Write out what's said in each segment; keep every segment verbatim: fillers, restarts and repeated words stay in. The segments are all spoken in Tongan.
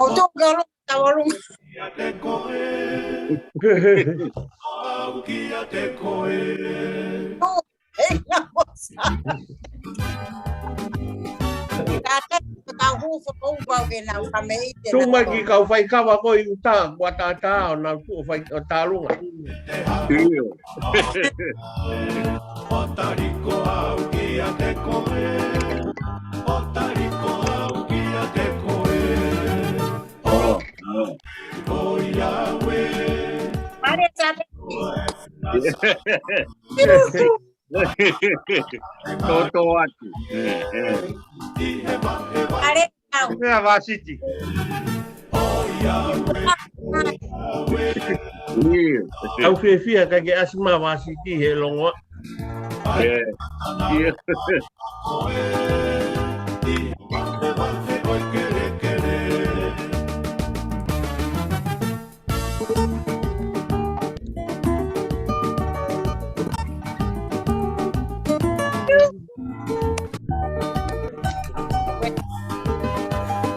ʻOtua ke ʻalu, tau ʻalu. Au kiate koe. Ei, na mosa. Tata, tau huso ko upa ke na ka me ite. Tuʻu mai ki kau faikava ko ʻi ʻuta, kua tata ʻo nau tuʻu fai ʻo talunga. ʻIo. ʻO taliko au kiate koe. ʻO taliko au kiate koe. ʻO, ʻo. Ko ia we. Pare tape. Toto atu. ʻE, ʻe. Pare tau. Mea vasiti. ʻIo. Au fiefia ka ke ʻasi mai vasiti he longoaʻa. ʻE. ʻIo.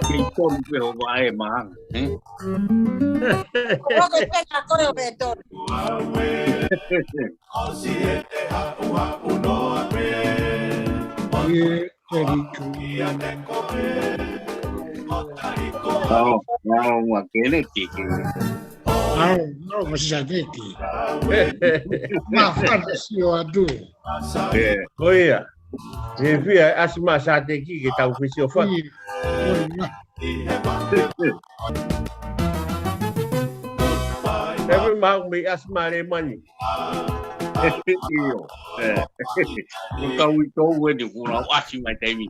Kei tonu pē ho vaʻe maʻanga, ē? Ko e peka ko e o pē tonu. ʻOsi e te haʻuhaʻu noa pē. ʻIo, very good. Ao, ao, ua kele tiki. Ao, ao, ua sisa tiki. Māfana sio atu. ʻE, ko ia. He fia ʻasi mai Sateki ke tau fisiofaki. ʻIo, ko ia. He fia mau mei ʻasi mai Lemani. ʻIo. ʻE. Ko kau i tō ue ni kula ʻasi mai taimi.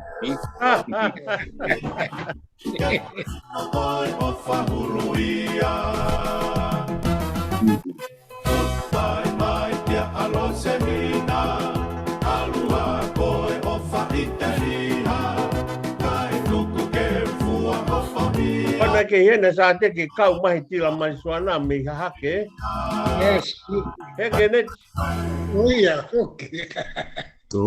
Pana ke hena Sateki kau mai he tila mai suana mei hahake. Yes. He ke ne. Ui, a hoki. Tō.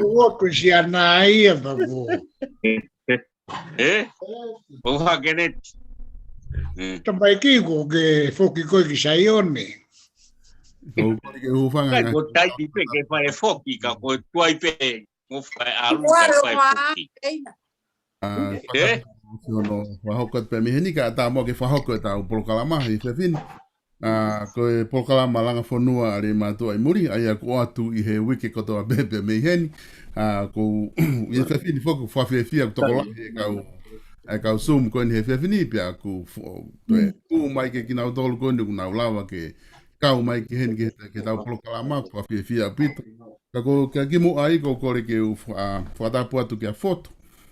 Ua kusiana ia papu. ʻE? ʻO hake ne. ʻE. Tamaiki ko ke foki koe ki Saione. Ko ke hūfanga. Ko taipi pē ke fai foki ka ko tuai pē mo fai ʻalu ka fai foki. ʻE? Ono, fakahoko atu pē mei heni ka tā mo ke fakahoko e tau polokalama he efiafi ni. ʻA, ko e polokalama Langa Fonua ʻa Leimātuʻa ʻi muli, ʻa ia ʻoku ʻoatu ʻi he uike kotoa pē pea mei heni. ʻA, ko e efiafi ni foki, fakafiefia ʻoku tokolahi e kau, e kau Zoom ko eni he efiafi ni, pea ʻoku fo-, toe tuʻu mai ke kinautolu ko eni ʻoku nau lava ke kau mai ki heni ke, ke tau polokalama, fakafiefia ʻaupito. Ka ko e kimuʻa ai, ko e kole ke u fa-, fakatapu atu kia Fotu,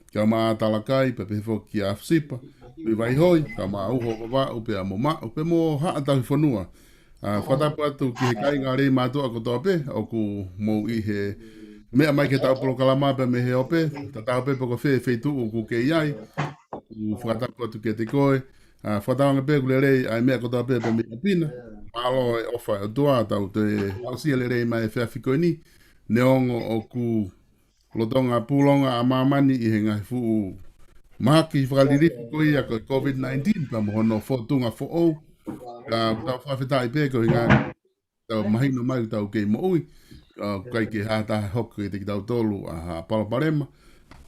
kia Maʻa Talakai, pea pehē foki kia Afusipa, Ui Vaihoi, kia Maʻa Uho Vavaʻu, pea mo Maʻu, pea mo Haʻa Tauhi Fonua. ʻA, fakatapu atu ki he kāinga Leimātuʻa kotoa pē, ʻoku mou ʻi he meʻa mai ke tau polokalama pea mei he ope, tatau pē pe ko fē feituʻu ʻoku kei ai, ʻoku fakatapu atu kiate koe, ʻa, fakatauange pē ʻoku lelei ʻa e meʻa kotoa pē pea mei ʻapi na. Mālō e ʻofa ʻa e ʻOtua, tau toe aʻusia lelei mai e efiafi ko eni. Neongo ʻoku lolotonga pūlonga ʻa māmani ʻi he ngaahi fuʻu mahaki fakalilifu ko ia ko e COVID nineteen, pea mo hono fōtunga foʻou. Ka tau fakafetaʻi pē ko e ngaahi tau mahino mai ʻoku tau kei moʻui, ʻa, ʻikai ke hā taha hoko kiate kitautolu ʻa ha palopalema,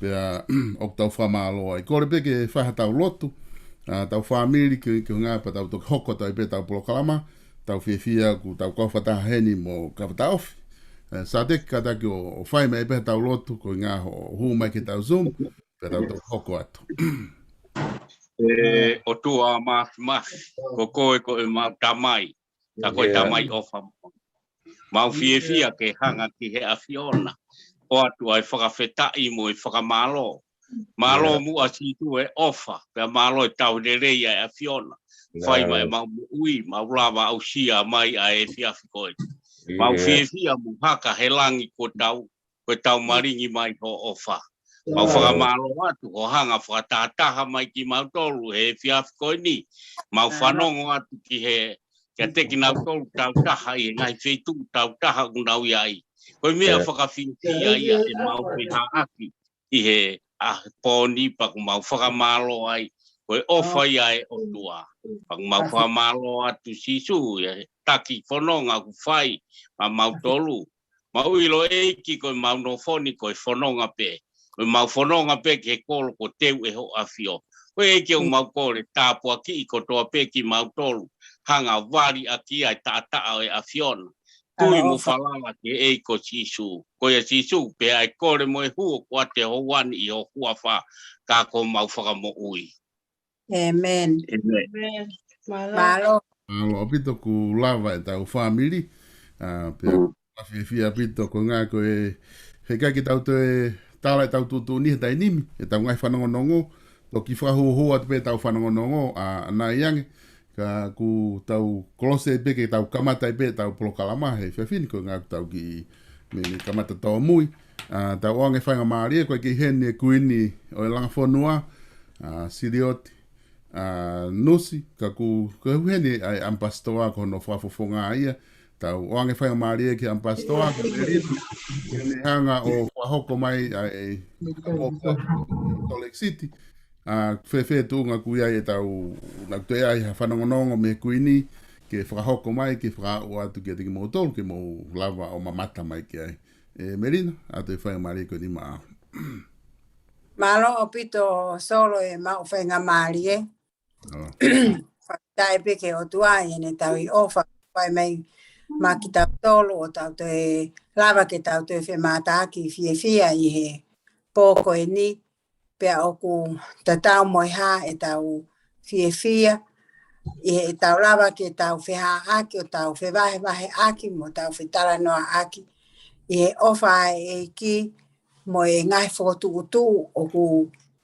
pea ʻoku tau fakamālō ai. Kole pē ke fai ha tau lotu, ʻa, tau fāmili ke, ke ngā pea tau toki hoko atu ai pē tau polokalama, tau fiefia ʻoku tau kau fakataha heni mo Kavataʻofi. ʻE, Sateki kātaki ʻo, ʻo fai mai pē ha tau lotu, ko e ngā ho-, hū mai ke tau Zoom, pea tau toki hoko atu. ʻE, ʻOtua Māfimafi, ko koe ko ʻemau Tamai, ka ko e Tamai ʻofa mo. Mau fiefia ke hanga ki he ʻAfiona, ʻoatu ai fakafetaʻi mo e fakamālō. Mālō muʻa Sīsū e ʻofa, pea mālō e tauhi lelei ʻa e ʻAfiona. Fai mai ʻemau moʻui, mau lava aʻusia mai ʻa e efiafi ko eni. Mau fiefia mo haka he langi ko tau, ko e tau malingi mai ho ʻofa. Mau fakamālō atu, ho hanga fakatahataha mai kimautolu he efiafi ko eni. Mau fanongo atu ki he, kiate kinautolu tautaha ʻi he ngaahi feituʻu tautaha ʻoku nau ʻi ai. Ko e meʻa fakafiefia ia ʻemau fehaʻaki ʻi he ʻaho ni pea ʻoku mau fakamālō ai. Ko e ʻofa ia ʻa e ʻOtua. Pea mau fakamālō atu Sīsū ʻi he taki fononga kuo fai maʻamautolu. Mau ʻilo ʻEiki ko ʻemau nofo ni ko e fononga pē. Ko ʻemau fononga pē ki he kolo kuo teu ʻe hoʻo ʻAfio. Ko e ʻEiki ʻoku mau kole tāpuakiʻi kotoa pē kimautolu. Hanga vali ʻaki ʻa e taʻataʻa ʻo e ʻAfiona. Tui mo falala ki he ʻEiki ko Sīsū. Ko ia Sīsū, pea ʻe kole mo e hū ʻoku ʻoatu ʻe houa ni ʻi ho huafa, ka ko homau fakamoʻui. ʻĒmeni. ʻĒmeni. Mālō. Mālō ʻaupito kuo lava ʻetau fāmili. ʻA, pea fiefia ʻaupito ko e ngā ko e heʻikai ke tau toe tala ʻetau tuʻutuʻuni he taimi ni, ʻetau ngaahi fanongonongo, toki fakahūhū atu pē ʻetau fanongonongo, ʻa, ʻanai ange, ka kuo tau kolose pē ke tau kamata pē ʻetau polokalama he efiafi ni ko e ngā kuo tau kiʻi meimei kamata tōmui. ʻA, tau ʻoange faingamālie ko e kei heni e Kuini ʻo e Langa Fonua, ʻa, Silioti, ʻa, Nusi, ka kuo, kuo heni ʻa e ʻAmipasitoa ko hono fakafofonga ia, tau ʻoange faingamālie ki he ʻAmipasitoa, ki he Melino, ke ne hanga ʻo fakahoko mai ʻa e, ʻa e pōpoaki Salt Lake City. ʻA, fēfē tuʻunga ʻoku ʻi ai ʻetau, naʻa toe ʻi ai ha fanongonongo mei he Kuini, ke fakahoko mai, ke fakaaʻu atu kiate kimoutolu, ke mou lava ʻo mamata mai ki ai. ʻE Melino, ʻa toe faingamālie ko eni maʻau. Mālō ʻaupito Solo ʻemau faingamālie. Fakafetaʻi pē ki he ʻOtua ʻi heʻene tauhi ʻofa, fai mai maʻa kitautolu ʻo tau toe lava ke tau toe femātaaki fiefia ʻi he pō ko eni, pea ʻoku tatau mo e hā ʻetau fiefia, ʻi heʻetau lava ke tau fehaʻaki ʻo tau fevahevaheʻaki mo tau fetalanoaʻaki, ʻi he ʻofa ʻa e ʻEiki mo e ngaahi fokotuʻutuʻu ʻoku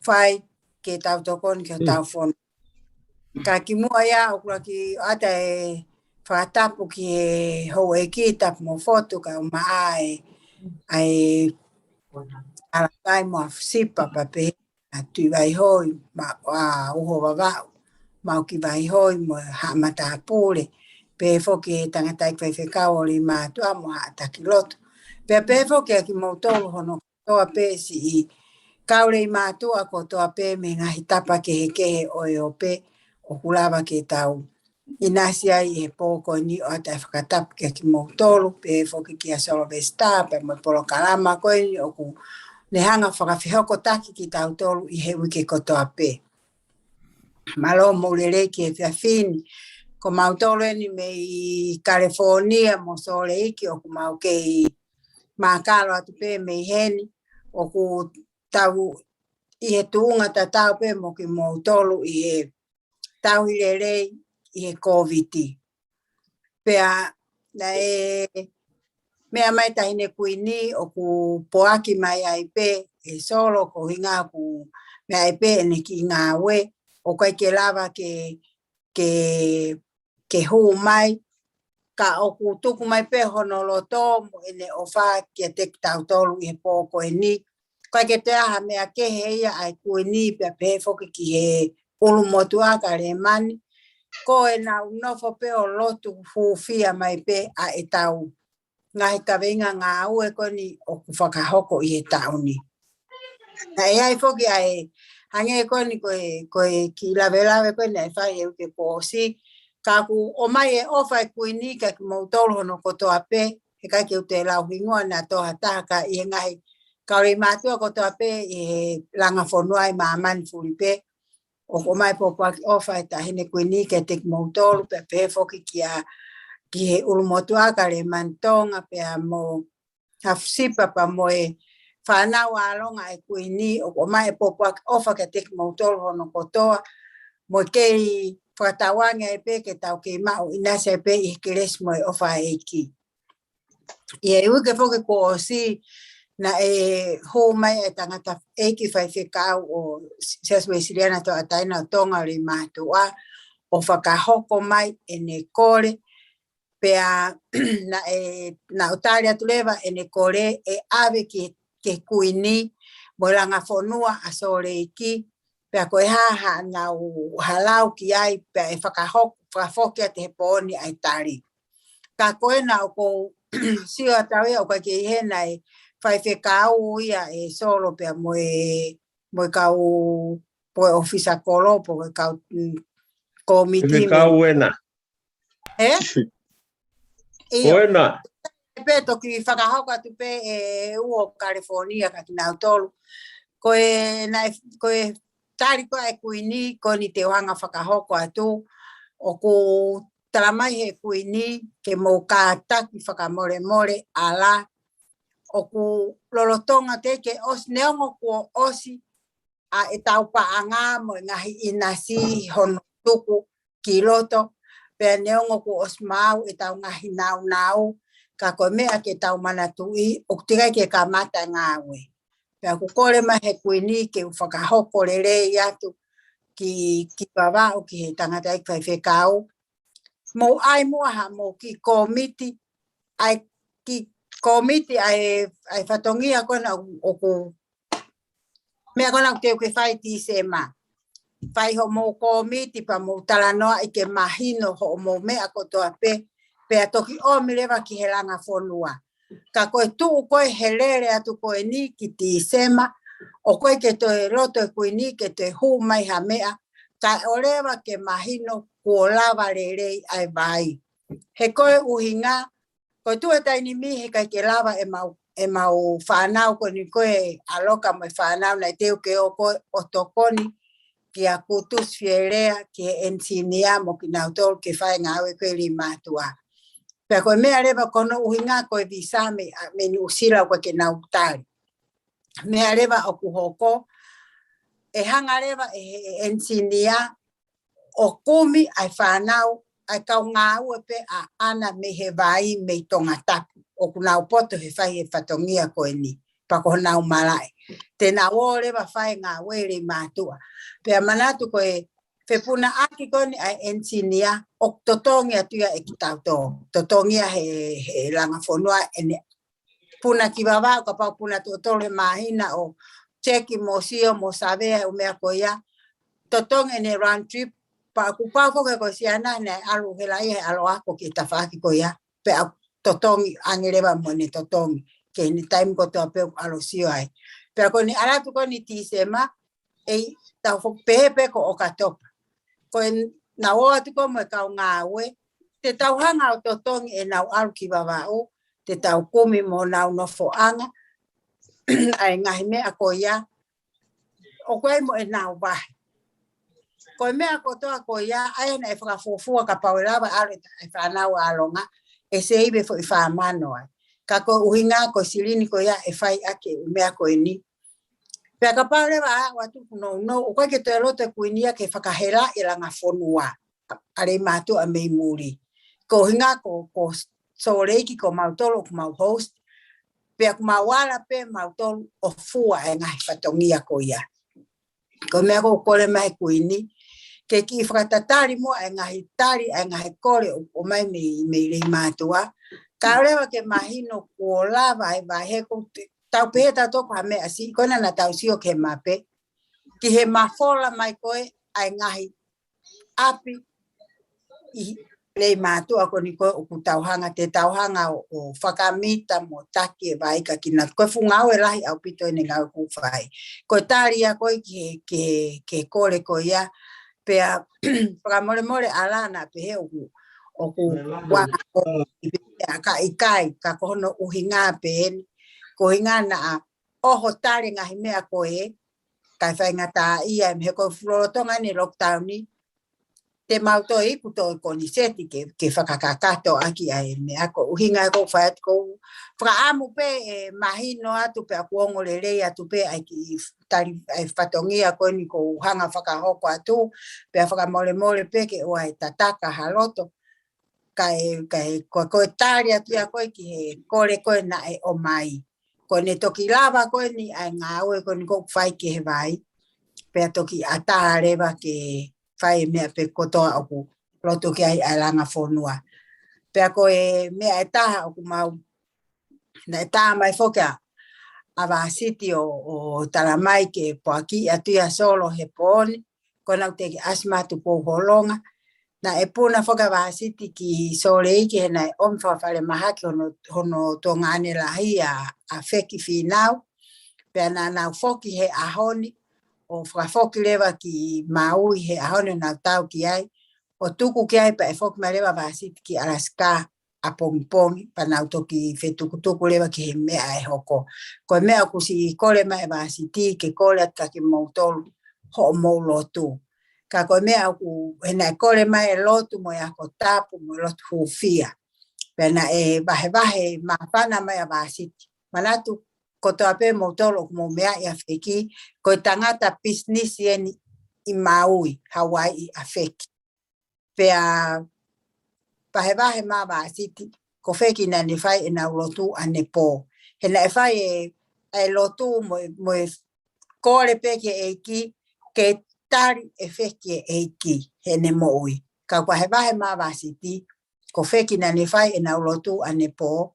fai ke tau tokoni ki hotau fonua. Ka kimuʻa ia ʻoku lava ke ʻoatu e fakatapu ki he houʻeiki Tapumofotu kae ʻumaʻā ʻa e, ʻa e Alakai mo Afisipa pea pehē ʻa Tuʻivaihoi, mo, ʻa, Uhovavaʻu, Maukivaihoi mo Haʻa Matāpule, pehē foki ki he tangataʻeiki faifekau ʻo Leimātuʻa mo Haʻa Takilotu. Pea pehē foki ʻa kimoutolu hono kotoa pē siʻi kau Leimātuʻa kotoa pē mei he ngaahi tapa kehekehe ʻo e ope ʻoku lava ke tau ʻinasi ai ʻi he pō ko eni, ʻoatu e fakatapu kia kimoutolu, pehē foki kia Solovesitā, pea mo e polokalama ko eni ʻoku ne hanga fakafehokotaki kitautolu ʻi he uike kotoa pē. Mālō mo e lelei ki he efiafi ni. Ko mautolu eni mei California mo Salt Lake ʻoku mau kei mākalo atu pē mei heni, ʻoku tau ʻi he tuʻunga tatau pē mo kimoutolu ʻi he tauhi lelei ʻi he Kōviti. Pea naʻe meʻa mai Taʻahine Kuini ʻoku poaki mai ai pē ʻe Solo ko e ʻuhinga ʻoku meʻa ai pē ʻene kiʻi ngāue, ʻoku ʻikai ke lava ke, ke, ke hū mai, ka ʻoku tuku mai pē hono loto mo ʻene ʻofa kiate kitautolu ʻi he pō ko eni. ʻIkai ke toe ʻi ai ha meʻa kehe ia ʻa e Kuini pea pehē foki ki he ʻulumotuʻa ka Lēmani. Ko ʻenau nofo pē ʻo lotu hūfia mai pē ʻa ʻetau ngaahi kaveinga ngāue ko eni ʻoku fakahoko ʻi he taʻu ni. Naʻe ʻi ai foki ʻa e hangē ko eni ko e, ko e kiʻi lavelave ko eni naʻe fai he uike kuo ʻosi. Ka kuo ʻomai e ʻofa ʻa e Kuini kia kimoutolu hono kotoa pē, heʻikai ke u toe lau hingoa naʻa tō ha taha ka ʻi he ngaahi kau Leimātuʻa kotoa pē ʻi he Langa Fonua ʻi māmani fuli pē. ʻOku ʻomai pōpoaki ʻofa ʻa e Taʻahine Kuini kiate kimoutolu, pea pehē foki kia, ki he ʻulumotuʻa ka Lēmani Tonga, pea mo Afisipa pea mo e fānau ʻālonga ʻa e Kuini, ʻoku ʻomai e pōpoaki ʻofa kiate kimoutolu hono kotoa, mo e kei fakatauange ai pē ke tau kei maʻu ʻinasi ai pē ʻi he kelesi mo e ʻofa ʻa e ʻEiki. ʻI he uike foki kuo ʻosi, naʻe hū mai e tangataʻeiki faifekau ʻo Siasi Uēsiliana Tauʻatāina ʻo Tonga ʻo Leimātuʻa, ʻo fakahoko mai ʻene kole, pea naʻe, naʻa ku tali atu leva ʻene kole ʻe ʻave ki, ki he Kuini mo e Langa Fonua ʻa Sōleki, pea ko e hā haʻanau halau ki ai, pea ʻe fakahoko, fakafoki atu he pō ni ʻa e tali. Ka ko ena ʻoku ou sio atu au ia ʻoku ʻikai ke ʻi hena e faifekau ia ʻe Solo pea mo e, mo e kau po e ʻofisa kolo, po e kau, mm, kōmiti. He kau ena. He? ʻIo. Ko ena. Pea toki fakahoko atu pē ʻe ua ʻo California kia kinautolu. Ko e, naʻe, ko e tali ko ē ʻa e Kuini, ko eni te u hanga fakahoko atu, ʻoku talamai ʻe he Kuini ke mou kātaki fakamolemole, ʻalā, ʻoku lolotonga teʻeki ke ʻosi, neongo kuo ʻosi ʻa ʻetau paʻanga mo e ngaahi ʻinasi hono tuku ki loto, pea neongo kuo ʻosi maau ʻetau ngaahi nāunau, ka ko e meʻa ke tau manatuʻi, ʻoku teʻeki ai ke kamata e ngāue. Pea ʻoku kole mai ʻe he Kuini ke u fakahoko lelei atu ki, ki Vavaʻu, ki he tangataʻeiki faifekau. Mou ʻai muʻa haʻamou kiʻi kōmiti, ʻai kiʻi kōmiti ʻa e, ʻa e fatongia ko ena ʻoku, meʻa ko ena ʻoku teu ke fai Tīsema. Fai hoʻomou kōmiti pea mou talanoaʻi ke mahino hoʻomou meʻa kotoa pē, pea toki ʻomi leva ki he langa fonua. Ka ko e tuʻu ko ē he lele atu ko eni ki Tīsema, ʻoku ʻikai ke toe loto e Kuini ke toe hū mai ha meʻa, kae ʻoua leva ke mahino kuo lava lelei ʻa e vai. He ko e ʻuhinga, ko e tuʻu he taimi ni heʻikai ke lava ʻemau, ʻemau fānau ko eni ko ē ʻa Loka mo e fānau naʻe teu ke ō ko ē ʻo tokoni kia Kutusi Fielea, ki he ʻenisinia mo kinautolu ke fai e ngāue ko ē ʻi Leimātuʻa. Pea ko e meʻa leva ko hono ʻuhinga ko e visa mei, ʻa, mei Nuʻusila ʻoku ʻikai ke nau tali. Meʻa leva ʻoku hoko, ʻe hanga leva ʻe he, ʻe he ʻenisinia ʻo kumi ʻa e fānau, ʻa e kau ngāue pē ʻaʻana mei he vai mei Tongatapu, ʻoku nau poto he fai he fatongia ko eni, pea ko honau malaʻe. Te nau ō leva fai e ngāue ʻi Leimātuʻa. Pea manatu ko e fepunaʻaki ko eni ʻa e ʻenisinia, ʻoku totongi atu ia ʻe kitautolu. Totongi ia ʻe he, he langa fonua ʻene puna ki Vavaʻu, kapau puna tuʻo tolu he māhina ʻo teki mo sio mo savea e ʻū meʻa ko ia. Totongi ʻene round trip, pea kuo pau foki ko e siana naʻe ʻalu hela ia he ʻalu ako ki he tafaʻaki ko ia. Pea totongi ange leva mo ʻene totongi ki he taimi kotoa pē ʻoku ʻalu ʻo sio ai. Pea ko eni ʻalu atu ko eni Tīsema, ʻe tau foki pehē pē ko ʻOkatopa. Ko ʻenau ō atu ko ē mo e kau ngāue, te tau hanga ʻo totongi ʻenau ʻalu ki Vavaʻu, te tau kumi mo honau nofoʻanga, ʻa e ngaahi meʻa ko ia, ʻoku ʻi ai mo ʻenau vahe. Ko e meʻa kotoa ko ia, ʻa ia naʻe fakafuofua kapau ʻe lava ʻalu e fānau ʻa Longa, ʻe save e foʻi fā mano ai. Ka ko e ʻuhinga ko e silini ko ia ʻe fai ʻaki e ʻū meʻa ko eni. Pea kapau leva ʻe aʻu atu ki he nounou, ʻoku ʻikai ke toe loto e Kuini ia ke fakahelaʻi e langa fonua ʻa Leimātuʻa mei muli. Ko e ʻuhinga ko, ko Sōleki ko mautolu ʻoku mau host, pea ʻoku mau ala pē mautolu ʻo fua e ngaahi fatongia ko ia. Ko e meʻa ʻoku kole mai ʻe he Kuini, ke kiʻi fakatatali muʻa e ngaahi tali, e ngaahi kole ʻo, ʻomai mei, mei Leimātuʻa. Kae ʻoua leva ke mahino kuo lava e vai, he ʻoku tau pehē tautolu ko ha meʻa siʻi, ko ena naʻa tau sio ki he mape, ki he mafola mai ko ē ʻa e ngaahi ʻapi ʻi Leimātuʻa ko eni ko ē ʻoku tau hanga, te tau hanga ʻo, ʻo fakamita mo taki e vai kia kinautolu. Ko e fuʻu ngāue lahi ʻaupito ʻene ngāue ʻoku fai. Ko e tali ia ko ē ki he, ki he, ki he kole ko ia, pea fakamolemole ʻalā naʻa pehē ʻoku, ʻoku ua ʻo i pea ka ʻikai, ka ko hono ʻuhinga pē eni, ko e ʻuhinga naʻa ʻoho tali e ngaahi meʻa ko ē, kae faingataʻaʻia, mei he ko e fuʻu lolotonga eni e lockdown ni, te mau toe iku toe koniseti ke, ke fakakakato ʻaki ʻa e meʻa ko e ʻuhinga ko e fai atu ko e fakaʻamu pē ʻe mahino atu pē ʻoku ongo lelei atu pē ʻa e kiʻi tali ʻa e fatongia ko eni ʻoku ou hanga fakahoko atu, pea fakamolemole pē ke ʻoua ʻe tataka ha loto, kae, kae, ko, ko e tali atu ia ko ē ki he kole ko ē naʻe ʻomai. Ko ʻene toki lava ko eni ʻa e ngāue ko eni ʻoku fai ki he vai. Pea toki ʻatā leva ke fai e meʻa pē kotoa ʻoku loto ki ai ʻa e langa fonua. Pea ko e meʻa ʻe taha ʻoku mau, naʻe tā mai foki ʻa, ʻa Vāsiti ʻo, ʻo talamai ke poaki atu ia Solo he pō ni, ko ʻenau teʻeki ʻasi mai atu Pou Holonga. Naʻe puna foki ʻa Vāsiti ki Sōleki he naʻe ʻomi fakafalemahaki hono, hono tuongaʻane lahi ʻa, ʻa Feki Fīnau. Pea naʻa nau foki he ʻaho ni ʻo fakafoki leva ki Maui he ʻaho ni ʻoku nau tau ki ai, ʻo tuku ki ai pea ʻe foki mai leva Vāsiti ki Alaska ʻapongipongi, pea nau toki fetukutuku leva ki he meʻa ʻe hoko. Ko e meʻa ʻoku siʻi kole mai ʻe Vāsiti ke kole atu kia kimoutolu hoʻomou lotu. Ka ko e meʻa ʻoku, he naʻe kole mai e lotu mo e ako tapu mo e lotu hūfia. Pea naʻe vahevahe māfana mai ʻa Vāsiti. Manatu kotoa pē moutolu ʻoku mou meaʻi ʻa Feki, ko e tangata pisinisi eni ʻi Maui, Hauaiʻi ʻa Feki. Pea vahevahe mai ʻa Vāsiti, ko Feki naʻa ne fai ʻenau lotu ʻanepō. He naʻe fai e, e lotu mo, mo e kole pē ki he ʻEiki, ke tali ʻe Feki e ʻEiki heʻene moʻui. Ka vahevahe mai ʻa Vāsiti, ko Feki naʻa ne fai ʻenau lotu ʻanepō,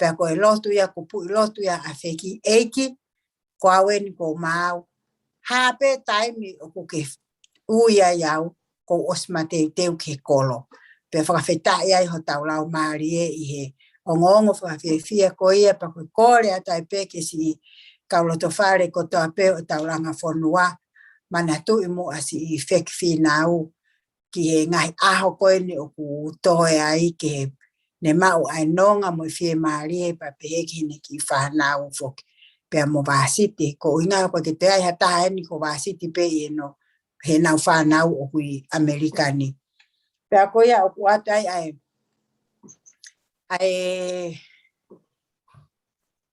pea ko e lotu ia, ko e puʻi lotu ia ʻa Feki, ʻEiki, ko au eni ko maau. Hā pē taimi ʻoku ke ui ai au, kuo u ʻosi mateuteu ki he kolo. Pea fakafetaʻi ai hotau laumālie ʻi he ongoongo fakafiefia ko ia, pea ko e kole atu ai pē ki he siʻi kau lotofale kotoa pē ʻo ʻetau langa fonua, manatuʻi muʻa siʻi Feki Fīnau, ki he ngaahi ʻaho ko eni ʻoku toe ai ke ne maʻu ʻa e nonga mo e fiemālie pea pehē ki heʻene kiʻi fānau foki. Pea mo Vāsiti, ko e ʻuhinga ko e ke te ai ha taha eni ko Vāsiti pē ʻi heno, heʻenau fānau ʻoku ʻi ʻAmelika ni. Pea ko ia ʻoku ʻoatu ai ʻa e, ʻa e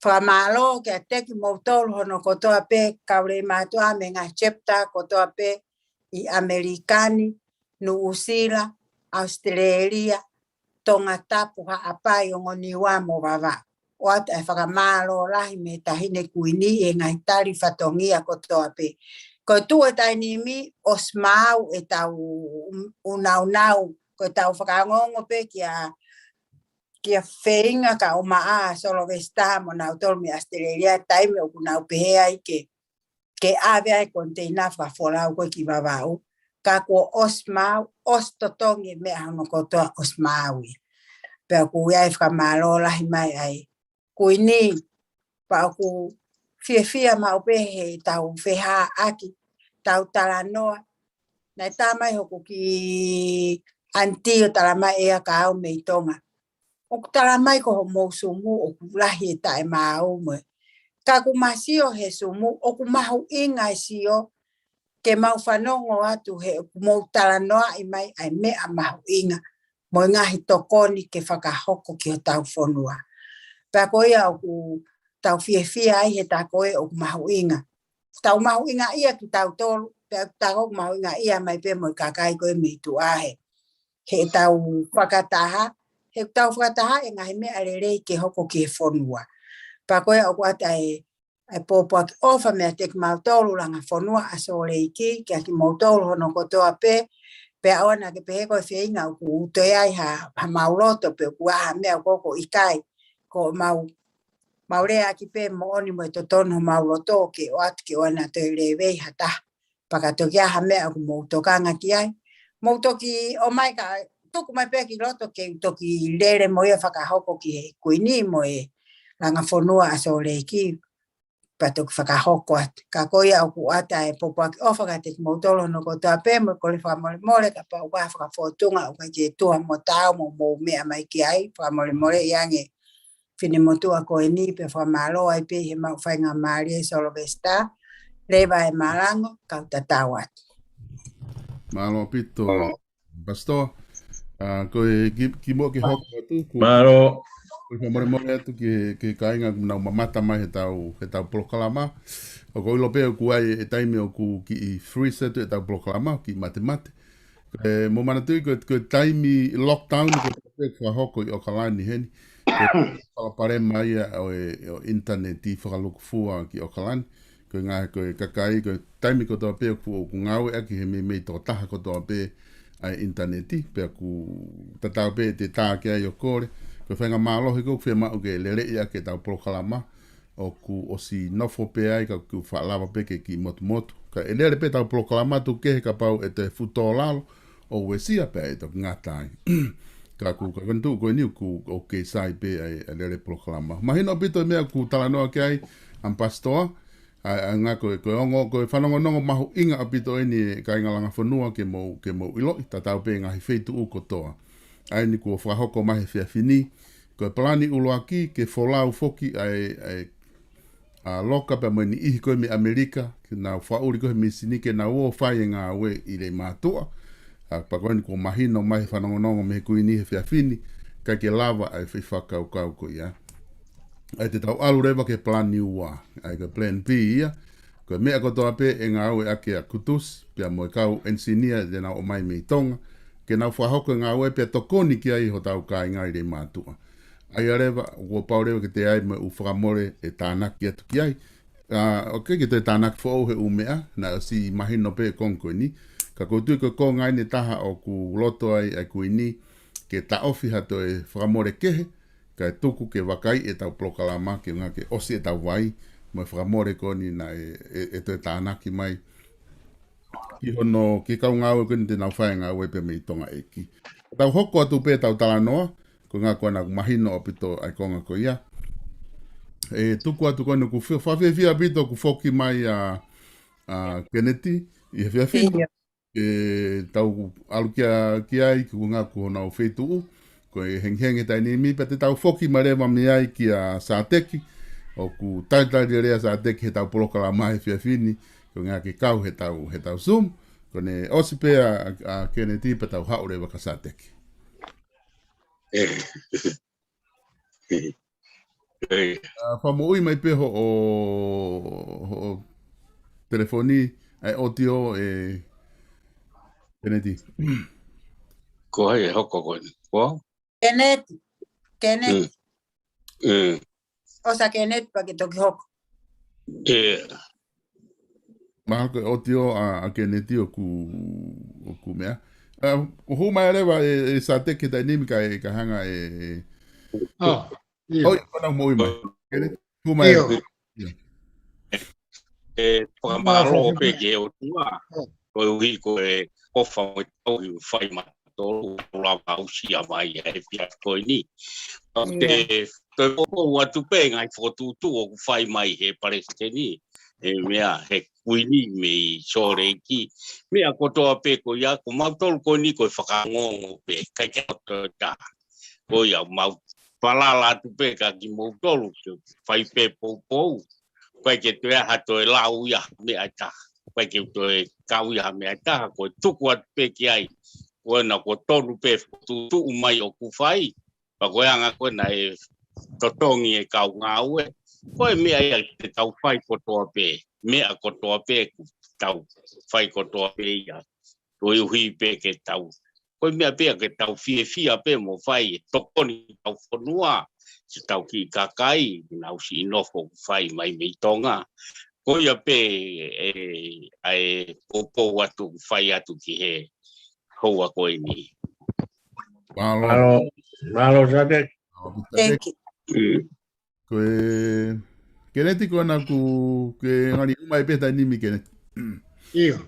fakamālō kiate kimoutolu hono kotoa pē, kau lei mātuʻa mei he ngaahi chapter kotoa pē ʻi ʻAmelika ni, Nuʻusila, ʻAositelēlia, Tongatapu, Haʻapai, Ongo Niua mo Vavaʻu. ʻOatu e fakamālō lahi mei he Taʻahine Kuini ʻi he ngaahi tali fatongia kotoa pē. Ko e tuʻu e taimi ni ʻosi maau ʻetau ʻunaunau, ko ʻetau fakaongoongo pē kia, kia Feinga kae ʻumaʻā ʻa Solovesita mo nautolu mei ʻAositelēlia, taimi ʻoku nau pehē ai ke, ke ʻave ai e koniteina fakafolau ko ē ki Vavaʻu. Ka kuo ʻosi maau, ʻosi totongi e meʻa hono kotoa, ʻosi maau ia. Pea ʻoku ʻi ai e fakamālō lahi mai ʻa e Kuini, pea ʻoku fiefia maʻu pē heʻetau feʻaveʻaki, tau talanoa. Naʻe tā mai hoku kiʻi ʻanitī ʻo tala mai ʻe ia kia au mei Tonga, ʻoku tala mai ko hoʻomou sumu ʻoku lahi e taʻemaau mo e. Ka ʻoku ma sio he sumu, ʻoku mahuʻinga e sio ke mau fanongo atu he ʻoku mou talanoaʻi mai ʻa e meʻa mahuʻinga mo e ngaahi tokoni ke fakahoko ki hotau fonua. Pea ko ia ʻoku tau fiefia ai he tā ko ē ʻoku mahuʻinga. Tau mahuʻingaʻia kitautolu, pea tā ko ē ʻoku mahuʻingaʻia mai pē mo e kakai ko ē mei tuʻa he, heʻetau fakataha, heʻetau fakataha e ngaahi meʻa lelei ke hoko ki he fonua. Pea ko ia ʻoku ʻoatu e ʻa e pōpoaki ʻofa meiate kimautolu langa fonua ʻa Sōleki, kia kimoutolu hono kotoa pē, pea ʻoua naʻa ke pehē ko e Feinga ʻoku toe ai ha, ha mau loto pe ʻoku ʻi ai ha meʻa ʻoku ʻikai, ko mau, mau leaʻaki pē moʻoni mo e totonu homau loto ke ʻoatu ke ʻoua naʻa toe levei ha taha. Pea ka toki ʻi ai ha meʻa ʻoku mou tokanga ki ai, mou toki ʻomai ka tuku mai pē ki loto ke u toki lele mo ia fakahoko ki he Kuini mo e langa fonua ʻa Sōleki, pea toki fakahoko atu. Ka ko ia ʻoku ʻoatu e pōpoaki ʻofa kiate kimoutolu hono kotoa pē mo e kole fakamolemole kapau ʻoku ʻi ai ha fakafōtunga ʻoku ʻikai ke tuha mo taau mo mou meʻa mai ki ai, fakamolemoleʻi ange finemotuʻa ko eni pea fakamālō ai pē he maʻu faingamālie Solovesita, leva e malango, kau tatau atu. Mālō ʻaupito. Pastor, ʻa, ko e ki, kimuʻa ke hoko atu, ko, Mālō. Ko e fakamolemole atu ki, ki he kāinga ʻoku nau mamata mai heʻetau, heʻetau polokalama. ʻOku ou ʻilo pē ʻoku ʻi ai e taimi ʻoku kiʻi freeze atu ʻetau polokalama, kiʻi matemate. Ko e, mou manatuʻi ko e, ko e taimi lockdown, ko e taimi ʻoku fakahoko ʻi ʻAokalani heni. Ko e palopalema ia ʻo e, ʻo e ʻinitaneti fakalūkufua ki ʻAokalani. Ko e ngaahi, ko e kakai, ko e taimi kotoa pē ʻoku, ʻoku ngāueʻaki he meimei tokotaha kotoa pē ʻa e ʻinitaneti, pea ʻoku tatau pē ʻete tā ki ai ʻo kole. Ko e faingamālohi ko ē ʻoku fiemaʻu ke leleʻi ʻaki ʻetau polokalama, ʻoku ʻosi nofo pē ai ka ʻoku faʻa lava pē ke kiʻi motumotu. Ka ʻe lele pē ʻetau polokalama tuku kehe kapau ʻete fuʻu tō lalo ʻo uesia pea ʻe toki ngata ai. Ka ʻoku, ka ko e tuʻu ko eni ʻoku, ʻoku kei sai pē ʻa e, ʻa e lele polokalama. Mahino ʻaupito e meʻa ʻoku talanoa ki ai, ʻAmipasitoa, ʻA, ʻa, ngā ko e, ko e ongo, ko e fanongonongo mahuʻinga ʻaupito eni e kāinga Langafonua ke mou, ke mou ʻiloʻi, tatau pē ngaahi feituʻu kotoa. ʻA eni kuo fakahoko mai he efiafi ni, ko e palani ʻuluaki ke folau foki ʻa e, ʻa e, ʻa Loka pea mo e niʻihi ko ē mei ʻAmelika, ke nau fakaʻuli ko ē he misini ke nau ō fai e ngāue ʻi Leimātuʻa. ʻA, pea ko eni kuo mahino mai he fanongonongo mei he Kuini he efiafi ni, ʻikai ke lava ʻa e foʻi fakakaukau ko ia. ʻA ia te tau ʻalu leva ki he palani ua, ʻa ia ko e plan B ia, ko e meʻa kotoa pē ʻe ngāueʻaki ʻa Kutusi, pea mo e kau enisinia te nau ō mai mei Tonga, ke nau fakahoko e ngāue pea tokoni ki ai hotau kāinga ʻi Leimātuʻa. ʻA ia leva, kuo pau leva ke toe ʻi ai mo e ʻū fakamole ʻe tānaki atu ki ai. ʻA, ʻoku ʻikai ke toe tānaki foʻou he ʻū meʻa, naʻe ʻosi mahino pē e konga ko eni. Ka ʻoku ou tui ko e konga eni ʻe taha ʻoku loto ai ʻa e Kuini ke taʻofi ha toe fakamole kehe, kae tuku ke vakaiʻi ʻetau polokalama ke ʻuhinga ke ʻosi ʻetau vai, mo e fakamole ko eni naʻe, ʻe, ʻe toe tānaki mai ki hono, ki he kau ngāue ko eni te nau fai e ngāue pē mei Tonga ʻEiki. Tau hoko atu pē ʻetau talanoa, ko e ʻuhinga ko ena ʻoku mahino ʻaupito ʻa e konga ko ia. ʻE tuku atu ko eni ʻoku fie-, fakafiefia ʻaupito ʻoku foki mai ʻa, ʻa Keneti ʻi he efiafi ni. ʻIo. ʻE tau ʻalu ki a-, ki ai, ko e ʻuhinga ko honau feituʻu, ko e hengihengi he taimi ni, pea te tau foki mai leva mei ai kia Sateki, ʻoku talitali lelei ʻa Sateki heʻetau polokalama he efiafi ni, ko e ʻuhinga ke kau heʻetau, heʻetau Zoom, ko ʻene ʻosi pē ʻa, ʻa Keneti pea tau haʻu leva kia Sateki. ʻE. ʻE. ʻA, fakamoʻui mai pē hoʻo, hoʻo telefoni, ʻa e ʻotiō ʻe Keneti. Ko hai ʻe hoko ko eni? Ko au? Keneti. Keneti. Mm. Mm. ʻOsi ʻa Keneti pea ke toki hoko. ʻE. Mahalo ko e ʻotiō ʻa, ʻa Keneti ʻoku, ʻoku meʻa. ʻA, ʻo hū mai leva ʻe, ʻe Sateki he taimi ni kae, kae hanga ʻe, ʻe, ʻOi, ʻio. Ko ena ʻoku moʻui mai. Keneti, hū mai leva. ʻIo. ʻE, fakamālō pē ki he ʻOtua. ʻIo. Koeʻuhi ko e ʻofa mo e tauhi ʻoku fai maʻatautolu, ʻoku lava ʻo aʻusia mai ʻa e efiafi ko eni. ʻIo. Te, te poupou atu pē ngaahi fokotuʻutuʻu ʻoku fai mai he Palesiteni, he meʻa, he Kuini mei Sōleki. Meʻa kotoa pē ko ia, ko mautolu ko eni ko e fakaongoongo pē, ʻikai ke ʻoto ta. Ko ia mau falala atu pē kia kimoutolu, ke fai pē poupou. ʻIkai ke toe ʻi ai ha toe lau ia ha meʻa ʻe taha. ʻIkai ke toe kau ia ha meʻa ʻe taha, ko e tuku atu pē ki ai. Ko ena kuo tonu pē fokotuʻutuʻu mai ʻoku fai. Pea ko e anga ko ena ʻe totongi e kau ngāue. Ko e meʻa ia te tau fai kotoa pē. Meʻa kotoa pē ʻoku tau fai kotoa pē ia. Koeʻuhi pē ke tau. Ko e meʻa pē ia ke tau fiefia pē mo fai ʻe tokoni ki hotau fonua. Siʻetau kiʻi kakai, naʻa nau siʻi nofo ʻoku fai mai mei Tonga. Ko ia pē ʻe, ʻa e poupou atu ʻoku fai atu ki he houa ko eni. Mālō. Mālō, mālō, Sateki. Thank you. Mm. Ko e, Keneti ko ena ʻoku ke ngali ʻomai pē he taimi ni Keneti. ʻIo.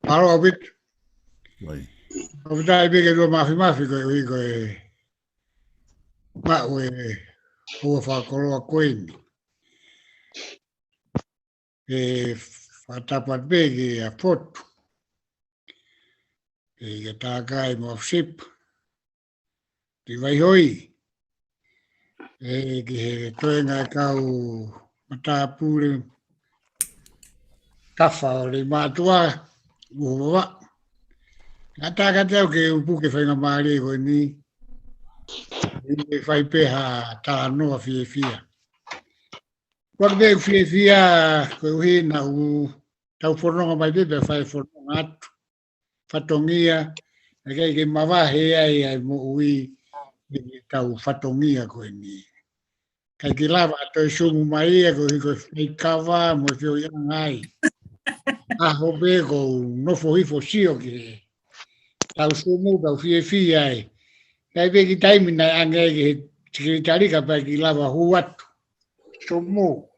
Mālō ʻaupito. Vai. ʻOku ou talitali pē ke lua mafimafi koeʻuhi ko e maʻu e houa fakakoloa ko eni. ʻE fakatapu atu pē kia Fotu. ʻE kia Takai mo Afusipa. Ki Vaihoi. ʻE ki he toenga e kau matāpule tafa ʻo Leimātuʻa, ʻUhuvavaʻu. Kae ʻatā kiate au ke u puke e faingamālie ko eni. ʻE fai pē ha talanoa fiefia. Ko au pē ʻoku fiefia koeʻuhi naʻa tau fononga mai pē pea fai fononga atu. Fatongia, ʻikai ke mavahe ai ʻa e moʻui ʻi heʻetau fatongia ko eni. ʻIkai ke lava ʻo toe sumu mai ia koeʻuhi ko e faikava mo e feohiʻanga ai. ʻAho pē ʻoku ou nofo hifo ʻo sio ki heʻetau sumu, tau fiefia ai. ʻIkai pē kiʻi taimi naʻe ʻange ai ki he sekelitali ka ʻikai ke lava ʻo hū atu. Sumu.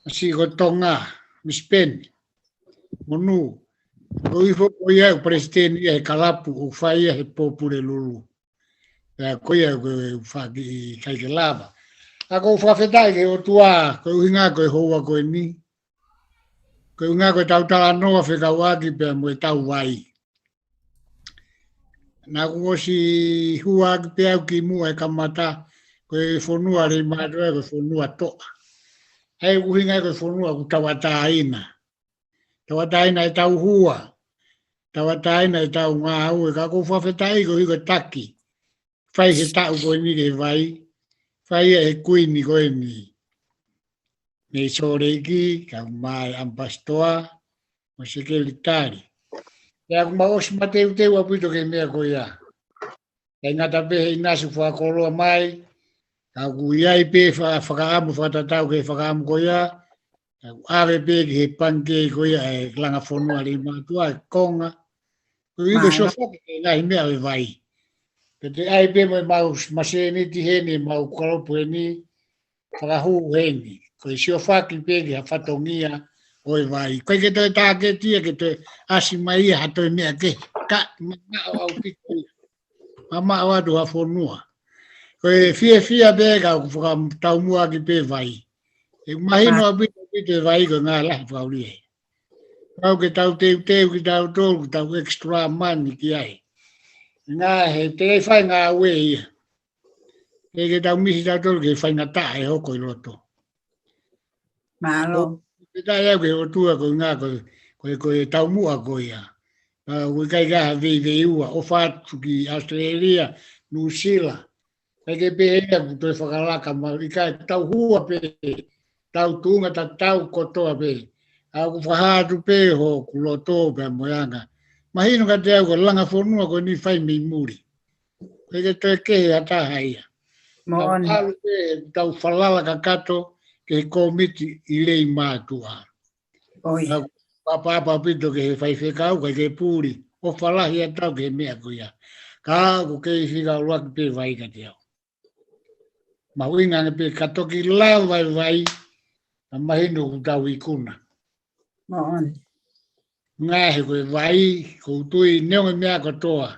ʻAsi ko Tonga, Brisbane. Monū. Ko e foʻi ko ia ʻoku palesiteni ia he kalapu ʻoku fai ia he Pōpulelulu. Pea ko ia ʻoku ou fakaʻikai ke lava. Ka ʻoku ou fakafetaʻi ki he ʻOtua, ko e ʻuhinga ko e houa ko eni. Ko e ʻuhinga ko e tau talanoa fekauʻaki pea mo e tau vai. Naʻá ku ʻosi hua ʻaki pē au kimuʻa e kamata, ko e fonua Leimātuʻa, ko e fonua toʻa. ʻA ia ʻoku ʻuhinga ko e fonua ʻoku tauʻatāina. Tauʻatāina e tau hua. Tauʻatāina e tau ngāue, ka ʻoku ou fakafetaʻi koeʻuhi ko e taki. Fai he taʻu ko eni ki he vai. Fai ia he kuini ko eni. Mei Sōleki, kau mai ʻamipasitoa, mo e sekelitali. Pea ʻoku mau ʻosi mateuteu ʻaupito ki he meʻa ko ia. ʻIkai ngata pē he ʻinasi ʻoku fakakoloa mai, ka ʻoku ʻi ai pē fa-, fakaʻamu fakatatau ki he fakaʻamu ko ia, ka ʻoku ʻave pē ki he pangikē ko ia e langa fonua Leimātuʻa, e konga. Ko ia ko e Mālō. Siofaki ki he ngaahi meʻa ʻo e vai. Pea te ʻai pē mo e mau s-, masēniti heni, mau kalopu heni, fakahū heni. Ko e siofaki pē ki ha fatongia ʻo e vai. ʻIkai ke toe tāketi ia, ke toe ʻasi mai ia ha toe meʻa kehe. Ka, mamaʻo ʻaupito ia. Mamaʻo atu ha fonua. Ko e fiefia pē ka ʻoku fakataumuʻa ʻaki pē vai. ʻOku mahino ʻaupito, ʻaupito e vai ko e ngaahi lahi fakaʻuli ē. Pau ke tau teuteu kitautolu, ke tau extra money ki ai. Ngaahi, te fai ngāue ia. Ke, ke tau misi tautolu ke faingataʻa e hoko ʻi loto. Mālō. Ko, ke tā ia ke ʻOtua ko e ʻuhinga ko, ko, ko e taumuʻa ko ia. Pea ʻoku ʻikai ke ʻi ai ha veiveiua, ʻofa atu ki Australia, New Zealand. ʻIkai ke pehē ia ʻoku toe fakalaka mai, ʻikai, tau hua pē, tau tuʻunga tatau kotoa pē. ʻA ʻoku fakahā atu pē hoku loto pea mo e anga. Mahino kiate au ko e langa fonua ko eni fai mei muli. ʻIkai ke toe kehe ha taha ia. Tau Moʻoni. ʻAlu pē, tau falala kakato ki he kōmiti ʻi Leimātuʻa. ʻOi. Ka ʻoku papa ʻaupito ki he faifekau, ʻikai ke puli. ʻOfa lahi atu ki he meʻa ko ia. Ka ʻoku kei fika ʻuluaki pē vai kiate au. Mahuʻinga ange pē ka toki lava e vai, ka mahino ʻoku tau ikuna. Moʻoni. Ngaahi ko e vai, ʻoku ou tui neongo e meʻa kotoa.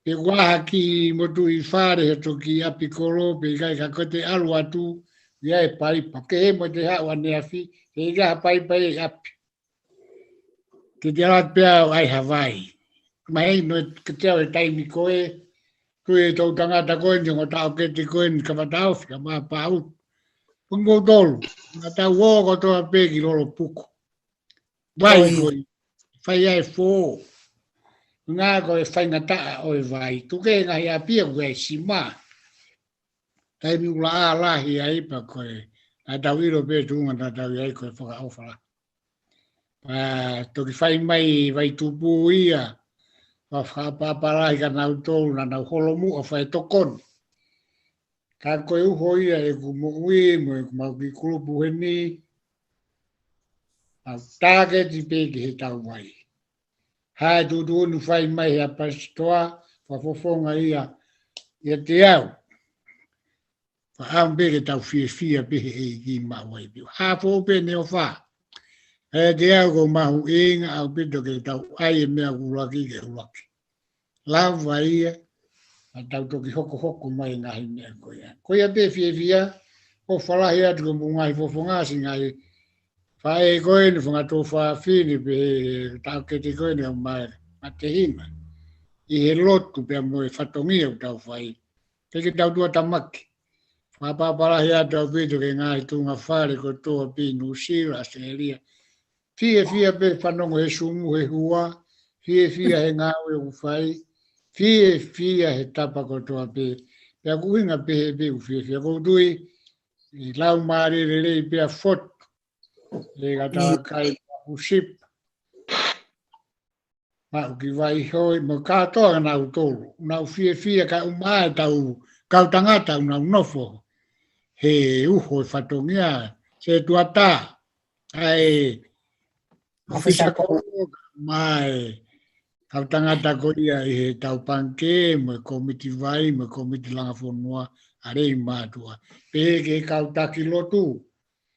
Pe ʻoku ʻaha ki motuʻi fale he toki ʻapi kolo, pe ʻikai ka ko e te ʻalu atu, ʻi ai e paipa. Kehe mo te haʻu ʻaneafi, he ʻikai ha paipa ʻi ʻapi. Ke te ʻalu atu pē au ʻai ha vai. Mahino kiate au e taimi ko ē, tui e tau tangata ko eni, ongo taʻokete ko eni, ka mataofi, ka mapau. Pung mo tolu, ngā tau ō kotoa pē ki lolo puku. Vai ʻOi. ko ē, fai ai fō. Ngā ko e faingataʻa ʻo e vai. Tuke ngaahi ʻapi ʻoku ʻi ai sima. Taimi ʻula ʻā lahi ai pea ko e, ʻa tau ʻilo pē tuʻunga naʻa tau ʻi ai ko e fakaʻofa lahi. Pea toki fai mai vai tupu ia, pea fakapapalahi ka nau tolu naʻa nau holomuʻa fai tokoni. Ka ko e uho ia ʻeku moʻui, mo ʻeku mau ki kulupu heni, ʻa tāketi pē ki he tau vai. Hae tuʻutuʻuni fai mai he ʻapasitoa, fakafofonga ia, ʻiate au. Fakaʻamu pē ke tau fiefia pē he ʻEiki maʻu ai pē. Hā fou pē ne ʻofa. ʻIate au ʻoku mahuʻinga ʻaupito ke tau ʻai e meʻa ʻuluaki ke ʻuluaki. Lava ia, ʻa tau toki hokohoko mai ngaahi meʻa ko ia. Ko ia pē fiefia, ʻofa lahi atu ko mo ngaahi fofonga siʻi ngaahi faʻē ko eni, fanga tuofāfine pē he taʻokete ko eni ʻo mai, matehina. ʻI he lotu pea mo e fatongia ʻoku tau fai. Ke ke tau tuatamaki. Fakapapalahi atu ʻaupito ki he ngaahi tuʻunga fale kotoa pē ʻi Nuʻusila, ʻAositelēlia. Fiefia pē fanongo he sumu he hua, fiefia he ngāue ʻoku fai, fiefia he tapa kotoa pē. Pea ʻoku ʻuhinga pē he pē ʻoku fiefia. ʻOku ou tui, ʻi lau mālie lelei pea fotu. ʻE kata kai mahusipa. Maʻu ki vai hoi, mo kātoa nautolu. Nau fiefia ka uma e tau, kau tangata ʻoku nau nofo. He uho e fatongia, se tuata. ʻAi, ʻofisa ko, mai, kau tangata ko ia ʻi he tau pangikē, mo e kōmiti vai, mo e kōmiti langa fonua, ʻa Leimātuʻa. Pehē ki he kau taki lotu,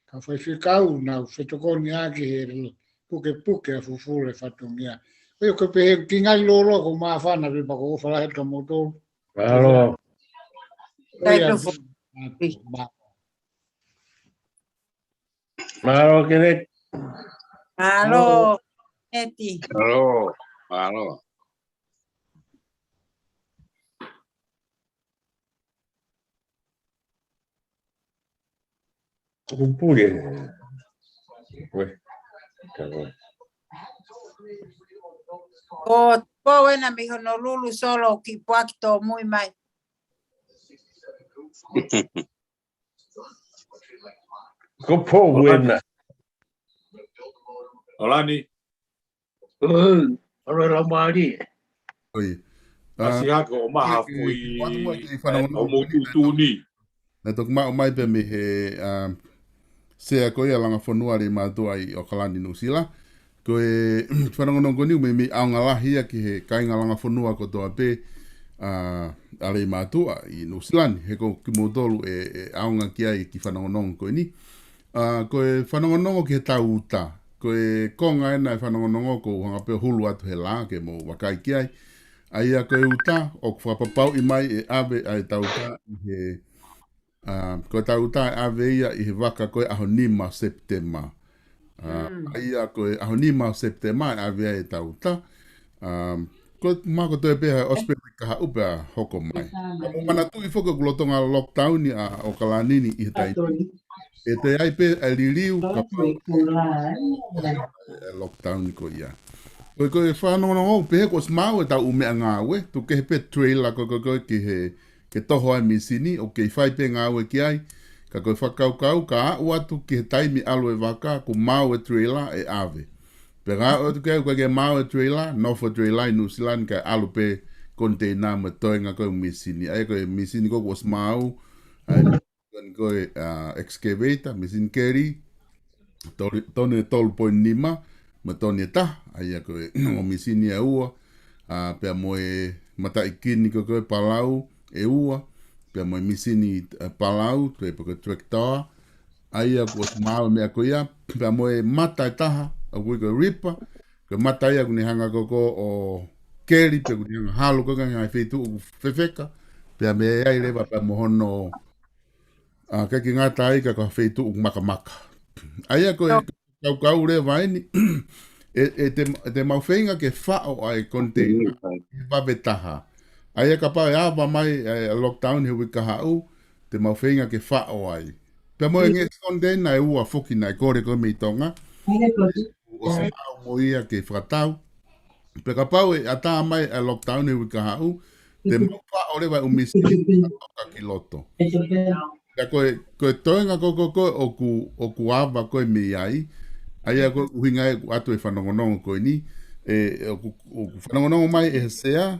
kau faifekau, nau fetokoniʻaki he pukepuke ʻa fufulu e fatongia. ʻOi, ʻoku pehē, ki ngai lolo, ʻoku māfana pē pea ʻoku ʻofa lahi atu kia moutolu. Mālō. Ko ia, Kai Tofo. Mālō, Kenneth. Mālō, Neti. Mālō, mālō. Kuo pule. Ko Pou ena mei Honolulu, Solo, ki Puaki, tōmui mai. Ko Pou ena. ʻOlani. ʻOlani, lau mālie. ʻOi. Kasi hake ʻo maha fui ʻo mou tuʻutuʻuni. Naʻe toki maʻu mai pē mei he, ʻa, sea ko ia Langa Fonua Leimātuʻa ʻi ʻAokalani, Nuʻusila. Ko e fanongonongo ko eni ʻoku meimei ʻaonga lahi ia ki he kāinga Langa Fonua kotoa pē, ʻa, ʻa Leimātuʻa ʻi Nuʻusila ni. He ko kimoutolu ʻe, ʻe ʻaonga ki ai ki fanongonongo ko eni. ʻA, ko e fanongonongo ki he tau uta. Ko e konga ena e fanongonongo ʻoku ou hanga pē ʻo hulu atu he lā ke mou vakai ki ai. ʻA ia ko e uta, ʻoku fakapapauʻi mai ʻe ʻave ʻa e tau uta ʻi he, ʻa, ko e tau uta ʻe ʻave ia ʻi he vaka ko e ʻaho nima Sepitema. ʻA, ʻa ia ko e ʻaho nima Sepitema ʻe ʻave ai e tau uta. ʻA, ko e mako toe pē ha ʻosi pē uike kahaʻu pea hoko mai. Ka mou manatuʻi foki ʻoku lolotonga lockdown ʻa ʻAokalani ni ʻi he taimi. ʻE toe ʻi ai pē ʻa e liliu kapau ʻe lockdown ko ia. Ko e, ko e fanongonongo pehē kuo ʻosi maau e tau ʻū meʻangāue, tuku kehe pē trailer ko, ko, ko, ki he, ke toho ai mīsini, ʻoku kei fai pē ngāue ki ai, ka ko e fakakaukau, ka aʻu atu ki he taimi ʻalu e vaka, kuo maau e trailer ʻe ʻave. Pea ka aʻu atu ki ai, ʻoku ʻikai ke maau e trailer, nofo trailer ʻi Nuʻusila ni kae ʻalu pē koniteina mo e toenga ko e mīsini. ʻA ia ko e mīsini ko ē kuo ʻosi maau, ʻa e mīsini ko e, ʻa, excavator, mīsini keli, toli-, toni ʻe tolu poini nima, mo e toni ʻe taha, ʻa ia ko e ongo mīsini ʻe ua, ʻa, pea mo e mataʻikini ko ē ko e palau ʻe ua, pea mo e mīsini, ʻa, palau, pe ko e tractor, ʻa ia kuo ʻosi maau e meʻa ko ia, pea mo e mata ʻe taha, ʻoku ui ko e ripper, ko e mata ia ʻoku ne hanga ko ē ko ē ʻo keli, pe ʻoku ne hanga halo ko ē ngaahi feituʻu ʻoku fefeka, pea mei ai leva pea mo hono, ʻa, ʻikai ke ngata ai ka ko e feituʻu ʻoku makamaka. ʻA ia ko e kaukau leva eni, ʻe, ʻe te, ʻe te mau feinga ke faʻo ʻa e koniteina ʻi he vave taha. ʻA ia kapau ʻe ava mai ʻa e lockdown he uike kahaʻu, te mau feinga ke faʻo ai. Pea mo e ngeʻesi koniteina ʻe ua foki naʻe kole ko ē mei Tonga. ʻOsi maau mo ia ke fakatau. Pea kapau ʻe ʻatā mai ʻa e lockdown he uike kahaʻu, te mau faʻo leva e ʻū mīsini ʻoka ki loto. Pea ko e, ko e toenga ko ē ko ē ko ē ʻoku, ʻoku ava ko ē mei ai, ʻa ia ko e ʻuhinga ē ʻoku ʻoatu e fanongonongo ko eni, ʻe, ʻoku, ʻoku fanongonongo mai ʻe he sea,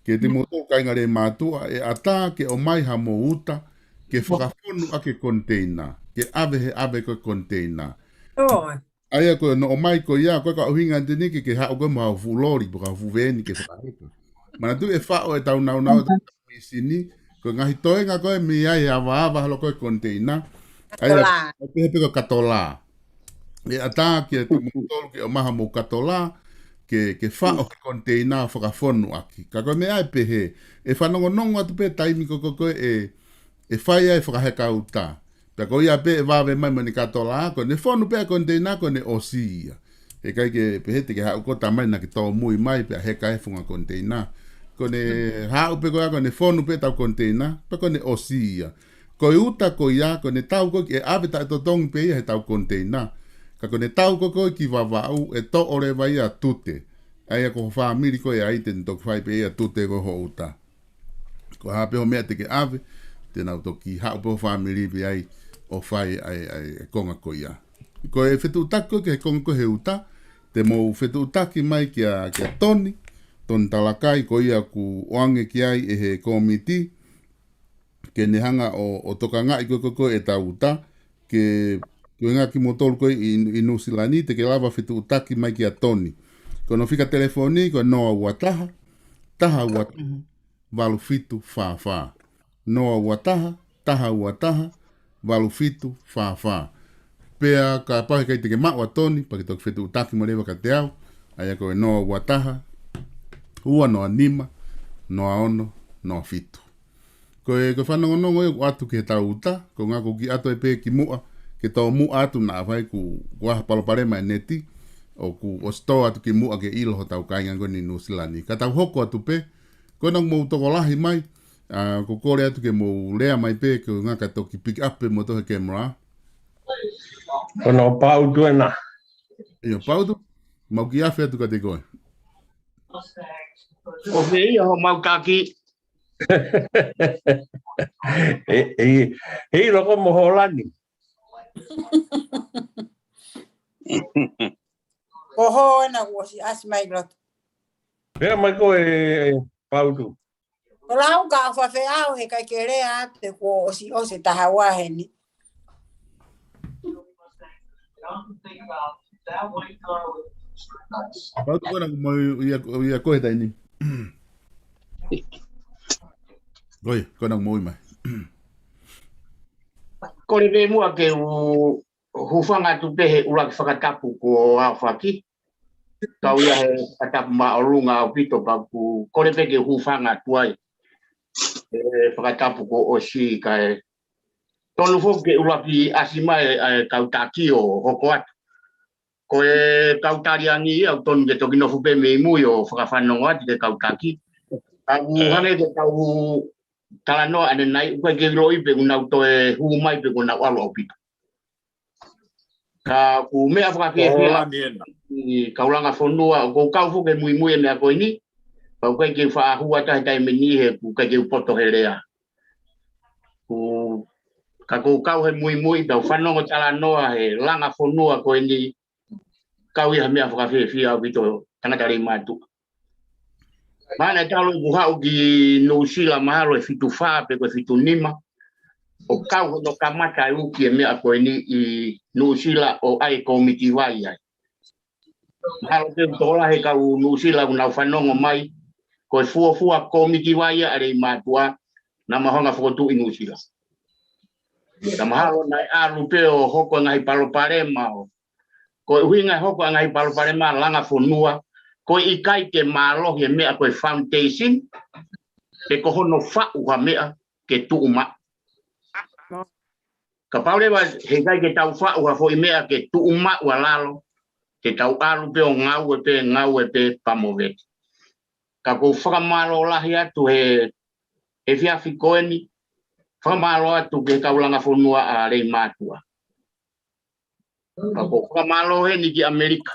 ke te moutolu kāinga Leimātuʻa, ʻe ʻatā ke ʻomai hamou uta, ke fakafonu ʻaki e koniteina, ke ʻave he ʻave ko e koniteina. ʻOi. ʻA ia ko e ʻomai ko ia, ko e ka ʻuhinga ʻeni ke, ke haʻu ko ē mo ha fuʻu loli, pe ko ha fuʻu veeni ke fakaheka. Manatuʻi ʻe faʻo ʻe tau naunau ʻe tau mīsini, ko e ngaahi toenga ko ē mei ai e ava ava holo ko e koniteina. ʻA ia, katola. ʻO pehē pē ko e katola. ʻE ʻatā kiate kimoutolu ke ʻomai hamou katola, ke, ke faʻo he koniteina ʻo fakafonu ʻaki. Ka ko e meʻa ʻe pehē, ʻe fanongonongo atu pē taimi ko ē ko ē ko ē ʻe, ʻe fai ai e fakaheka uta. Pea ko ia pē ʻe vave mai mo ʻene katola, ko ʻene fonu pē ʻa e koniteina ko ʻene ʻosi ia. ʻE ʻikai ke pehē te ke haʻu ko ē tamai naʻa ke tōmui mai pea heka e funga koniteina. Ko ʻene haʻu pē ko ia ko ʻene fonu pē ʻetau koniteina, pea ko ʻene ʻosi ia. Ko e uta ko ia, ko ʻene tau ko ē ki he ʻave taʻetotongi pē ia heʻetau koniteina. Ka ko ʻene tau ko ē ko ē ki Vavaʻu, ʻe toʻo leva ia ʻa Tute. ʻA ia ko ho fāmili ko ē ʻa ia te ne toki fai pē ia ʻa Tute ko ho uta. Ko e hā pē hoʻo meʻa te ke ʻave, te nau toki haʻu pē ho fāmili pē ai ʻo fai ʻa e, ʻa e konga ko ia. Ko e fetuʻutaki ko ē ki he konga ko ē he uta, te mou fetuʻutaki mai kia, kia Toni, Toni Talakai, ko ia ʻoku ʻoange ki ai ʻe he kōmiti, ke ne hanga ʻo, ʻo tokangaʻi ko ē ko ē ko ē ʻetau uta, ke, ko e ngaahi kimoutolu ko ē ʻi, ʻi Nuʻusila ni, te ke lava fetuʻutaki mai kia Toni. Ko hono fika telefoni, ko e noa ua taha, taha ua taha, valu fitu fā fā. Noa ua taha, taha ua taha, valu fitu fā fā. Pea kapau he ʻikai te ke maʻu ʻa Toni, pea ke toki fetuʻutaki mo leva kiate au, ʻa ia ko e noa ua taha, ua noa nima, noa ono, noa fitu. Ko e, ko e fanongonongo ia ʻoku ʻoatu ki he tau uta, ko e ngaahi ko ki ʻato e pē ki muʻa, ke tō muʻa atu naʻa fai ku, ku ʻi ai ha palopalema e neti, ʻoku ʻosi tō atu ki muʻa ke ʻilo hotau kāinga ko eni Nuʻusila ni. Ka tau hoko atu pē, ko ena mou tokolahi mai, ʻa, ko e kole atu ke mou lea mai pē, ko e ngaahi ka toki pick up pē mo tō he camera. Ko ena Pautu ena. ʻIo, Pautu, mau kiʻi afe atu kiate koe. ʻO fē ia homau taki. ʻE, ʻe, ʻe, loko mo Hōlani. Ko Hō ena kuo ʻosi ʻasi mai ki loto. Pea mai ko e Pautu. Ko lau ka ʻofa fē au he kai ke lea atu kuo ʻosi ʻosi taha ua heni. Pautu ko ena mo ia, ia ko e taimi ni. Ko ia, ko ena mo ia mai. Kole pē muʻa ke u hūfanga atu pē he ʻuluaki fakatapu kuo aofaki. Kau ia he fakatapu māʻolunga ʻaupito pea ʻoku kole pē ke hūfanga atu ai. E fakatapu kuo ʻosi kae tonu foki ke ʻuluaki ʻasi mai e, e kau taki ʻo hoko atu. Ko e kau tali ange ia ʻoku tonu ke toki nofo pē mei mui ʻo fakafanongo atu ki he kau taki. Ka ʻoku hangē ko e kau talanoa ʻanenai, ʻoku ʻikai ke u ʻiloʻi pe ʻoku nau toe hū mai pe ʻoku nau ʻalu ʻaupito. Ka ʻoku meʻa fakafiefia ʻi he kau langa fonua, ʻoku ou kau foki he muimui e meʻa ko eni, ka ʻoku ʻikai ke u faʻa hū atu he taimi ni he ʻoku ʻikai ke u poto he lea. ʻOku, ka ʻoku ou kau he muimui, tau fanongo talanoa he langa fonua ko eni, kau ia he meʻa fakafiefia ʻaupito tangata Leimātuʻa. Mahalo ʻe talu ʻeku haʻu ki Nuʻusila mahalo ʻe fitu fā pe ko e fitu nima. ʻO kau hono kamata e uki e meʻa ko eni ʻi Nuʻusila ʻo ʻai e kōmiti vai ai. Mahalo te u tokolahi e kau Nuʻusila ʻoku nau fanongo mai, ko e fuofua kōmiti vai ʻa Leimātuʻa, naʻa mau hanga ʻo fokotuʻu ʻi Nuʻusila. Ka mahalo naʻe ʻalu pē ʻo hoko e ngaahi palopalema ʻo ko e ʻuhinga e hoko e ngaahi palopalema langa fonua, ko e ʻikai ke mālohi e meʻa ko e foundation, pe ko hono faʻu ha meʻa ke tuʻu maʻu. Kapau leva he ʻikai ke tau faʻu ha foʻi meʻa ke tuʻu maʻu ʻa lalo, ke tau ʻalu pē ʻo ngāue pē, ngāue pē pea mo vete. Ka ʻoku ou fakamālō lahi atu he, he efiafi ko eni, fakamālō atu ki he kau langa fonua ʻa Leimātuʻa. Ka ʻoku ou fakamālō heni ki ʻAmelika.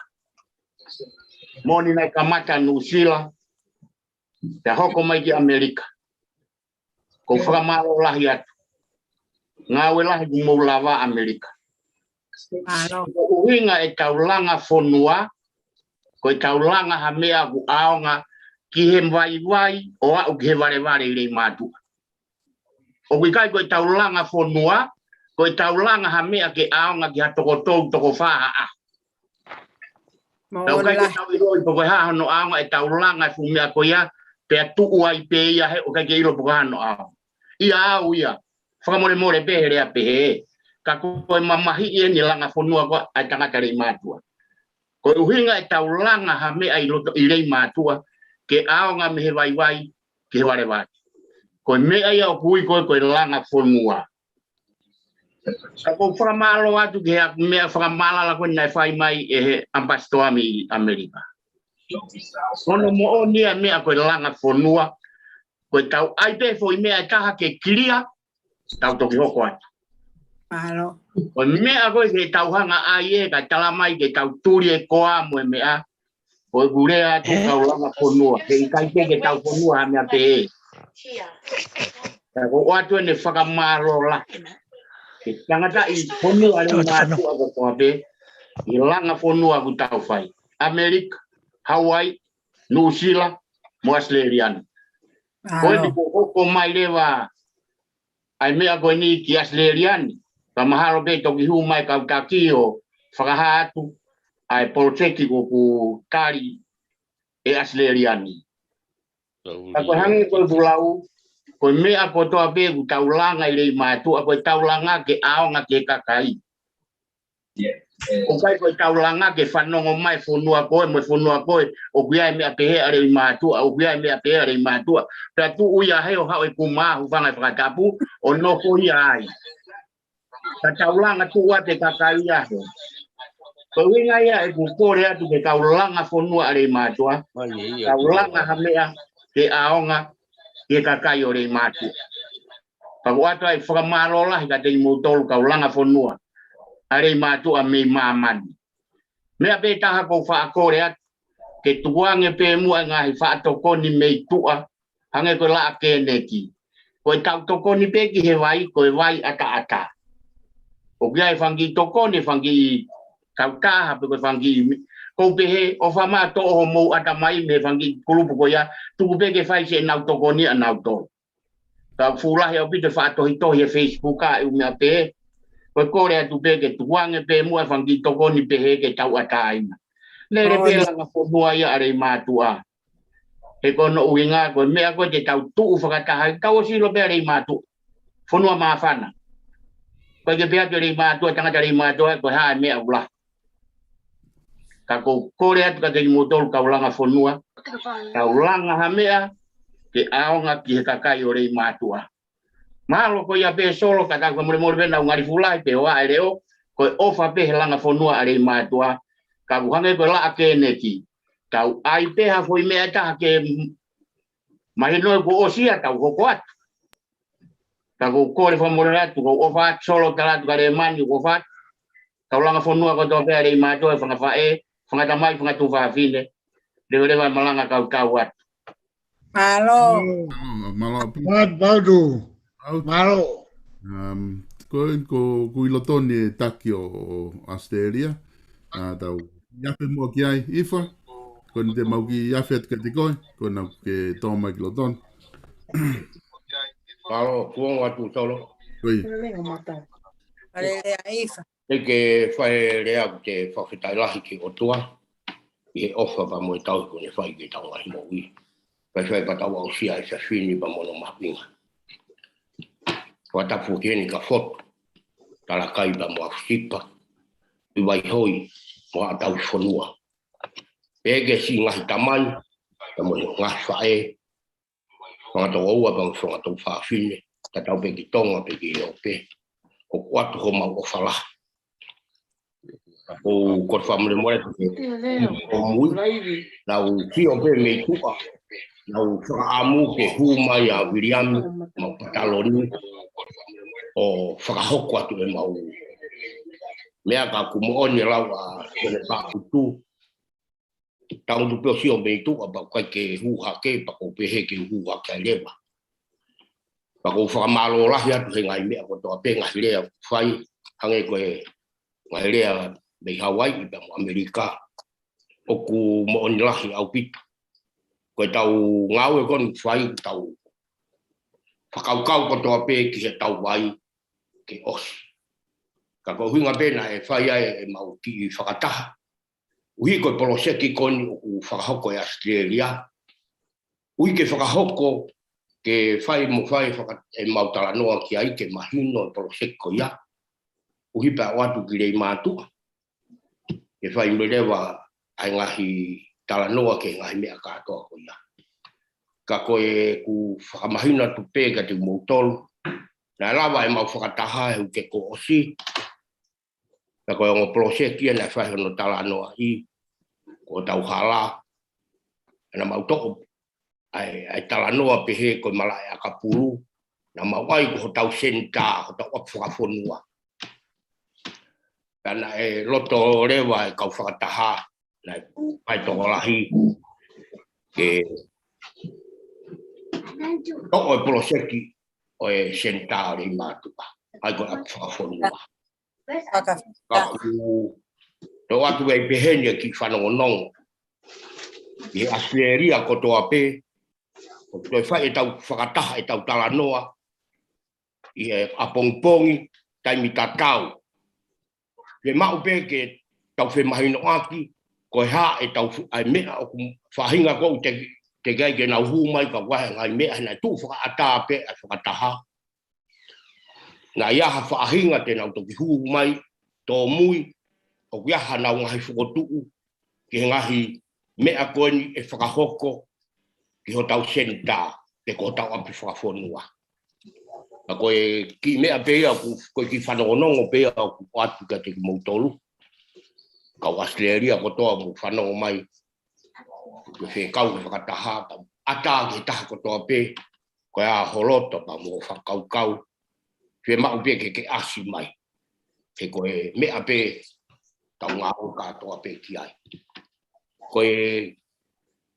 Moʻoni naʻe kamata Nuʻusila, pea hoko mai ki ʻAmelika. ʻOku ou fakamālō lahi atu. Ngāue lahi kuo mou lava ʻAmelika. Mālō. Ko e ʻuhinga e tau langa fonua, ko e tau langa ha meʻa ʻoku ʻaonga ki he vaivai ʻo aʻu ki he valevale ʻi Leimātuʻa. ʻOku ʻikai ko e tau langa fonua, ko e tau langa ha meʻa ke ʻaonga ki ha toko tolu, toko fā ʻa. Ka ʻoku ʻikai ke tau ʻiloʻi pe ko e hā hono ʻaonga e tau langa e fuʻu meʻa ko ia, pea tuʻu ai pē ia he ʻoku ʻikai ke ʻilo pe ko e hā hono ʻaonga. ʻIa au ia, fakamolemole pē he lea pehē. Ka ko e mamahiʻi eni langa fonua ko ē ʻa e tangata Leimātuʻa. Ko e ʻuhinga e tau langa ha meʻa ʻi loto ʻi Leimātuʻa, ke ʻaonga mei he vaivai ki he valevale. Ko e meʻa ia ʻoku ui ko ē ko e langa fonua. Ka ʻoku ou fakamālō atu ki he meʻa fakamālala ko ē naʻe fai mai ʻe he ʻamipasitoa mei ʻAmelika. Ko hono moʻoni ia e meʻa ko e langa fonua, ko e tau ʻai pē foʻi meʻa ʻe taha ke kilia, tau toki hoko atu. Mālō. Ko e meʻa ko ē ke tau hanga ʻai ē, ka tala mai ke tau tuli e koa mo e meʻa, ko ʻeku lea atu kau langa fonua, he ʻikai pē ke tau fonua ha meʻa pē ē. Ka ʻoku ou ʻoatu eni e fakamālō lahi. Ke tangata ʻi fonua Leimātuʻa kotoa pē, ʻi he langa fonua ʻoku tau fai. ʻAmelika, Hawaii, Nuʻusila, mo ʻAositelēlia ni. Ko eni kuo hoko mai leva ʻa e meʻa ko eni ki ʻAositelēlia ni, ka mahalo pē toki hū mai kau taki ʻo fakahā atu ʻa e poloteki ʻoku tali ʻe ʻAositelēlia ni. Ka ko e hangē ko ʻeku lau, ko e meʻa kotoa pē ʻoku tau langa ʻi Leimātuʻa, ko e tau langa ke ʻaonga ki he kakai. ʻOku ʻikai ko e taulanga ke fanongo mai fonua ko ē, mo e fonua ko ē, ʻoku ʻi ai e meʻa pehē ʻa Leimātuʻa, ʻoku ʻi ai e meʻa pehē ʻa Leimātuʻa. Pea tuʻu ia he ʻo haʻu e kumā, hūfanga he fakatapu, ʻo nofo ia ai. Ka taulanga tuʻu atu e kakai ia he. Ko e ʻuhinga ia ʻeku kole atu ki he kau langa fonua ʻa Leimātuʻa. Kau langa ha meʻa ke ʻaonga ki he kakai ʻo Leimātuʻa. Pea ʻoatu ai e fakamālō lahi kiate kimoutolu kau langa fonua ʻa Leimātuʻa mei māmani. Meʻa pē taha ʻoku ou faʻa kole atu, ke tukuange pē muʻa e ngaahi faʻa tokoni mei tuʻa, hangē ko e Laʻa Kēneti. Ko e tau tokoni pē ki he vai, ko e vai ʻataʻatā. ʻOku ʻi ai e fanga kiʻi tokoni, fanga kiʻi kautaha, pe ko e fanga kiʻi mi-, ʻoku ou pehē, ʻofa mai ʻo toʻo homou ʻatamai mei he fanga kiʻi kulupu ko ia, tuku pē ke fai siʻenau tokoni ʻanautolu. Ka fuʻu lahi ʻaupito e faʻa tohitohi he Facebook ʻa e ʻū meʻa pehē. Ko e kole atu pē ke tukuange pē muʻa e fanga kiʻi tokoni pehē ke tauʻatāina. Lele pē langa fonua ia ʻa Leimātuʻa. He ko hono ʻuhinga ko e meʻa ko ē te tau tuʻu fakataha ai, tau ʻosi ʻilo pē ʻa Leimātuʻa. Fonua māfana. Ko e ke pehē atu ʻe Leimātuʻa, tangata Leimātuʻa, ko e hā e meʻa ʻoku lahi. Ka ʻoku ou kole atu kiate kimoutolu kau langa fonua, tau langa ha meʻa ke ʻaonga ki he kakai ʻo Leimātuʻa. Mahalo ko ia pē Solo, ka tau fakamolemole pē naʻa ku ngali fuʻu lahi pē ʻo ʻai e leʻo, ko e ʻofa pē he langa fonua ʻa Leimātuʻa, ka ʻoku hangē ko e Laʻa Kēneti. Tau ʻai pē ha foʻi meʻa ʻe taha ke m-, mahino kuo ʻosi ia tau hoko atu. Ka ʻoku ou kole fakamolemole atu, ʻoku ou ʻofa atu Solo, tala atu kia Lēmani, ʻoku ou ʻofa atu. Kau langa fonua kotoa pē ʻa Leimātuʻa, fanga faʻē, fanga tamai, fanga tuofāfine. Leveleva e malanga kau tau atu. Mālō. Mālō, mālō. Mālō. Mālō. Um, ko, ko, ko ʻIlotoni e taki ʻo, ʻo Australia. ʻA, tau ʻi afe muʻa ki ai, ʻIfa. Ko eni te mau kiʻi afe atu kiate koe, ko ena ke tō mai ki loto ni. Mālō, kuonga atu Solo. Ko ia. Alele ʻa ʻIfa. ʻE ke fai e lea ʻoku te fakafetaʻi lahi ki he ʻOtua, ʻi he ʻofa pea mo e tauhi kuo ne fai ki heʻetau ngaahi moʻui. Faifai pea tau aʻusia ʻa e efiafi ni pea mo hono mahuʻinga. Fakatapu ki heni ka fotu, talakai pea mo afusipa, ʻi Vaihoi, mo haʻa tauhi fonua. Pea ki he siʻi ngaahi tamai, pea mo e ngaahi faʻē, fanga tokoua pea mo e fanga tuofāfine, tatau pē ki Tonga pe ki he ʻope. ʻOku ʻoatu homau ʻofa lahi. ʻOku ou kole fakamolemole atu ki he ʻomui, naʻa ku sio pē mei tuʻa, naʻa ku fakaʻamu ke hū mai ʻa Viliami, mau pataloni, ʻo fakahoko atu ʻemau meʻa ka ʻoku moʻoni e lau ʻa Sene Paʻutu, tangutu pē ʻo sio mei tuʻa pea ʻikai ke hū hake, pea ʻoku ou pehē ke hū hake ai leva. Pea ʻoku ou fakamālō lahi atu he ngaahi meʻa kotoa pē, ngaahi lea fai, hangē ko e ngaahi lea mei Hawaiʻi pea mo ʻAmelika. ʻOku moʻoni lahi ʻaupito. Ko ʻetau ngāue ko eni ʻoku fai, tau fakakaukau kotoa pē ki heʻetau vai ke ʻosi. Ka ko e ʻuhinga pē naʻe fai ai ʻemau kiʻi fakataha. ʻUhi ko e poloseki ko eni ʻoku fakahoko ʻe Australia. ʻUhi ke fakahoko ke fai mo fai faka-, ʻemau talanoa ki ai ke mahino e poloseki ko ia. ʻUhi pea ʻoatu ki Leimātuʻa. Ke fai mai leva ʻa e ngaahi talanoa ki he ngaahi meʻa kātoa ko ia. Ka ko ʻeku fakamahino atu pē kiate kimoutolu. Naʻe lava ʻemau fakataha he uike kuo ʻosi. Ka ko e ongo poloseki ia naʻe fai hono talanoaʻi, ko hotau hala, naʻa mau toʻo ʻa e, ʻa e talanoa pehē ko e malaʻe ʻakapulu, naʻa mau ʻai ko hotau senitā, hotau ʻapi fakafonua. Pea naʻe loto leva e kau fakataha, naʻe fai tokolahi, ke toʻo e poloseki ʻo e senitā ʻo Leimātuʻa, ʻai ko e ʻapi fakafonua. Ka ʻoku toʻo atu ai pehē ni e kiʻi fanongonongo. ʻI he Australia kotoa pē, ʻoku toe fai ʻetau fakataha, ʻetau talanoa, ʻi he ʻapongipongi, taimi tatau. Ke maʻu pē ke tau femahinoʻaki, ko e hā ʻetau fu-, ʻa e meʻa ʻoku faʻahinga ko ʻoku te, teʻeki ai ke nau hū mai ka ʻoku ʻi ai e ngaahi meʻa he naʻe tuʻu fakaʻatā pē ʻa e fakataha. Naʻe ʻi ai ha faʻahinga te nau toki hū mai, tōmui, ʻoku ʻi ai hanau ngaahi fokotuʻu ki he ngaahi meʻa ko eni ʻe fakahoko ki hotau senitā pe ko hotau ʻapi fakafonua. Ka ko e kiʻi meʻa pē ia ʻoku, ko e kiʻi fanongonongo pē ia ʻoku ʻoatu kiate kimoutolu kau ʻAositelēlia kotoa mou fanongo mai, ke fekau ke fakataha, pea ʻatā ki he taha kotoa pē, ko e hā ho loto pea mo e fakakaukau, fiemaʻu pē ke ke ʻasi mai. He ko e meʻa pē tau ngāue kātoa pē ki ai. Ko e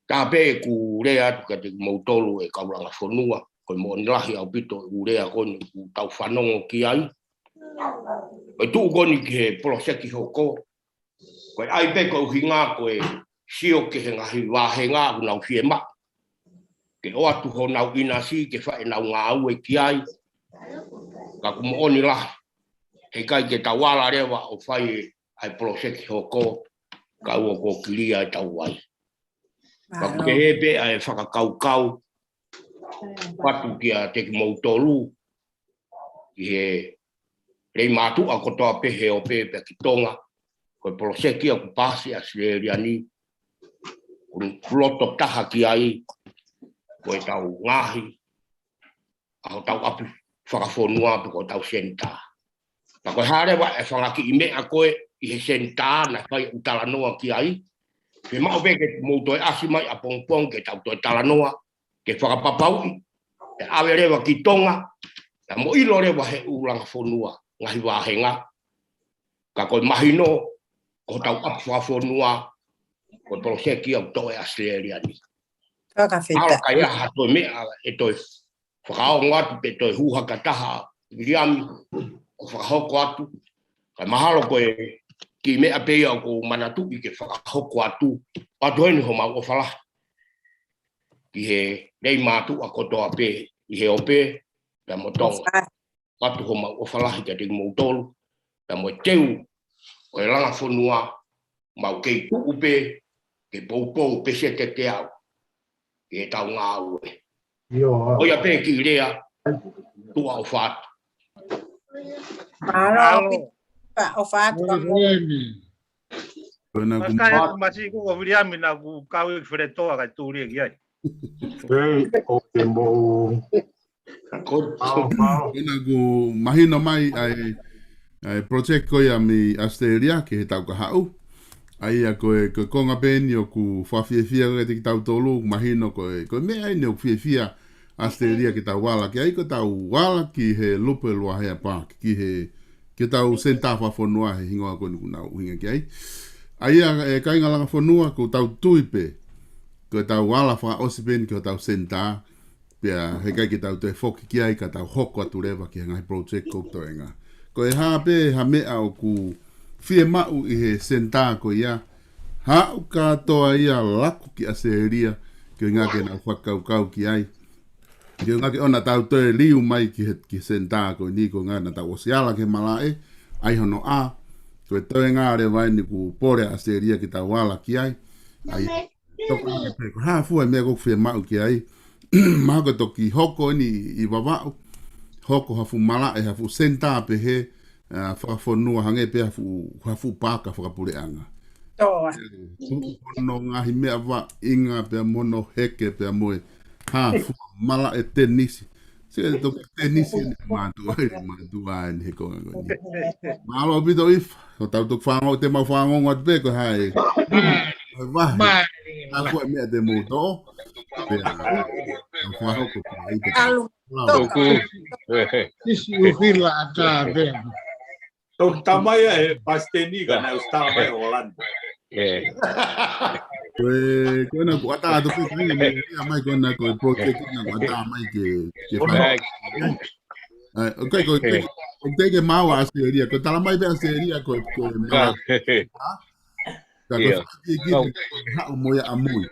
taha pē ʻeku lea atu kiate kimoutolu ʻe kau langa fonua, ko e moʻoni lahi ʻaupito ʻeku lea ko eni ʻoku tau fanongo ki ai. Ko e tuʻu ko eni ki he poloseki hoko, ko e ʻai pē ko e ʻuhinga ko e sio ki he ngaahi vāhenga ʻoku nau fiemaʻu ke ʻoatu honau ʻinasi ke fai ʻenau ngāue ki ai. Ka ʻoku moʻoni lahi, heʻikai ke tau ala leva ʻo fai ʻa e poloseki hoko kae ʻoua kuo kilia ʻetau vai. Ka ʻoku kehe pē ʻa e fakakaukau ʻoatu kiate kimoutolu ʻi he lelei mātuʻa kotoa pē he ope pea ki Tonga. Ko e poloseki ʻoku paasi ʻAositelēlia ni, ʻoku loto taha ki ai ko ʻetau ngaahi, ʻa hotau ʻapi fakafonua pe ko hotau senitā. Pea ko e hā leva e fanga kiʻi meʻa ko ē ʻi he senitā naʻe fai ʻeku talanoa ki ai, fiemaʻu pē ke mou toe ʻasi mai ʻapongipongi ke tau toe talanoa, ke fakapapauʻi ʻe ʻave leva ki Tonga, pea mo ʻilo leva he ʻū langa fonua ngaahi vāhenga. Ka ko e mahino, ko hotau ʻapi fakafonua, ko e poloseki ʻoku toʻo ʻe ʻAositelēlia ni. Ala kai ʻi ai ha toe meʻa ʻe toe fakaongo atu pe toe hū hake ha taha, Viliami, ʻo fakahoko atu. Kae mahalo ko e kiʻi meʻa pē ia ʻoku ou manatuʻi ke fakahoko atu, ʻoatu heni homau ʻofa lahi ki he lelei mātuʻa kotoa pē ʻi he ope pea mo Tonga. ʻOatu homau ʻofa lahi kiate kimoutolu, pea mo e teu ʻo e langa fonua, mau kei tuʻu pē ke poupou peseti ʻe teau ki heʻetau ngāue. ʻIo. Ko ia pē kiʻi lea, tuʻa ʻofa atu. Mālō. ʻOfa atu ka mou. Ko ena ku Masikai atu masi ko ko Viliami naʻa ku kau ʻi Feletoa kae tuli ki ai. Ei, ʻoku mou. Ko ena ku mahino mai ʻa e, ʻa e project ko ia mei ʻAositelēlia ki he taʻu ka haʻu. ʻA ia ko e, ko e konga pē eni ʻoku fakafiefia kiate kitautolu, mahino ko e, ko e meʻa eni ʻoku fiefia ʻAositelēlia ke tau ala ki ai, ko ʻetau ala ki he Lupe Luahea Park, ki he, ki heʻetau senitā fakafonua he hingoa ko eni ʻoku nau ʻuhinga ki ai. ʻA ia, ʻe kāinga langa fonua, ʻoku tau tui pē ko ʻetau ala fakaʻosi pē eni ki hotau senitā, pea heʻikai ke tau toe foki ki ai ka tau hoko atu leva ki he ngaahi project ʻoku toenga. Ko e hā pē ha meʻa ʻoku fiemaʻu ʻi he senitā ko ia, haʻu kātoa ia laku ki ʻAositelēlia, ke ʻuhinga ke nau fakakaukau ki ai. Ke ʻuhinga ke ʻoua naʻa tau toe liu mai ki he, ki he senitā ko eni, ko e ʻuhinga naʻa tau ʻosi ala ki he malaʻe, ʻai hono ʻā, ko e toenga leva eni ʻoku pole ʻa ʻAositelēlia ke tau ala ki ai. ʻA ia, toka ake pē, ko e hā fua e meʻa ʻoku fiemaʻu ki ai. Mahalo ko e toki hoko eni ʻi Vavaʻu, hoko ha fuʻu malaʻe, ha fuʻu senitā pehē, ʻa, fakafonua hangē pē ha fuʻu, ha fuʻu paaka fakapuleʻanga. Toa. Tuʻu hono ngaahi meʻa vaʻinga pea mo hono heke pea mo e hā fua malaʻe tenisi. Sio ki he toki tenisi eni mātuʻa, eni mātuʻa eni he konga ko eni. Mālō ʻaupito ʻIfa, ko ʻetau toki fanongo, te mau fanongo atu pē ko hai. Ko e vahe. Hā fua e meʻa te mou toʻo. Pea, tau fakahoko pē, ʻai pē. Alu. Mālō. Toka. Isi ʻuhila ʻatā pē. Tau tamai ʻa e pasiteni ka naʻe ʻosi tā mai ʻo Holani. Ko e, ko ena kuo ʻatā atu pē, ko ena mai ko ena ko e project ko ena kuo ʻatā mai ke, ke fai. ʻAi, ʻoku ʻikai ko, ʻoku ʻikai ke maau ʻa ʻAositelēlia, ko e tala mai pē ʻa ʻAositelēlia ko e, ko e maau. Ka ko e fakakikihi ke haʻu mo ia ʻamui.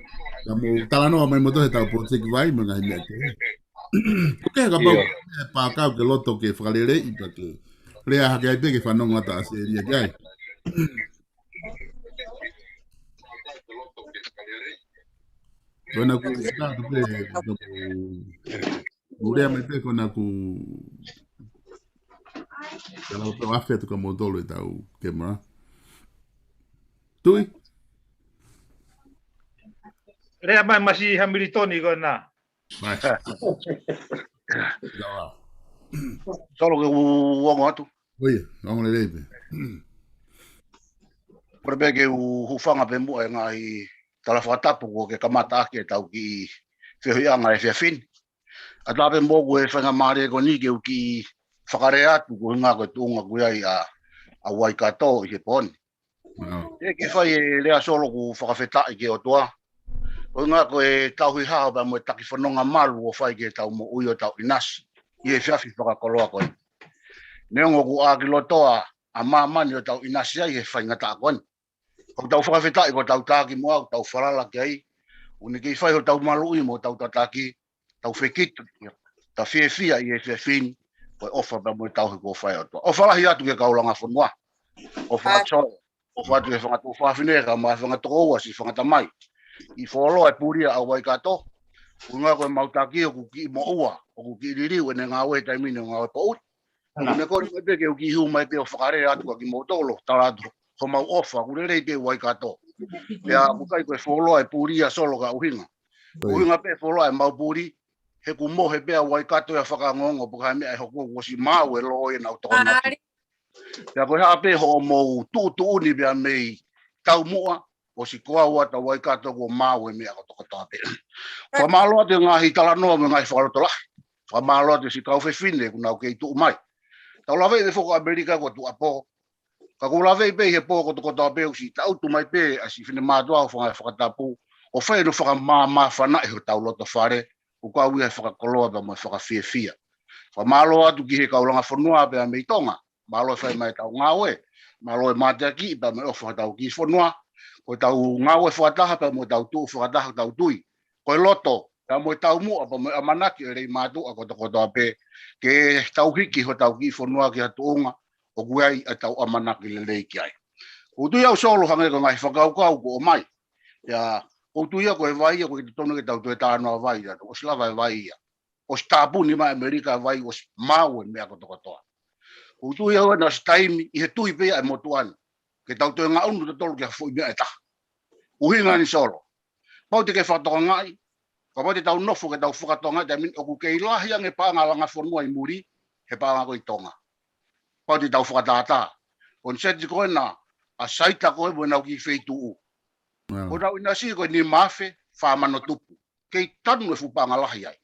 Ka mou talanoa mai mo tohi ʻetau project vai mo e ngaahi meʻa kehe. ʻOku ʻikai ha kapau ko e meʻa ʻe pākau ke loto ke fakaleleiʻi pea ke lea hake ai pē ke fanongo atu ʻa ʻAositelēlia ki ai. Ko ena kuo start pē, ko ena kuo, kuo lea mai pē ko ena kuo, ka lau tau afe atu ka mou tolo ʻetau camera. Tui? Lea mai Masi Hamilitoni ko ena. Mai. Ia. Solo, ke u ongo atu. ʻIo, ongo lelei pē. Kole pē ke u hūfanga pē muʻa he ngaahi tala fakatapu kuo ke kamata ʻaki ʻetau kiʻi feohiʻanga he efiafi ni. ʻAtā pē moʻoku e faingamālie ko eni ke u kiʻi fakalea atu ko e ʻuhinga ko e tuʻunga ko ia ʻa, ʻa Waikato ʻi he pō ni. Ke ke fai e lea Solo, ʻoku fakafetaʻi ki he ʻOtua. Ko e ʻuhinga ko e tauhi hao pea mo e taki fononga malu ʻoku fai ki heʻetau moʻui ʻo tau ʻinasi ʻi he efiafi fakakoloa ko eni. Neongo ʻoku ʻākilotoa ʻa māmani ʻo tau ʻinasi ai he faingataʻa ko eni. ʻOku tau fakafetaʻi ko ʻetau taki mo ʻetau falala ki ai. ʻOku ne kei fai hotau maluʻi mo tau tataki, tau fekito, tau fiefia ʻi he efiafi ni, ko e ʻofa pea mo e tauhi kuo fai ʻe he ʻOtua. ʻOfa lahi atu ki he kau langa fonua. ʻOfa atu Solo, ʻofa atu ki he fanga tuofāfine, kae ʻumaʻā e fanga tokoua, siʻi fanga tamai. ʻI he fuoloa e pulia ʻa Waikato, ko e ʻuhinga ko e mau taki ʻoku kiʻi moʻua, ʻoku kiʻi liliu ʻene ngāue he taimi ni ʻo ngāue poʻuli. Ana. Ko e kole mai pē ke u kiʻi hū mai pē ʻo fakalea atu kia kimoutolu, tala atu homau ʻofa, ʻoku lelei pē Waikato. Pea ʻoku ʻikai ko e fuoloa e pulia Solo ka ʻuhinga. ʻUhinga pē fuoloa e mau puli, he ʻoku mohe pē ʻa Waikato ia fakaongoongo, pe ko e hā e meʻa ʻe hoko, kuo ʻosi maau e loi ʻenau tokonaki. Pea ko e hā pē hoʻomou tuʻutuʻuni pea mei taumuʻa, ʻosi ko au ʻa Waikato kuo maau e meʻa kotokotoa pē. Fakamālō atu he ngaahi talanoa mo e ngaahi fakalotolahi. Fakamālō atu siʻi kau fefine kuo nau kei tuʻu mai. Tau laveʻi pē foki ʻAmelika ko e tuʻuapō. Ka ʻoku ou laveʻi pē ʻi he pō kotokotoa pē ʻoku siʻi tangutu mai pē ʻa siʻi finemātuʻa ʻo fai e ngaahi fakatapu, ʻo fai hono fakamāmāfanaʻi hotau loto fale, ʻo kau ia he fakakoloa pea mo e fakafiefia. Fakamālō atu ki he kau langa fonua pea mei Tonga. Mālō e fai mai ʻetau ngāue. Mālō e mateakiʻi pea mo e ʻofa hotau kiʻi fonua. Ko ʻetau ngāue fakataha pea mo ʻetau tuʻu fakataha ʻetau tui. Ko e loto, pea mo e taumuʻa, pea mo e ʻamanaki ʻo e lelei mātuʻa kotokotoa pē, ke tau hiki hotau kiʻi fonua ki ha tuʻunga ʻoku ʻi ai ʻetau ʻamanaki lelei ki ai. ʻOku ou tui au Solo, hangē ko e ngaahi fakakaukau kuo ʻomai. Ia, ʻoku ou tui au ko e vai ia ʻoku ʻikai totonu ke tau toe talanoa vai ia, ʻosi lava e vai ia. ʻOsi tāpuni mai ʻe ʻAmelika e vai, ʻosi maau e meʻa kotokotoa. ʻOku ou tui au ʻena ʻosi taimi, ʻi he tui pē ia ʻa e motuʻa ni, ke tau toe ngaʻunu tautolu ki ha foʻi meʻa ʻe taha. ʻUhinga eni Solo. Kapau te ke fakatokangaʻi, kapau te tau nofo ke tau fakatokangaʻi, taimi ni ʻoku kei lahi ange paʻanga langa fonua ʻi muli he paʻanga ko ē ʻi Tonga. Kapau te tau fakatātā. Ko e seti ko ena ʻa Saita ko ē mo ʻenau kiʻi feituʻu. Ko ʻenau ʻinasi ko e nima afe fā mano tupu. Kei tanu e fuʻu paʻanga lahi ai.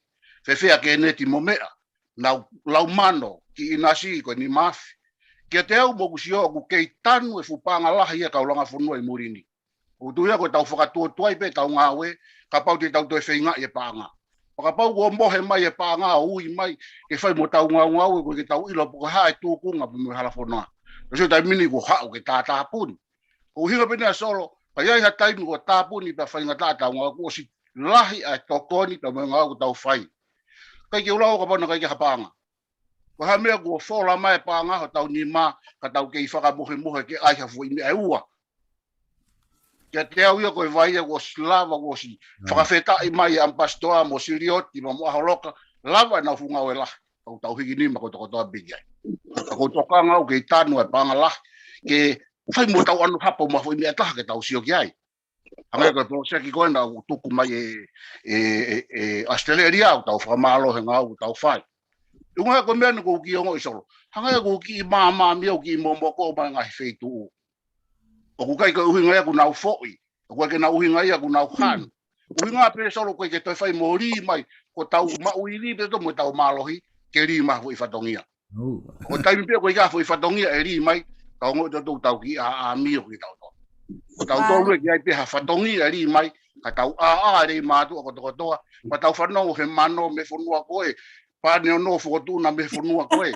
Fēfē ʻa Keneti mo meʻa, nau lau mano kiʻi ʻinasi ko e nima afe. Kiate au mo ʻeku sio ʻoku kei tanu e fuʻu paʻanga lahi ʻa e kau langa fonua ʻi muli ni. ʻOku ou tui au ko ʻetau fakatuotuai pē ʻetau ngāue, kapau te tau toe feingaʻi e paʻanga. Pea kapau kuo mohe mai e paʻanga ʻo ui mai ke fai mo ʻetau ngaungaue, ʻoku ʻikai ke tau ʻilo pe ko e hā e tūkunga pea mo e halafonua. Pea sio taimi ni kuo haʻu ke tātāpuni. Ko e ʻuhinga pē ʻena Solo, ka ʻi ai ha taimi kuo tāpuni pea faingataʻa ʻetau ngāue, kuo ʻosi lahi ʻa e tokoni pea mo e ngāue kuo tau fai. ʻIkai ke u lau kapau naʻe ʻikai ke ʻi ai ha paʻanga. Ko e hā e meʻa kuo fola mai e paʻanga hotau nima, ka tau kei fakamohemohe ke ʻai ha foʻi meʻa ʻe ua. Kiate au ia ko e vai ia kuo ʻosi lava, kuo ʻosi fakafetaʻi mai ʻa e ʻAmipasitoa mo Silioti mo, mo ʻAholoka, lava ʻenau fuʻu ngāue lahi. Tau tau hiki nima kotokotoa pē ki ai. Ka ʻoku ou tokanga au kei tanu e paʻanga lahi, ke fai mo ʻetau ʻano hapo mo ha foʻi meʻa ʻe taha ke tau sio ki ai. Hangē ko e poloseki ko ena ʻoku tuku mai ʻe, ʻe, ʻe, ʻe ʻAositelēlia, ʻoku tau fakamālō he ngāue ʻoku tau fai. ʻUhinga ko e meʻa ni ʻoku ou kiʻi ongoʻi Solo. Hangē ʻoku kiʻi māmāmia, ʻoku kiʻi momoko mai e ngaahi feituʻu. ʻOku ʻikai ko e ʻuhinga ia ʻoku nau foʻi. ʻOku ʻikai ke nau ʻuhinga ia ʻoku nau hanu. ʻUhinga pē Solo ʻoku ʻikai ke toe fai mo lī mai, ko ʻetau maʻu ivi pē tautolu mo ʻetau mālohi, ke lī mai ha foʻi fatongia. Ko e taimi pē ʻoku ʻikai ha foʻi fatongia ʻe lī mai, ka ongoʻi tautolu ʻoku tau kiʻi ʻāʻā mio kitautolu. Ko tautolu ē ke ʻi ai pē ha fatongia ʻe lī mai, ka tau ʻāʻā e lelei mātuʻa kotokotoa, pea tau fanongo he mano mei he fonua ko ē, pane ono fokotuʻuna mei he fonua ko ē.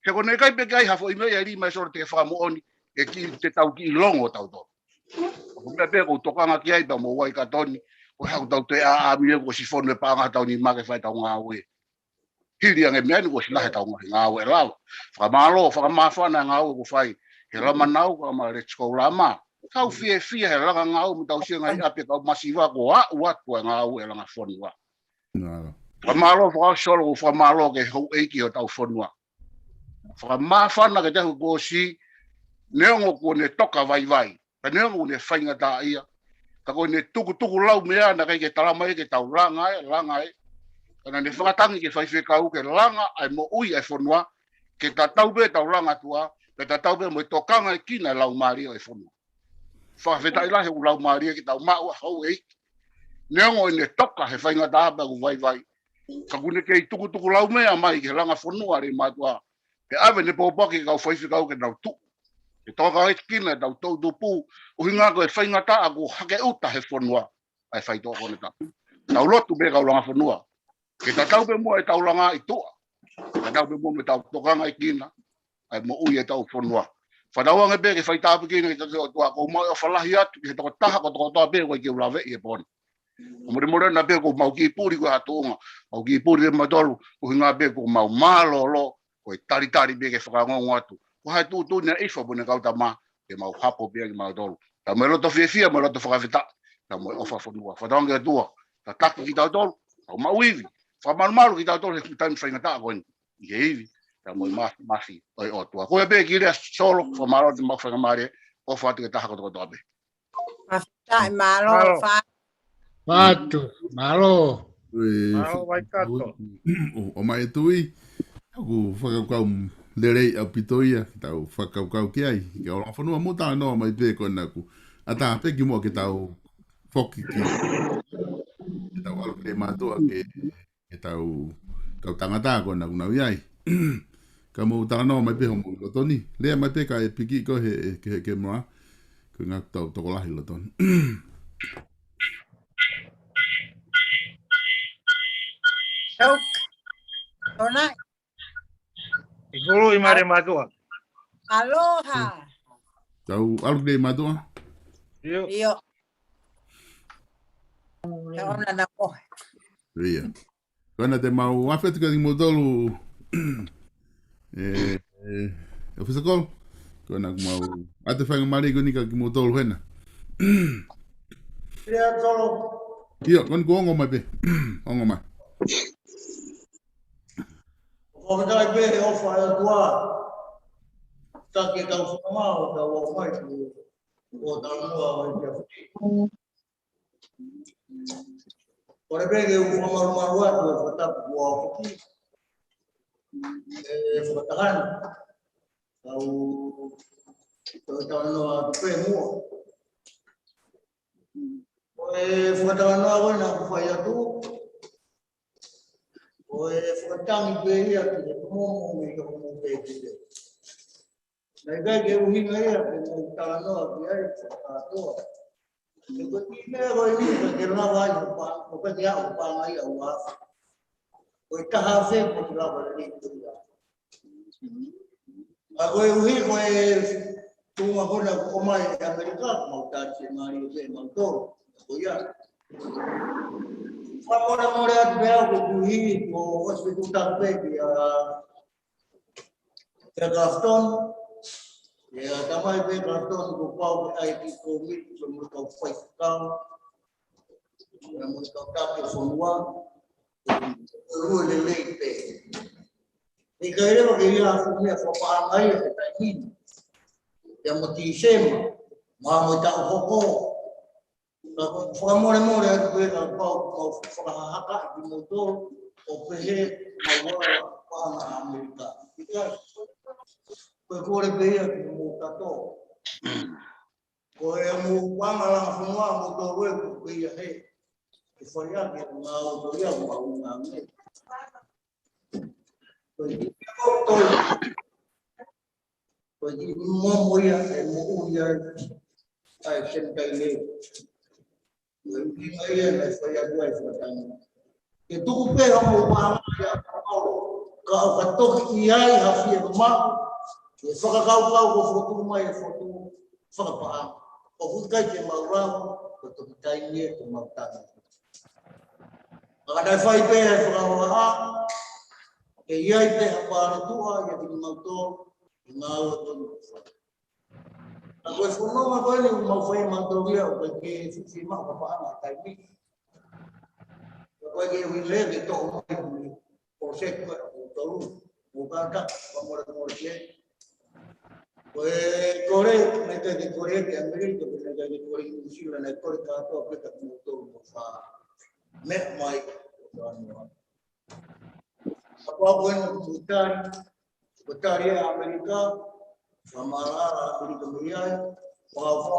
He ko ʻene ʻikai pē ke ʻi ai ha foʻi meʻa ia ʻe lī mai Solo te ke fakamoʻoni, ʻe kiʻi te tau kiʻi longo tautolu. Ko e meʻa pē ʻoku ou tokanga ki ai pea mo Waikato ni, ko e hā ʻoku tau toe ʻāʻā mio kuo ʻosi fonu e paʻanga hotau nima ke fai ʻetau ngāue. Hili ange e meʻa ni kuo ʻosi lahi ʻetau ngaahi ngāue ʻe lava. Fakamālō, fakamāfana e ngāue kuo fai ʻe he Lamanau kae ʻumaʻā e Let's Go Lama. Tau fiefia he langa ngāue mo tau sio ki he ngaahi ʻapi ʻa e kau masiva kuo aʻu atu e ngāue ʻa e langa fonua. Fakamālō, fakaʻosi Solo, ʻoku ou fakamālō ki he houʻeiki hotau fonua. Fakamāfana kiate au kuo ʻosi, neongo kuo ne toka vaivai. Ka neongo ʻene faingataʻaʻia, ka ko ʻene tukutuku laumeʻa naʻe ʻikai ke tala mai ke tau langa ē, langa ē. Ka naʻa ne fakatangi ki he faifekau ke langa ʻa e moʻui ʻa e fonua, ke tatau pē ʻetau langa atu ā, pea tatau pē mo e tokangaekina ʻa e laumālie ʻo e fonua. Fakafetaʻi lahi ʻoku laumālie ke tau maʻu ʻa houʻeiki. Neongo ʻene toka he faingataʻa pea ʻoku vaivai, ka ʻoku ne kei tukutuku laumeʻa mai ki he langa fonua ʻa e mātuʻa. Pea ʻave ʻene pōpoaki ki he kau faifekau ke nau tuʻu, ke tokangaekina ʻetau toʻutupu, ʻuhinga ko e faingataʻa ʻoku hake ʻuta he fonua ʻa e faitoʻo konatapu. Tau lotu pē kau langa fonua, ke tatau pē muʻa ʻetau langa ʻi tuʻa, tatau pē muʻa mo ʻetau tokangaekina ʻa e moʻui ʻetau fonua. Fakatauange pē ke faitāpuekina kitautolu ʻe he ʻOtua. ʻOku mau ʻofa lahi atu ki he tokotaha kotokotoa pē ʻoku ʻikai ke u laveʻi he pō ni. ʻOku molemole ʻana pē ʻoku mau kiʻi puli ko e ʻa tuʻunga, mau kiʻi puli pē mautolu, ʻuhinga pē ʻoku mau mālōlō, ko e talitali pē ke fakaongoongo atu ko e hā e tuʻutuʻuni ʻa ʻIfa mo ʻene kau tama, ke mau hapo pē ʻaki mautolu. Tau mo e loto fiefia, mo e loto fakafetaʻi, tau mo e ʻofa fonua. Fakatauange ʻe he ʻOtua, tataki kitautolu, tau maʻu ivi, fakamalumalu kitautolu he taimi faingataʻa ko eni ʻi he ivi, tau mo e māfimafi ʻo e ʻOtua. Ko ia pē ki lea Solo, fakamālō atu mo e faingamālie, ʻofa atu ki he taha kotokotoa pē. Fakafetaʻi, mālō, Mālō. fa- Fatu, mālō. Ui, Mālō, Vaikato. ʻO, ʻomai e tui. ʻOku fakakaukau lelei ʻaupito ia, ke tau fakakaukau ki ai. Ke ʻolunga fonua mo talanoa mai pē ko ena ʻoku ʻatā pē kimuʻa ke tau foki ki. Ke tau ʻalu ki he mātuʻa ke, ke tau, tau tangata ko ena ʻoku nau ʻi ai. Ka mou talanoa mai pē hoʻomou loto ni. Lea mai pē ka e piki ko he, ke, ke moa. Ko e ngaahi tau tokolahi loto ni. Tau. Tona. ʻIkulu ʻi mare mātuʻa. Aloha. Tau ʻalu ki he mātuʻa. ʻIo. ʻIo. Tau na na ko. ʻIo. Ko ena te mau afe atu kia kimoutolu, ē, ē, ʻofisa Kolo. Ko ena ʻoku mau ʻoatu e faingamālie ko eni kia kimoutolu hena. Lea Kolo. ʻIo, ko eni kuo ongo mai pē. Ongo mai. Fakafetaʻi pē he ʻofa ʻa e ʻOtua. Ka ke tau fakamau, tau au mai, ʻo tau mua, ʻo i te afi. Kole pē ke u fakamalumalu atu e fakatapu kuo aʻu ki. E fakataha ni. Kau, kau talanoa atu pē muʻa. Ko e fakatalanoa ko ena ʻoku fai atu, ko e fakatangi pē ia ki he momo mei ka momo pē ki te. Naʻe ʻikai ke ʻuhinga ia ke mau talanoa ki ai fakakātoa. He ko e kiʻi meʻa ko eni ʻoku ʻikai ke lava ai ʻo pa-, ʻoku ʻikai ke aʻu ʻo paʻanga ia ʻo afe. Ko e taha afe ʻoku ʻikai ke lava lelei ko ia. Ka koeʻuhi ko e tuʻunga ko ena ʻoku ʻomai ʻe ʻAmelika, mau tali fiemālie pē mautolu. Ko ia. Fakamolemole atu pē au koeʻuhi kuo ʻosi pē tuʻu tapu pē kia Pea Grafton, ʻe, ʻatamai pē Grafton kuo pau ke ʻai ki he kōmiti, pea mo e kau faifekau, pea mo e kau taki ʻo e fonua, ʻo lue lelei pē. ʻIkai leva ke ʻi ai ha fuʻu meʻa fakapaʻanga ia he taimi ni. Pea mo Tīsema, mo e taʻu hoko. Ka ko e fakamolemole atu pē kapau ʻoku mau fakahahakaʻi kimoutolu, ʻo pehē mau ala paʻanga ʻa ʻAmelika. Because ko e kole pē ia kimoutolu. Ko e mou paʻanga langa fonua moutolu ē, ko e pē ia he. Ke fai ake ngā ʻoto ia mo au ngā me. Ko e kimoutolu. Ko e kiʻi momo ia, e moʻui ia, ʻa e senitaile. Ko e ʻuhinga ia naʻe fai atu ai e fakatangi. Ke tuku pē hoʻomou paʻanga ia, ka ʻoka toki ʻi ai ha fiemaʻu, ke fakakaukau ko e fokotuʻu mai e fokotuʻu fakapaʻanga. ʻOku ʻikai ke mau lava, ko e toki taimi ē ke mau tangi. Ka naʻe fai pē e fakahohaʻa, ke ʻi ai pē ha paletuʻa ia kimautolu, ʻi ngā ʻoto ni. Ka ko e fononga ko eni ʻoku mau fai mautolu ia, ʻoku ʻikai ke fiemaʻu ha paʻanga he taimi ni. Ka ʻoku ʻikai ke ui lele ke toʻo mai ʻi he poloseki ko ē ʻoku tolu. Mou kātaki, fakamolemole pē. Ko e kole, naʻe ʻikai ke kole ki ʻAmelika, naʻe ʻikai ke kole ki Nuʻusila, naʻe kole kātoa pē kia kimoutolu hoʻomou fai meʻa mai, ʻo fānua. Kapau ko ena kuo tali, kuo tali ʻe ʻAmelika, fakamālō ʻAmelika mei ai, fakafā,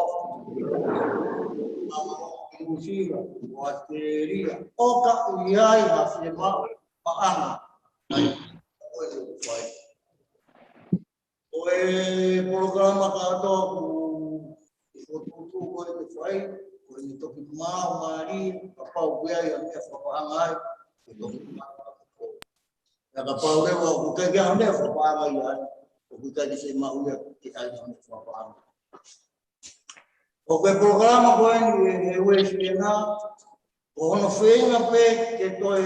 Nuʻusila, ʻAositelēlia, ʻo ka ʻi ai ha fiemaʻu paʻanga. Ko e fai. Ko e polokalama kātoa ʻoku fokotuʻutuʻu ko ē ke fai, ko ʻene toki maau mālie, kapau ʻoku ʻi ai ha meʻa fakapaʻanga ai, ke toki maau. Pea kapau leva ʻoku ʻikai ke ʻi ai ha meʻa fakapaʻanga ai, ʻoku ʻikai ke fiemaʻu ia ke ʻi ai ha meʻa fakapaʻanga. Ko e polokalama ko eni ʻe, ʻe Uesi ena, ko hono feinga pē ke toe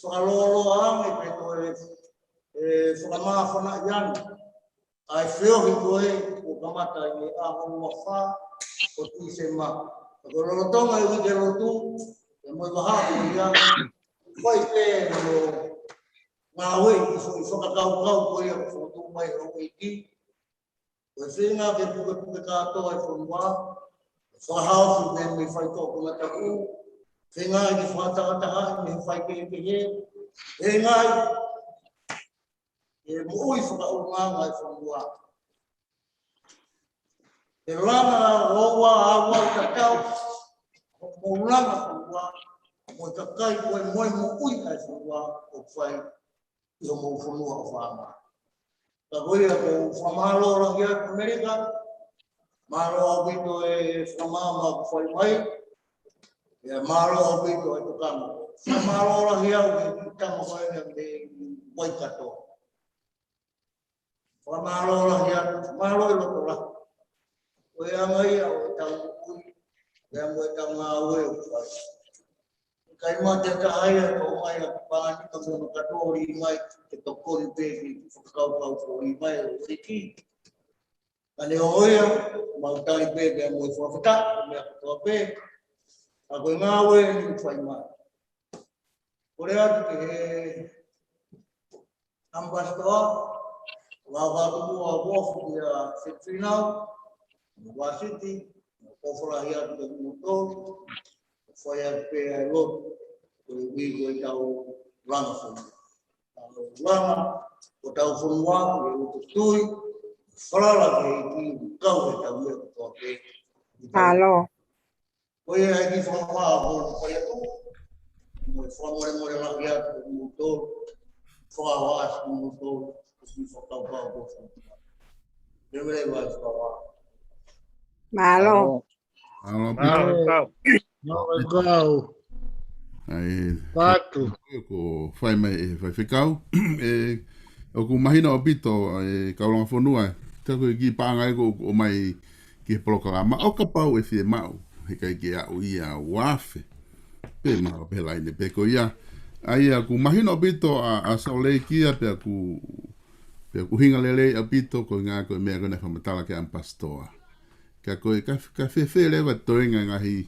fakalōloa ange, ke toe, ʻe, fakamāfanaʻi ange ʻa e feohi ko ē kuo kamata ʻi he ʻaho ua fā ʻo Tīsema. Ka ko e lolotonga e uike lotu, ʻe mo e vahaʻa ko ia, fai pē hono ngāue ʻi he foʻi fakakaukau ko ia kuo fokotuʻu mai ʻe he ʻEiki. Ko e feinga ke pukepuke kātoa e fonua, fakahaofi mei he faitoʻo konataʻu, feinga ke fakatahatahaʻi mei he faikehekehe, feinga ke moʻui fakaʻulungaanga e fonua. Ke langa ʻo ua ʻa ua tatau, ʻo mou langa ʻo ua, mo e kakai ko ē mo e moʻui ʻa e fonua ʻoku fai ʻi homou fonua ʻo fānau. Ka ko ia ʻoku ou fakamālō lahi atu ʻAmelika, mālō ʻaupito e fakamaama kuo fai mai, ʻio mālō ʻaupito e tokanga. Fakamālō lahi au ki he tama ko ena mei Waikato. Fakamālō lahi atu, mālō e loto lahi. Ko e anga ia ʻo ʻetau moʻui, pea mo ʻetau ngāue ʻoku fai. ʻIkai mate ha taha ia ʻoku ʻomai ʻa e pāni ka mo e katoa ʻo ʻomai ke tokoni pē ki he fakakaukau ko ē ʻomai ʻe he ʻEiki. Ka neongo ia, mau tali pē pea mo e fakafetaʻi, meʻa kotoa pē. Ka ko e ngāue eni ʻoku fai mai. Kole atu ki he ʻAmipasitoa, ʻo ʻoatu muʻa ʻa e ofi kia Seti Fīnau, mo Vāsiti, mo e kole lahi atu kiate kimoutolu, ʻo fai atu pē ʻa e lotu, koeʻuhi ko ʻetau langa fonua. Tau langa, ko ʻetau fonua, ko e lotu tui, falala ki he ʻEiki, kau he tau ia kotoa pē. Mālō. Ko ia e kiʻi fakafā ko ē ʻoku fai atu. Mo e fakamolemole lahi atu kiate kimoutolu. Fakaʻosi kiate kimoutolu. Ko e kiʻi fakakaukau ko ē. Lelei e fakafā. Mālō. Mālō. Mālō. Mālō. ʻAi, Patu. Ko e fai mai ʻe he faifekau. ʻE, ʻoku mahino ʻaupito, ʻe kau langa fonua. Ka ko e kiʻi paʻanga ia ʻoku ʻomai ki he polokalama, ʻo kapau ʻe fiemaʻu, heʻikai ke aʻu ia ua afe. Pea mahalo pē laine pē ko ia. ʻA ia ʻoku mahino ʻaupito ʻa, ʻa Salt Lake ia pea ʻoku, pea ʻoku ʻuhinga lelei ʻaupito ko e ʻuhinga ko e meʻa ko ē naʻe fakamatala ki ai ʻa e ʻAmipasitoa. Ka ko e ka, ka fēfē leva toenga ngaahi,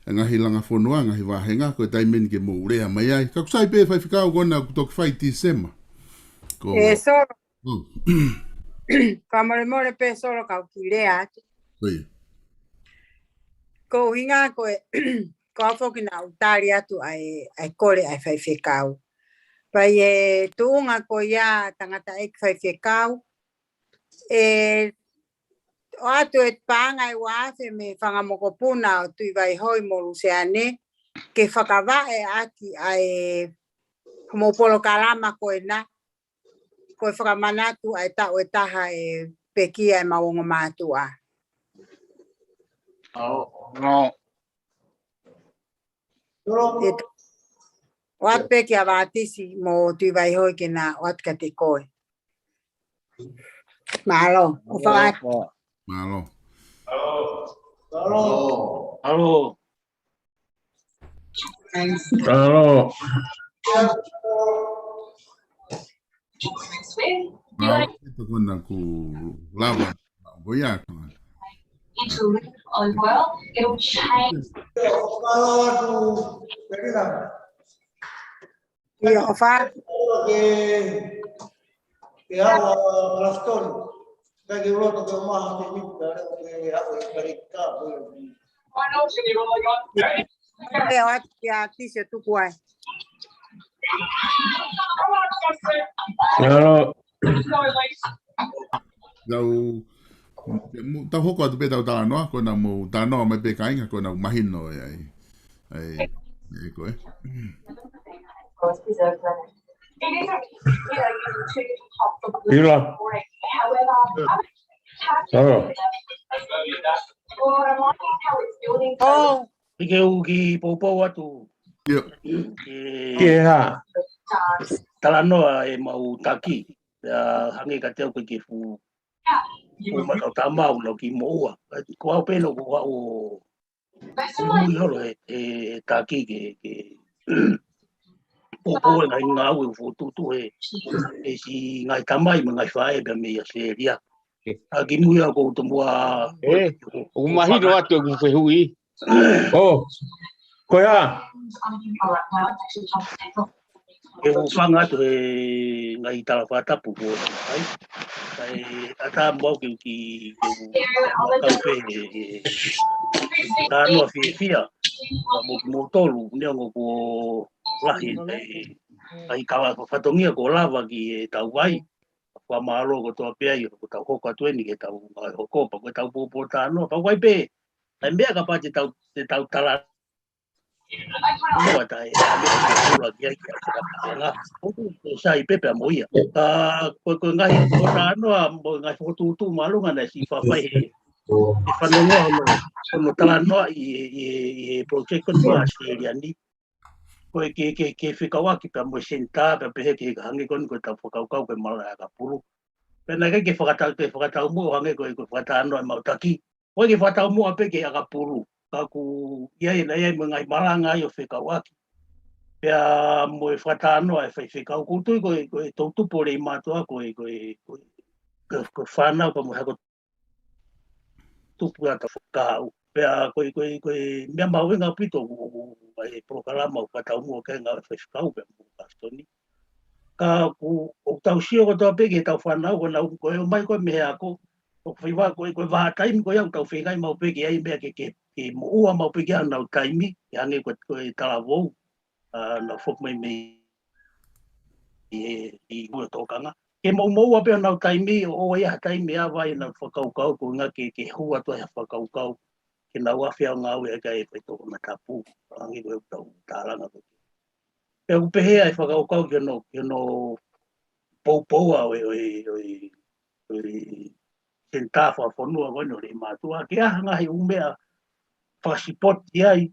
ngaahi langa fonua, ngaahi vāhenga, ko e taimi eni ke mou lea mai ai. Ka ʻoku sai pē faifekau ko ena ʻoku toki fai Tīsema. Ko ʻE, Solo. Mm. Fakamolemole pē Solo kau kiʻi lea atu. ʻIo. Ko e ʻuhinga ko e, ko au foki naʻa ku tali atu ʻa e, ʻa e kole ʻa e faifekau. Pea ʻi he tuʻunga ko ia tangataʻeiki faifekau, ʻe ʻoatu e paʻanga ʻe ua afe mei he fanga mokopuna ʻo Tuʻivaihoi mo Luseane, ke fakavaʻe ʻaki ʻa e homou polokalama ko ena, ko e fakamanatu ʻa e taʻu ʻe taha ʻe pekia ʻemau ongo mātuʻa. ʻAo, no. ʻE, ʻoatu pē kia Vātisi mo Tuʻivaihoi ke na ʻoatu kiate koe. Mālō, ʻofa atu. Mālō. Mālō. Mālō. Mālō. Mālō, ʻe tokona ku lava. Ko ia ko. It'll live on well, it'll change. ʻIo, ʻofa. Ke, ke awa, Grafton. Ka ke loto ke maha ke mita, ke haʻu e karika, ko e. Pea o atu kia Kisi ʻo tuku ai. Hello. Tau, mu-, tau hoko atu pē tau talanoa, ko ena mou talanoa mai pē kāinga, ko ena mahino e ai. Ai, e ko e. Ila. Oh. Oh. Ke u kiʻi poupou atu. Ia. Ke, ke hā? Talanoa e mau taki. Ia, hangē ka te u ke ke fu-, fu mata o tamau lau ki moua. Ko au pē ʻoku ou ui holo he, he, he taki ke, ke poupou e ngaahi ngāue ʻoku fokotuʻutuʻu he, he siʻi ngaahi tamai mo e ngaahi faʻē pea mei ʻAositelēlia. ʻA ki mui ʻa ko u tomuʻa. ʻE, ʻoku mahino atu ʻeku fehuʻi. ʻŌ, ko ia. ʻE u fanga atu he ngaahi tala fakatapu ko ai. Kae ʻatā mo au ke u ki, ke u kau pē he, he talanoa fiefia. Ka mo, mo tolu, neongo ko lahi, e, ngaahi kava fatongia ko lava ki he tau vai. Fakamālō kotoa pē ai, ko tau hoko atu eni ke tau ngāue hoko, pea ko e tau poupou talanoa, pea ko ai pē, ʻai meʻa kapau te tau, te tau tala, ua tai, ʻai meʻa ke tula ki ai, ki a whakapanga. ʻOku sai pē pea mo ia. Ka, ko, ko e ngaahi poupou talanoa, mo e ngaahi fokotuʻutuʻu māʻolunga naʻe siʻi faʻa fai he, he fanongo hono, hono talanoa ʻi, ʻi, ʻi he project ko eni ʻAositelēlia ni. Ko e ke, ke, ke fekauʻaki pea mo e senitā pea pehē ke hangē ko eni ko e tau fakakaukau ko e malaʻe ʻakapulu. Pea naʻe ʻikai ke fakatau, ke fakataumuʻa hangē ko e, ko e fakatalanoa e mau taki. Ko e ke fakataumuʻa pē ki he ʻakapulu. Ka ʻoku ʻi ai, naʻe ʻi ai mo e ngaahi malanga ai ʻo fekauʻaki. Pea mo e fakatalanoa e faifekau. ʻOku ou tui ko e, ko e toʻutupu ʻo Leimātuʻa ko e, ko e, ko e, ko e, ko e fānau pea mo e hako tupu ʻa e fakakaukau. Pea ko e, ko e, ko e meʻa mahuʻinga ʻaupito ʻoku, ʻoku, ʻoku ʻi ai e polokalama ʻoku fakataumuʻa ki ai e ngāue ʻa e faifekau pea mo Kasitoni. Ka ʻoku, ʻoku tau sio kotoa pē ki he tau fānau, ko ʻenau, ko e ʻomai ko ē mei he ako, ʻoku fai vā, ko e, ko e vahaʻa taimi ko ia ʻoku tau feinga maʻu pē ke ʻi ai e meʻa ke, ke, ke moʻua maʻu pē ki ai honau taimi, ʻi he hangē ko e, ko e talavou, ʻa, naʻa nau foki mai mei he, ʻi he, ʻi he tōkanga. Ke moʻumoʻua pē honau taimi, ʻo, ʻo ʻi ai ha taimi ʻe ava ai ʻenau fakakaukau, ko e ʻuhinga ke, ke hū atu ai ha fakakaukau, ke nau afe ʻo ngāue ʻaki ʻa e faitoʻo matapu, hangē ko e tau tālanga ko ē. Pea ʻoku pehē ʻa e fakakaukau ki hono, ki hono poupou ʻa e, ʻo e, ʻo e, ʻo e senitā fakafonua ko eni ʻo Leimātuʻa, ke ʻai ha ngaahi ʻū meʻa fakasipoti ai,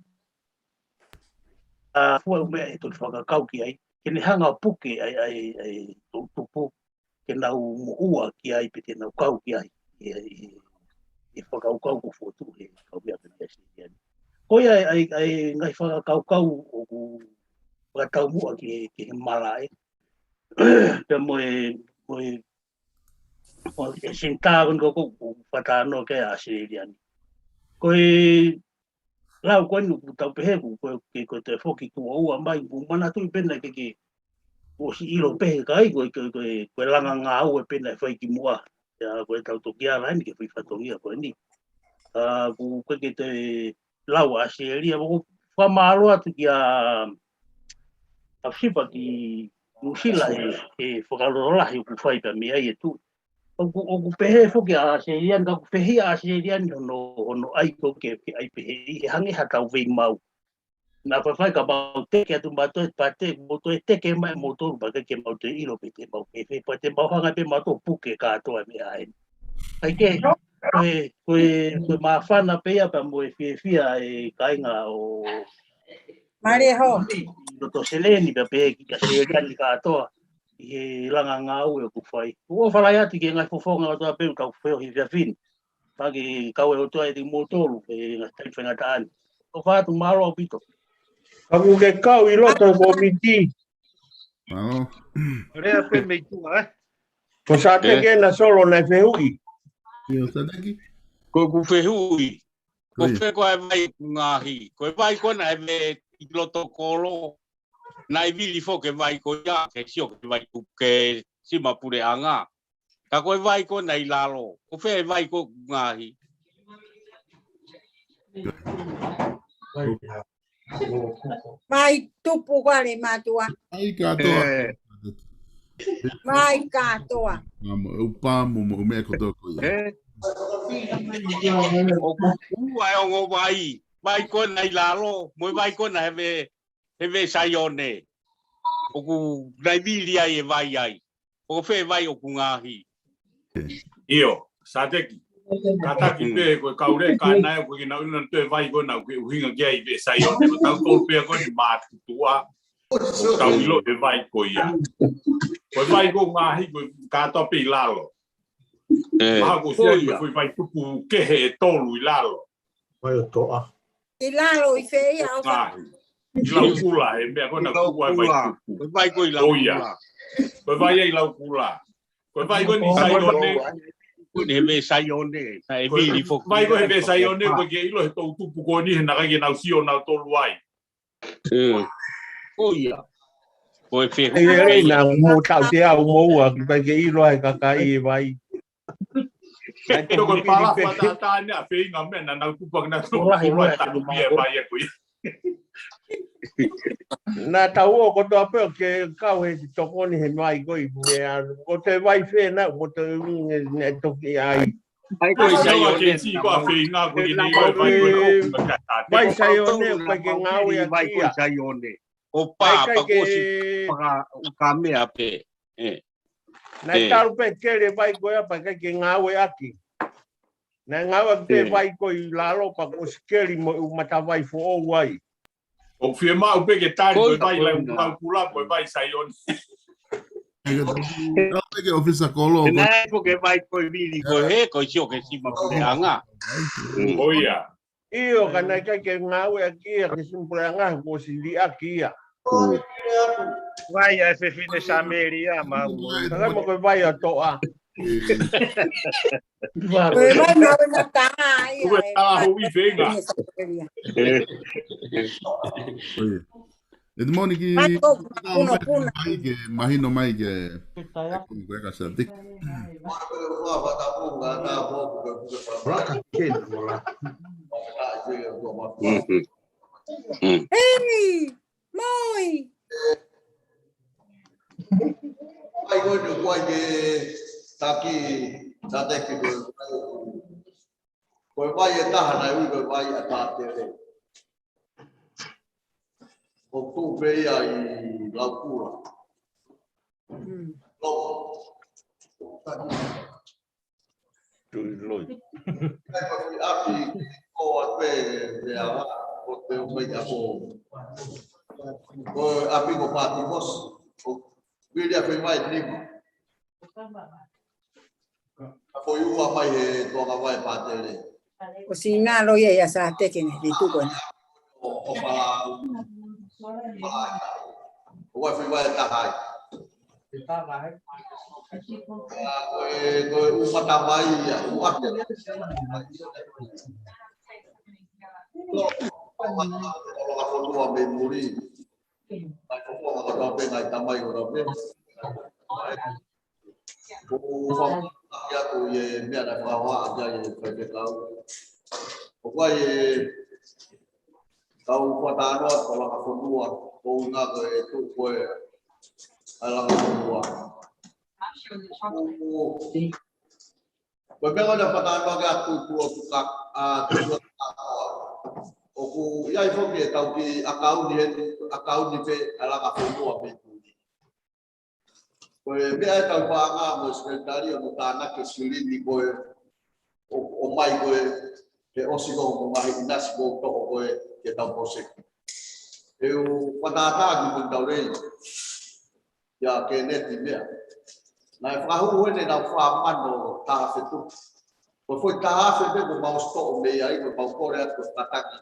ʻa, fua ʻū meʻa ʻe toki fakakaukau ki ai, ke ne hanga ʻo puke ai, ai, ai, toʻutupu, ke nau moʻua ki ai, pe te nau kau ki ai, ʻi, ʻi, ʻi he fakakaukau ʻoku fokotuʻu he kau meʻa pē mei ʻAositelēlia ni. Ko ia ai, ai, ai ngaahi fakakaukau ʻoku fakataumuʻa ki he, ki he malaʻe. Pea mo e, mo e, mo e senitā ko eni ko ē ʻoku fakatalanoa ki ai ʻAositelēlia ni. Ko e lau ko eni ʻoku tau pehē ʻoku, ko e, ke, ko e toe foki tuʻo ua mai, ʻoku ou manatuʻi pē naʻe ʻikai ke, ʻosi ʻilo pē he kakai, ko e, ko e, ko e, ko e langa ngāue pē naʻe fai kimuʻa. Ia, ko e tau toki ala eni ki he fai fatongia ko eni. ʻA, ʻoku, ʻoku ʻikai ke toe lau ʻa ʻAositelēlia, ʻoku ou fakamālō atu kia, ʻa Sipa ki Nuʻusila he, he fakalotolahi ʻoku fai pea mei ai e tuʻi. ʻOku, ʻoku pehē foki ʻa ʻAositelēlia ni, ka ʻoku fehiʻa ʻa ʻAositelēlia ni hono, hono ʻai ko ē ke, ke ʻai pehē ʻi he hangē ha tau veimau. Naʻa faifai ka mau teke atu mautolu he pate, mou toe teke mai moutolu pea ʻikai ke mau toe ʻilo pe te mau fēfē, pea te mau hanga pē mautolu puke kātoa e meʻa eni. ʻAi ke, ko e, ko e, ko e māfana pē ia pea mo e fiefia e kāinga ʻo Mālie hō. Loto Seleni pea pehē ki ʻAositelēlia ni kātoa ʻi he langa ngāue ʻoku fai. ʻOku ou fālai atu ki he ngaahi fofonga kātoa pē ʻoku tau feohi he efiafi ni. Pea ke kau e ʻOtua ʻiate kimoutolu he ngaahi taimi faingataʻa ni. ʻOfa atu mālō ʻaupito. Ka ʻoku ke kau ʻi loto he kōmiti. Mālō. Lea pē mei tuʻa, ē? Ko Sateki ē? Ena Solo naʻe fehuʻi. ʻIo, Sateki. Ko ʻeku fehuʻi. Ko ʻIo. Fē koā e vai ʻoku ngaohi? Ko e vai ko ē naʻe ʻi loto kolo. Naʻe vili foki e vai ko ia, ke sio ki he vai kupu ke sima puleʻanga. Ka ko e vai ko ena ʻi lalo. Ko fē e vai ko ē ʻoku ngaohi? Vai tupu ko ē, mātuʻa. Vai kātoa. Vai kātoa. Mo e ʻū pā mo e ʻū meʻa kotoa ko ia. ʻOku ua e ongo vai. Vai ko ena ʻi lalo. Mo e vai ko ena he veʻe, he veʻe Saione. ʻOku nau vili ai e vai ai. Ko fē vai ʻoku ngaohi? ʻIo, Sateki. Kātaki pē ko e kau lea ka naʻe ko e ke nau ina toe vai ko ena ʻoku ke ʻuhinga ki ai veʻe Saione. Ko tautolu pē ko eni mātuʻa. Ko tau ʻilo e vai ko ia. Ko e vai ko ē ʻoku ngaohi ko e kātoa pē ʻi lalo. Maha ko sia ko e vai tupu kehe ʻe tolu ʻi lalo. Vai ʻo toʻa. ʻI lalo ʻi fē ia ʻo fā? ʻI Laukula, he meʻa ko ena ʻoku ua e vai tupu. Ko e vai ko ē ʻi Laukula. Ko e vai ʻi Laukula. Ko e vai ko eni Saione. Ko eni he veʻe Saione. Naʻe vili foki. Vai ko ē he veʻe Saione, ko e ke ʻilo he toʻu tupu ko eni he naʻe ʻikai ke nau sio nautolu ai. Ko ia. Ko e fē. ʻE lei na mo tau te au mo ua, ʻikai ke ʻilo ai kakai e vai. Ko e pala fata ata ne a feinga me na nau kupa na tō. Ko lahi mo e tanu pia e vai e ko ia. Na tau ō kotoa pē ʻo ke kau he tokoni he vai ko i me a ko te vai fē na mo te ne toki ai. Vai ko i Saione. Ko a feinga ko i nei vai ko i. Vai Saione, ʻoku ʻikai ke ngāue ʻaki ia. Vai ko i Saione. ʻO pā, pā ko si paka uka mea pē. Naʻe talu pē kele vai ko ia pea ʻikai ke ngāue ʻaki. Naʻe ngāue ʻaki pē vai ko i lalo pea ko si keli mo e ʻū matavai foʻou ai. ʻOku fiemaʻu pē ke tali ko e vai Laukula, ko e vai Saione. Tau pē ke ʻofisa kolo. Naʻe ko ke vai ko i vili ko he, ko i sio ke sima puleʻanga. Ko ia. ʻIo, ka naʻe ʻikai ke ngāue ʻaki ia ke sima puleʻanga, ko si liʻaki ia. Vai ʻa e fefine Samelia, mau. Ka mo ko e vai ʻa toʻa. Ko e vai mau na tā ia. Ko e tā hui feinga. ʻE te moni ki mai ke mahino mai ke. Ko e ka sa tiki. Hei, moi. Ai, ko e kuai ke taki, sa teki ko e. Ko e vai ʻe taha naʻe ui ko e vai ʻa Tātele. ʻOku tuʻu pē ia ʻi Laukula. Loko. Tui loi. Kai ko ki ʻapi ko a pē te ala, ko te o mai ʻapo. Ko ʻapi ko Pātimosi. Ko Vili a fai mai nima. A ko i ua mai he toka vai Pātele. Ko si ngalo ia ia sa teke ne, li tuko ne. ʻO, ʻo Palau. Palau. ʻO ua fai mai taha ai. Ko e, ko e ʻū matavai ia, ʻū ake. Ko e matavai, ko e fonua mei muli. Mai ko fonua ko tau pē, ngai tamai ko tau pē. Ko u fakaʻaki atu ʻi he meʻa naʻe fakahohaʻa ki ai e faifekau. ʻOku ʻi ai e kau fakatānoa ko Lakafonua, ko u ngā ko e tuʻu ko e ʻa Lakafonua. Ko, ko e meʻa naʻe fakatānoa ki ai ʻa Tuʻi Pulotu ka, ʻa Tuʻi Pulotu ka. ʻOku ʻi ai foki e tau ki ʻakauni he, ʻakauni pē ʻa Lakafonua pē tuli. Ko e meʻa e tau paʻanga mo e sekelitali ʻo mo tānaki e silini ko e ʻo, ʻo mai ko e he ʻosi ko mo mahi ʻinasi ko toko ko e ke tau poseki. ʻE u fakatātā ki mo tau lei. Ia Keneti meʻa. Naʻe fakahū hene nau fā mano taha fetu. Ko e foʻi taha fetu ko mau sitoʻo mei ai ko mau kole atu ko e kataki.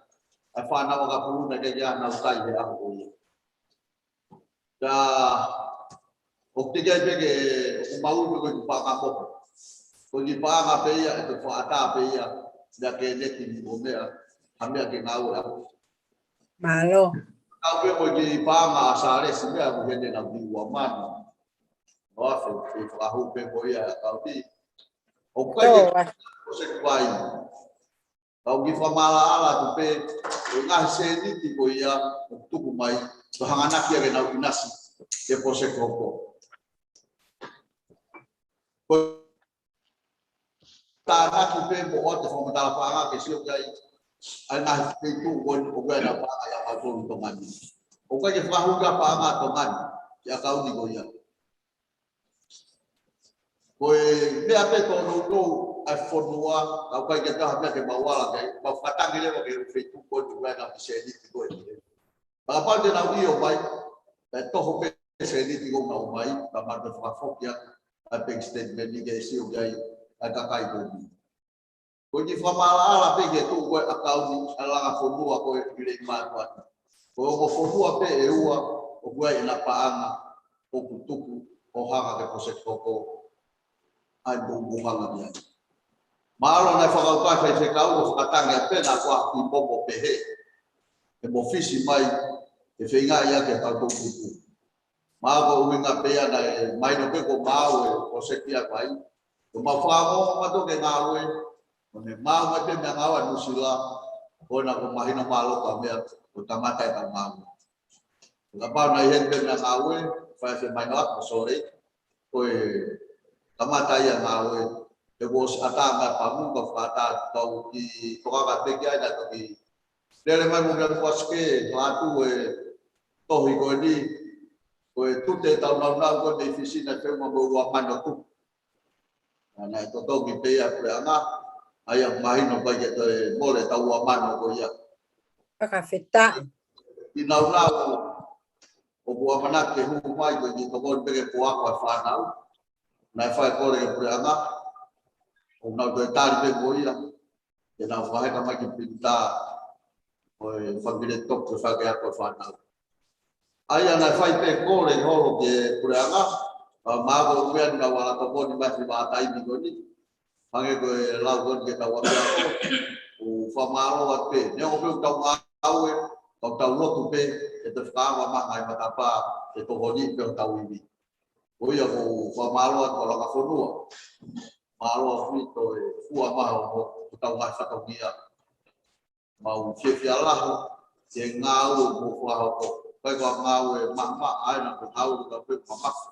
ʻA e fānau ʻakapulu naʻe ke ia nau kai he ʻaho ko ia. Ka, ʻoku teʻeki ai pē ke, ʻoku mau ui pē ko e kiʻi paʻanga kope. Ko e kiʻi paʻanga pē ia, ʻe ko e faʻata pē ia, ia Keneti mo meʻa, ha meʻa ke ngāue ʻaku. Mālō. Kau pē ko e kiʻi paʻanga ʻa Sālesi meʻa, ko hene nau ki ua mano. ʻoku ʻi ai e fakahū pē ko ia ʻa e ʻakauni. ʻOku ʻikai ke ʻosi ʻa e ʻakauni. Ka ʻoku ou fakamaʻalaʻala atu pē, ʻa e ngaahi sēniti ko ia ʻoku tuku mai, ko e hanganaki ia ke nau ʻinasi ki he polosekiti hoko. Ko e tānaki pē mo ʻoatu e fakamatala paʻanga ke sio ki ai, ʻa e ngaahi feituʻu ko eni ʻoku ʻi ai ʻena paʻanga ʻia mautolu Tonga ni. ʻOku ʻikai ke fakahū ʻa e paʻanga ʻa Tonga ni ki he ʻakauni ko ia. Ko e meʻa pē tōnounou ʻa e fonua, ka ʻoku ʻikai ke ʻi ai ha meʻa ke mau ala ki ai, mau fakatangi leva ki he feituʻu ko eni ʻoku ʻi ai ʻena sēniti ko eni. Kapau te nau ʻio mai, pea toho pē sēniti ʻoku nau ʻomai, ka mau toe fakafoki atu ʻa e bank statement ni ke sio ki ai ʻa e kakai ko eni. Ko e kiʻi fakamaʻalaʻala pē ki he tuʻu ko ē ʻakauni ʻa e langa fonua ko ē ʻi Leimātuʻa ni. Ko e ongo fonua pē ʻe ua ʻoku ʻi ai ʻena paʻanga ʻoku tuku ʻo hanga ki he polosekiti hoko ʻa e Moʻunga Ngeahi. Mahalo naʻe fakakaukau e faifekau ʻo fakatangi ʻa e pena ko ā ki momo pehē. ʻE mofisi mai, ʻe feinga ia ke tau tau tuku. Mahalo ko e ʻuhinga pē ia naʻe mahino pē ko maau e polosekiti ʻa e vai. Ko mau fakaongo mautolu ke ngāue, ko ʻene maau mai pē meʻangāue ʻa Nuʻusila, ko ena ko e mahino mālohi ʻa e meʻa ko e kamata ʻetau ngāue. Kapau naʻe ʻi heni pē meʻangāue, fai ʻa e mahino atu ko Sōlei, ko e kamata ia ngāue, he kuo ʻosi ʻatā mai ʻa Pamu, ka fakaʻatā atu kau ki Tongatapu ki ai naʻe toki lele mai mo Mele Kuasike, ko atu e tohi ko eni, ko e tute ʻetau naunau ko eni ʻi Fisi naʻe feʻunga mo e ua mano tupu. Naʻe totongi pē ia ʻe he puleʻanga, ʻa ia mahino ʻoku ʻikai ke toe mole ʻetau ua mano ko ia. Fakafetaʻi. ʻI he naunau ʻoku ʻamanaki ke hū mai ko e kiʻi tokoni pē ke puako ʻa e fānau. Naʻe fai e kole ki he puleʻanga, ʻoku nau toe tali pē ko ia, ke nau fakaheka mai e kiʻi pilitā, ko e fanga kiʻi toki fakaako e fānau. ʻA ia naʻe fai pē kole holo ki he puleʻanga, ka mahalo ko e ʻuhinga naʻa nau ala tokoni mai he vahaʻa taimi ko eni, hangē ko e lau ko eni ki heʻetau ʻapiako, ʻoku fakamālō atu pē. Neongo pē ʻoku tau ngāue, ka ʻoku tau lotu pē, ke toe fakaava mai e ngaahi matapā, ke tokoni pē hotau ivi. Ko ia ʻoku ou fakamālō atu ki he langa fonua. Mālō ʻaupito e fua mai hoʻo, hotau ngaahi fatongia. Mau fiefia lahi, ke ngāue mo fakahoko. ʻIkai ko ha ngāue maʻamaʻa ʻa ena ko e ngāue ʻoku tau pehē maʻamaʻa.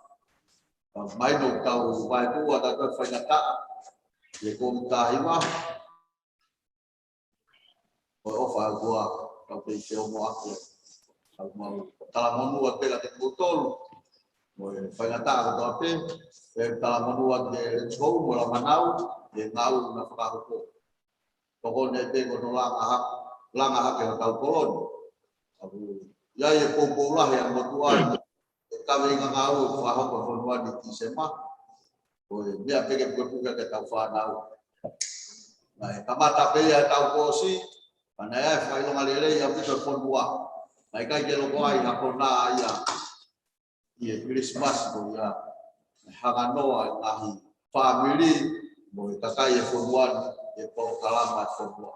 Ka mahino ʻoku tau vaetuʻua ʻa e faingataʻa, ke ko e tahi ma. Ko e ʻofa ʻa e ʻOtua, tau pehē ke ongo ake. Tau mau talamonū atu pē kiate kimoutolu. Mo e faingataʻa kotoa pē, pea talamonū atu ki he Let's Go, mo Lamanau, he ngāue naʻa nau fakahoko. Tokoni pē ko hono langa hake, langa hake hotau kolo ni. ʻOku ʻi ai e poupou lahi ʻa e motuʻa ni, ʻe kaveinga ngāue ʻoku fakahoko ʻi he fonua ni ʻi Tīsema. Ko e meʻa pē ke pukepuke ʻaki ʻetau fānau. Naʻe kamata pē ia ʻetau kōsi, ka naʻe ʻi ai e fakaʻilonga lelei ʻaupito ʻa e fonua. Naʻe ʻikai ke loko ai ha konā ia ʻi he Kilisimasi ko ia. Naʻe hanga noa e ngaahi fāmili mo e kakai e fonua ni, e polokalama e fonua.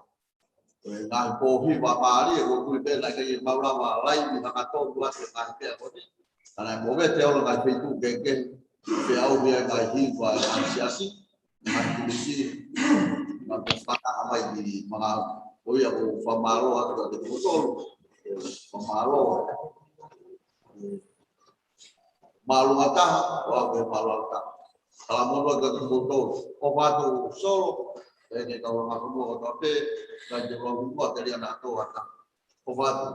Ko e ngaahi pōhiva mālie, ko e kui pē naʻe ʻikai ke mau lava laivi hangatonu atu e ngaahi meʻa ko eni. Ka naʻe movete holo e ngaahi feituʻu kehekehe, feʻauhi e ngaahi hiva e ngaahi siasi, ngaahi kulisi, ngaahi pō fakaʻamu mai ki Mangaʻao. Ko ia ʻoku ou fakamālō atu kiate kimoutolu. Fakamālō. Mālō ngataʻa, ʻo aʻu ki he mālō ngataʻa. Talamonū atu kiate kimoutolu. ʻOfa atu Solo, ʻe ke kau langa fonua kotoa pē, kae ke lau mua te lia na to ata. ʻOfa atu.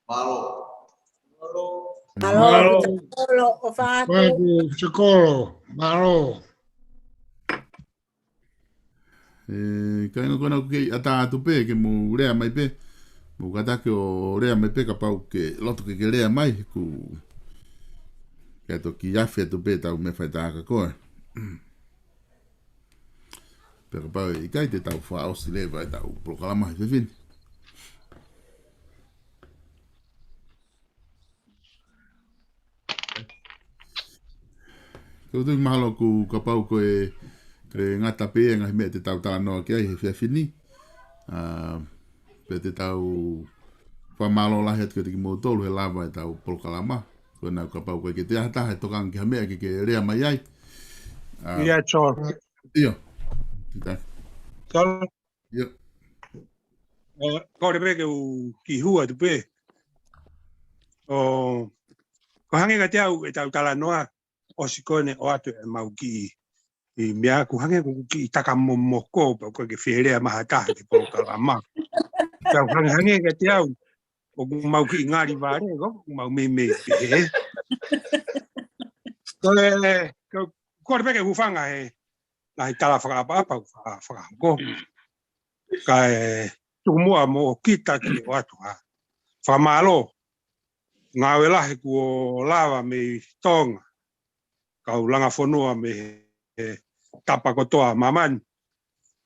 Mālō. Mālō. Mālō, Mālō. Solo, ʻofa atu. ʻOfa atu, Solo. Mālō. ʻE, kāinga, ko ena ʻoku kei ʻatā atu pē, ke mou lea mai pē. Mou kātaki ʻo lea mai pē, kapau ʻoku ke loto ke ke lea mai, ʻoku ke toki afe atu pē ʻetau meʻa fai taha ko ē. Pea kapau ʻe ʻikai, te tau fakaʻosi leva ʻetau polokalama he efiafi ni. Ko u tui mahalo ʻoku, kapau ko e, ko e ngata pē e ngaahi meʻa te tau talanoa ki ai he efiafi ni. ʻA, pea te tau fakamālō lahi atu kiate kimoutolu he lava ʻetau polokalama. Ko ena kapau ʻoku ʻikai ke toe ʻi ai ha taha ʻe tokanga ki ha meʻa ke ke lea mai ai. ʻA, ʻIo, Solo. ʻIo. Kita. Solo. ʻIo. ʻE, kole pē ke u kiʻi hū atu pē. ʻO, ʻoku hangē kiate au ʻetau talanoa, ʻosi ko eni ʻoatu ʻemau kiʻi, ʻi meʻa ʻoku hangē ʻoku kiʻi taka momoko, pea ʻoku ʻikai ke fie lea mai ha taha ki he polokalama. Pea ʻoku hangē, hangē kiate au, ʻoku mau kiʻi ngali vale, ʻoku mau meimei pehē. Ko e, ko, kole pē ke u hūfanga he ngaahi tala fakaʻapaʻapa, faka-, fakahoko. Kae tuku muʻa mo kita ke ʻoatu ha fakamālō. Ngāue lahi kuo lava mei Tonga. Kau langa fonua mei he tapa kotoa ʻo māmani.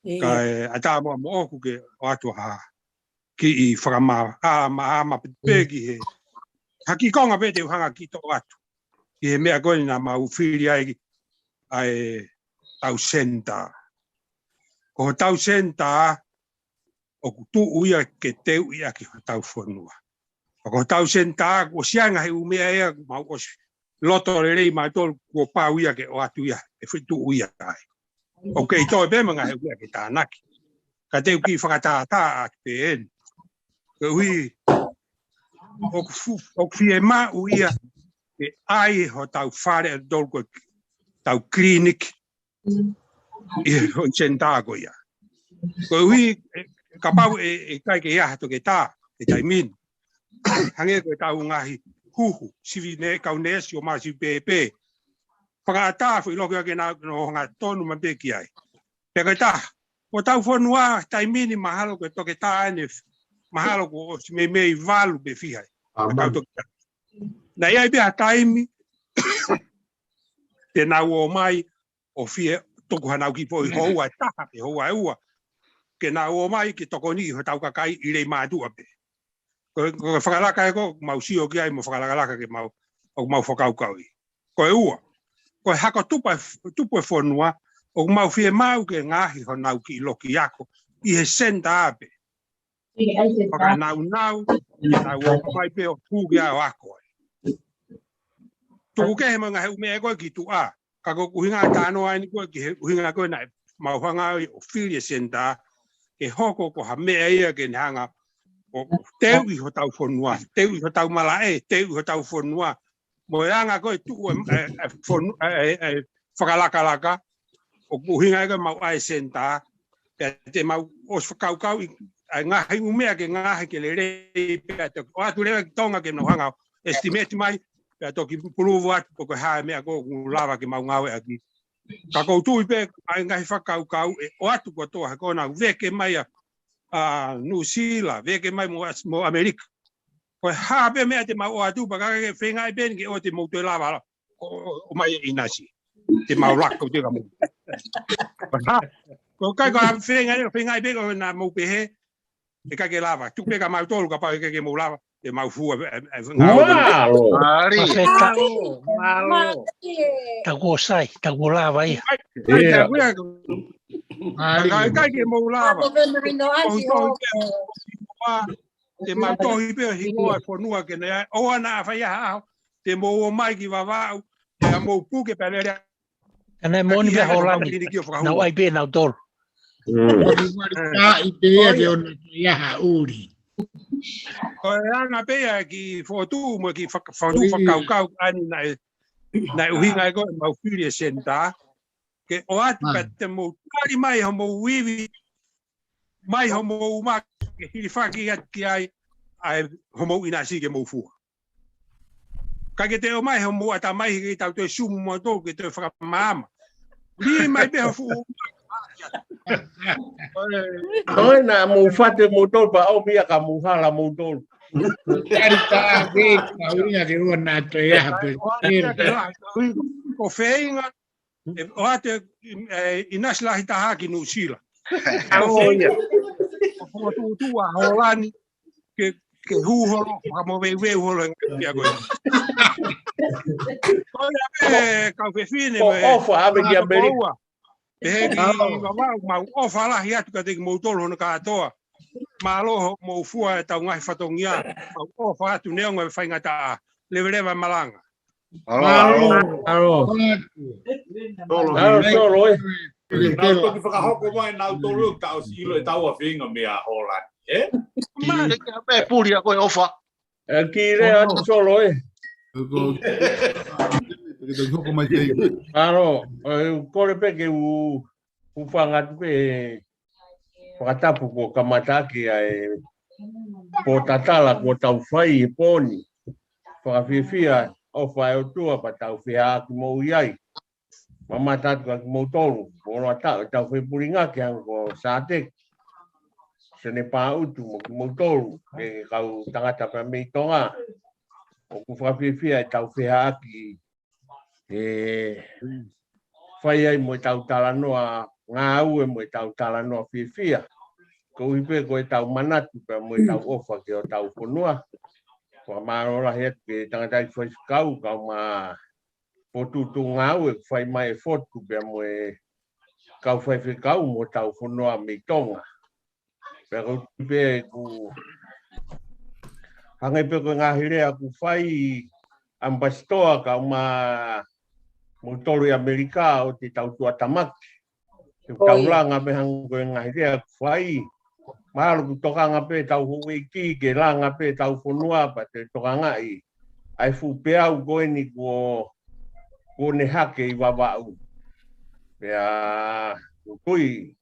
ʻIo. Kae ʻatā muʻa moʻoku ke ʻoatu ha kiʻi fakama-, ʻa, ma-, ʻa, ma pē ki he. Ha kiʻi konga pē te u hanga kiʻi toʻo atu. Ki he meʻa ko eni naʻa mau fili ai ki, ʻa e tau senitā. Ko hotau senitā, ʻoku tuʻu ia ke teuʻi ʻaki hotau fonua. Ko hotau senitā, kuo ʻosi ʻi ai e ngaahi ʻū meʻa ia, mau ʻosi loto lelei mautolu kuo pau ia ke ʻoatu ia, ʻe fai tuʻu ia ai. ʻOku kei toe pē mo e ngaahi ʻū meʻa ke tānaki. Ka te u kiʻi fakatātā atu pē eni. Koeʻuhi, ʻoku fu-, ʻoku fiemaʻu ia ke ʻai hotau fale ʻe tolu ko e tau clinic ʻi he senitā ko ia. Koeʻuhi, ʻe, kapau ʻe, ʻe ʻikai ke ʻi ai ha toketā he taimi ni. Hangē ko e tau ngaahi huhu, sivi ne, kau neesi ʻo mau sivi pēpē. Fakaʻatā foʻi loki ake na, no hanga tonu mai pē ki ai. Pea ko e taha, ko hotau fonua taimi ni mahalo ko e toketā ʻeni, mahalo kuo ʻosi meimei valu pe fiha ʻa e kau toketā. Naʻe ʻi ai pē ha taimi, te nau ō mai, ʻo fie tuku hanau kiʻi foʻi houa ʻe taha pe houa ʻe ua. Ke nau ō mai ke tokoniʻi hotau kakai ʻi Leimātuʻa pē. Ko, ko e fakalaka ē ko ē ʻoku mau sio ki ai mo fakalakalaka ke mau, ʻoku mau fakakaukauʻi. Ko e ua. Ko e hako tupu ʻa e f-, tupu ʻa e fonua, ʻoku mau fiemaʻu ke ngaohi honau kiʻi loki ako ʻi he senitā pē. Fakanaunau, nau ō mai pē ʻo hū ki ai ʻo ako ai. Tuku kehe mo e ngaahi ʻū meʻa ko ē ki tuʻa. Ka ko e ʻuhinga ʻa e talanoa ʻeni ko ē ki he ʻuhinga ko ē naʻa mau hanga ai ʻo fili e senitā, ke hoko ko ha meʻa ia ke ne hanga ʻo teuʻi hotau fonua, teuʻi hotau malaʻe, teuʻi hotau fonua. Mo e anga ko ē tuʻu e, e, e fonu-, e, e, e fakalakalaka, ʻoku ʻuhinga ia ke mau ʻai e senitā, pea te mau ʻosi fakakaukauʻi ʻa e ngaahi ʻū meʻa ke ngaohi ke lelei pea toki ʻoatu leva ki Tonga ke nau hanga ʻo estimate mai, pea toki puluvu atu pe ko e hā e meʻa ko ē ʻoku lava ke mau ngāueʻaki. Ka ʻoku ou tui pē ʻa e ngaahi fakakaukau ʻe ʻoatu kotoa he ko ʻenau veke mai ʻa, ʻa Nuʻusila, veke mai mo ʻAs-, mo ʻAmelika. Ko e hā pē meʻa te mau ʻoatu pea ka ke feinga ai pē eni ke ʻoua te mou toe lava ʻo, ʻo, ʻo, ʻomai e ʻinasi. Te mau laka ʻo te ka mou. Ko e hā? Ko e kai ko e feinga, feinga ai pē ko ena mou pehē, ʻe ʻikai ke lava. Tuku pē kia mautolu kapau ʻe ʻikai ke mou lava, te mau fua, e, e, ngāue. Mālō. Mālō. Mālō. Mālō. Mālō. Taku ʻo sai, taku ʻo lava ia. ʻIkai, ʻikai, ʻikai, ʻikai. Mālō. ʻIkai, ʻikai ke mou lava. Mālō, Fenarino, ʻosi, ʻosi, ʻosi. Te mau tohi pē ʻo hingoa e fonua ke ne ʻai. ʻOua naʻa fai ha ʻaho, te mou ō mai ki Vavaʻu, pea mou puke pea lele. Ka naʻe moʻoni pē ʻa Hōlani, nau ʻai pē nautolu. Mm. Ko e anga pē ia ki fokotuʻu mo e kiʻi faka-, fokotuʻu fakakaukau ʻa eni naʻe, naʻe ʻuhinga ai ko ē ʻemau fili e senitā. Ke ʻoatu pē te mou tali mai homou ivi, mai homou maka, ke hilifaki atu ki ai, ʻa e homou ʻinasi ke mou fua. ʻIkai ke toe ō mai homou ʻatamai ke tau toe sumu moutolu ke toe fakamaama. Lī mai pē ho fuʻu. Ko ē naʻa mou fate moutolu pea ʻomi ia ka mou hala moutolu. Tali tā ke ka uinga ke ua naʻa toe aha pē. Ko feinga, ʻe, ʻoatu e, e, ʻinasi lahi taha ki Nuʻusila. ʻAo ia. Ko e fokotuʻutuʻu ʻa Hōlani, ke, ke hū holo, fakamoveuveu holo, e ngaahi meʻa ko ē. Ko ia pē, kau fefine, ʻofa ʻave ki ʻAmelika. Pehē ki Vavaʻu, mau ʻofa lahi atu kiate kimoutolu hono kātoa. Mālō hoʻomou fua ʻetau ngaahi fatongia, mau ʻofa atu neongo e faingataʻa, leveleva e malanga. Mālō. Mālō. Mālō, Solo, ē. Nau toki fakahoko mai, nau tolu, ʻoku tau ʻosi ʻilo ʻetau ʻafiʻinga mei Hōlani, ē? Mālō, kia pē puli ʻa koe ʻofa. ʻE, ki lea atu, Solo, ē. Mālō, ʻe, u kole pē ke u, u fanga atu pē fakatapu kuo kamata ʻaki ʻa e pōtatala kuo tau fai he pō ni. Fakafiefia, ʻofa ʻa e ʻOtua pea tau feʻaʻaki mo ia ai. Mamata atu kia kimoutolu, ko e ʻuluaki taʻu ʻetau fepulinga ki he anga ko Sateki, Sene Pāutu mo kimoutolu, ʻa e kau tangata pea mei Tonga. ʻOku fakafiefia ʻetau feʻaʻaki ʻe fai ai mo ʻetau talanoa ngāue mo ʻetau talanoa fiefia. Koeʻuhi pē ko ʻetau manatu pea mo ʻetau ʻofa ki hotau fonua. Fakamālō lahi atu ki he tangataʻeiki faifekau, kau ma potutu ngāue ʻoku fai mai ʻe Fotu pea mo e kau faifekau mo hotau fonua mei Tonga. Pea ʻoku ou tui pē ʻoku hangē pē ko e ngaahi lea ʻoku fai ʻa e ʻamipasitoa kau ma moutolu ʻi ʻAmelika ʻoku te tau tuʻatamaki. Ke tau langa pē hangē ko e ngaahi lea ʻoku fai. Mahalo ʻoku tokanga pē ʻetau houʻeiki ke langa pē ʻetau fonua pea te tokangaʻi ʻa e fuʻu peau ko eni kuo, kuo ne hake ʻi Vavaʻu. Pea ʻoku ou tui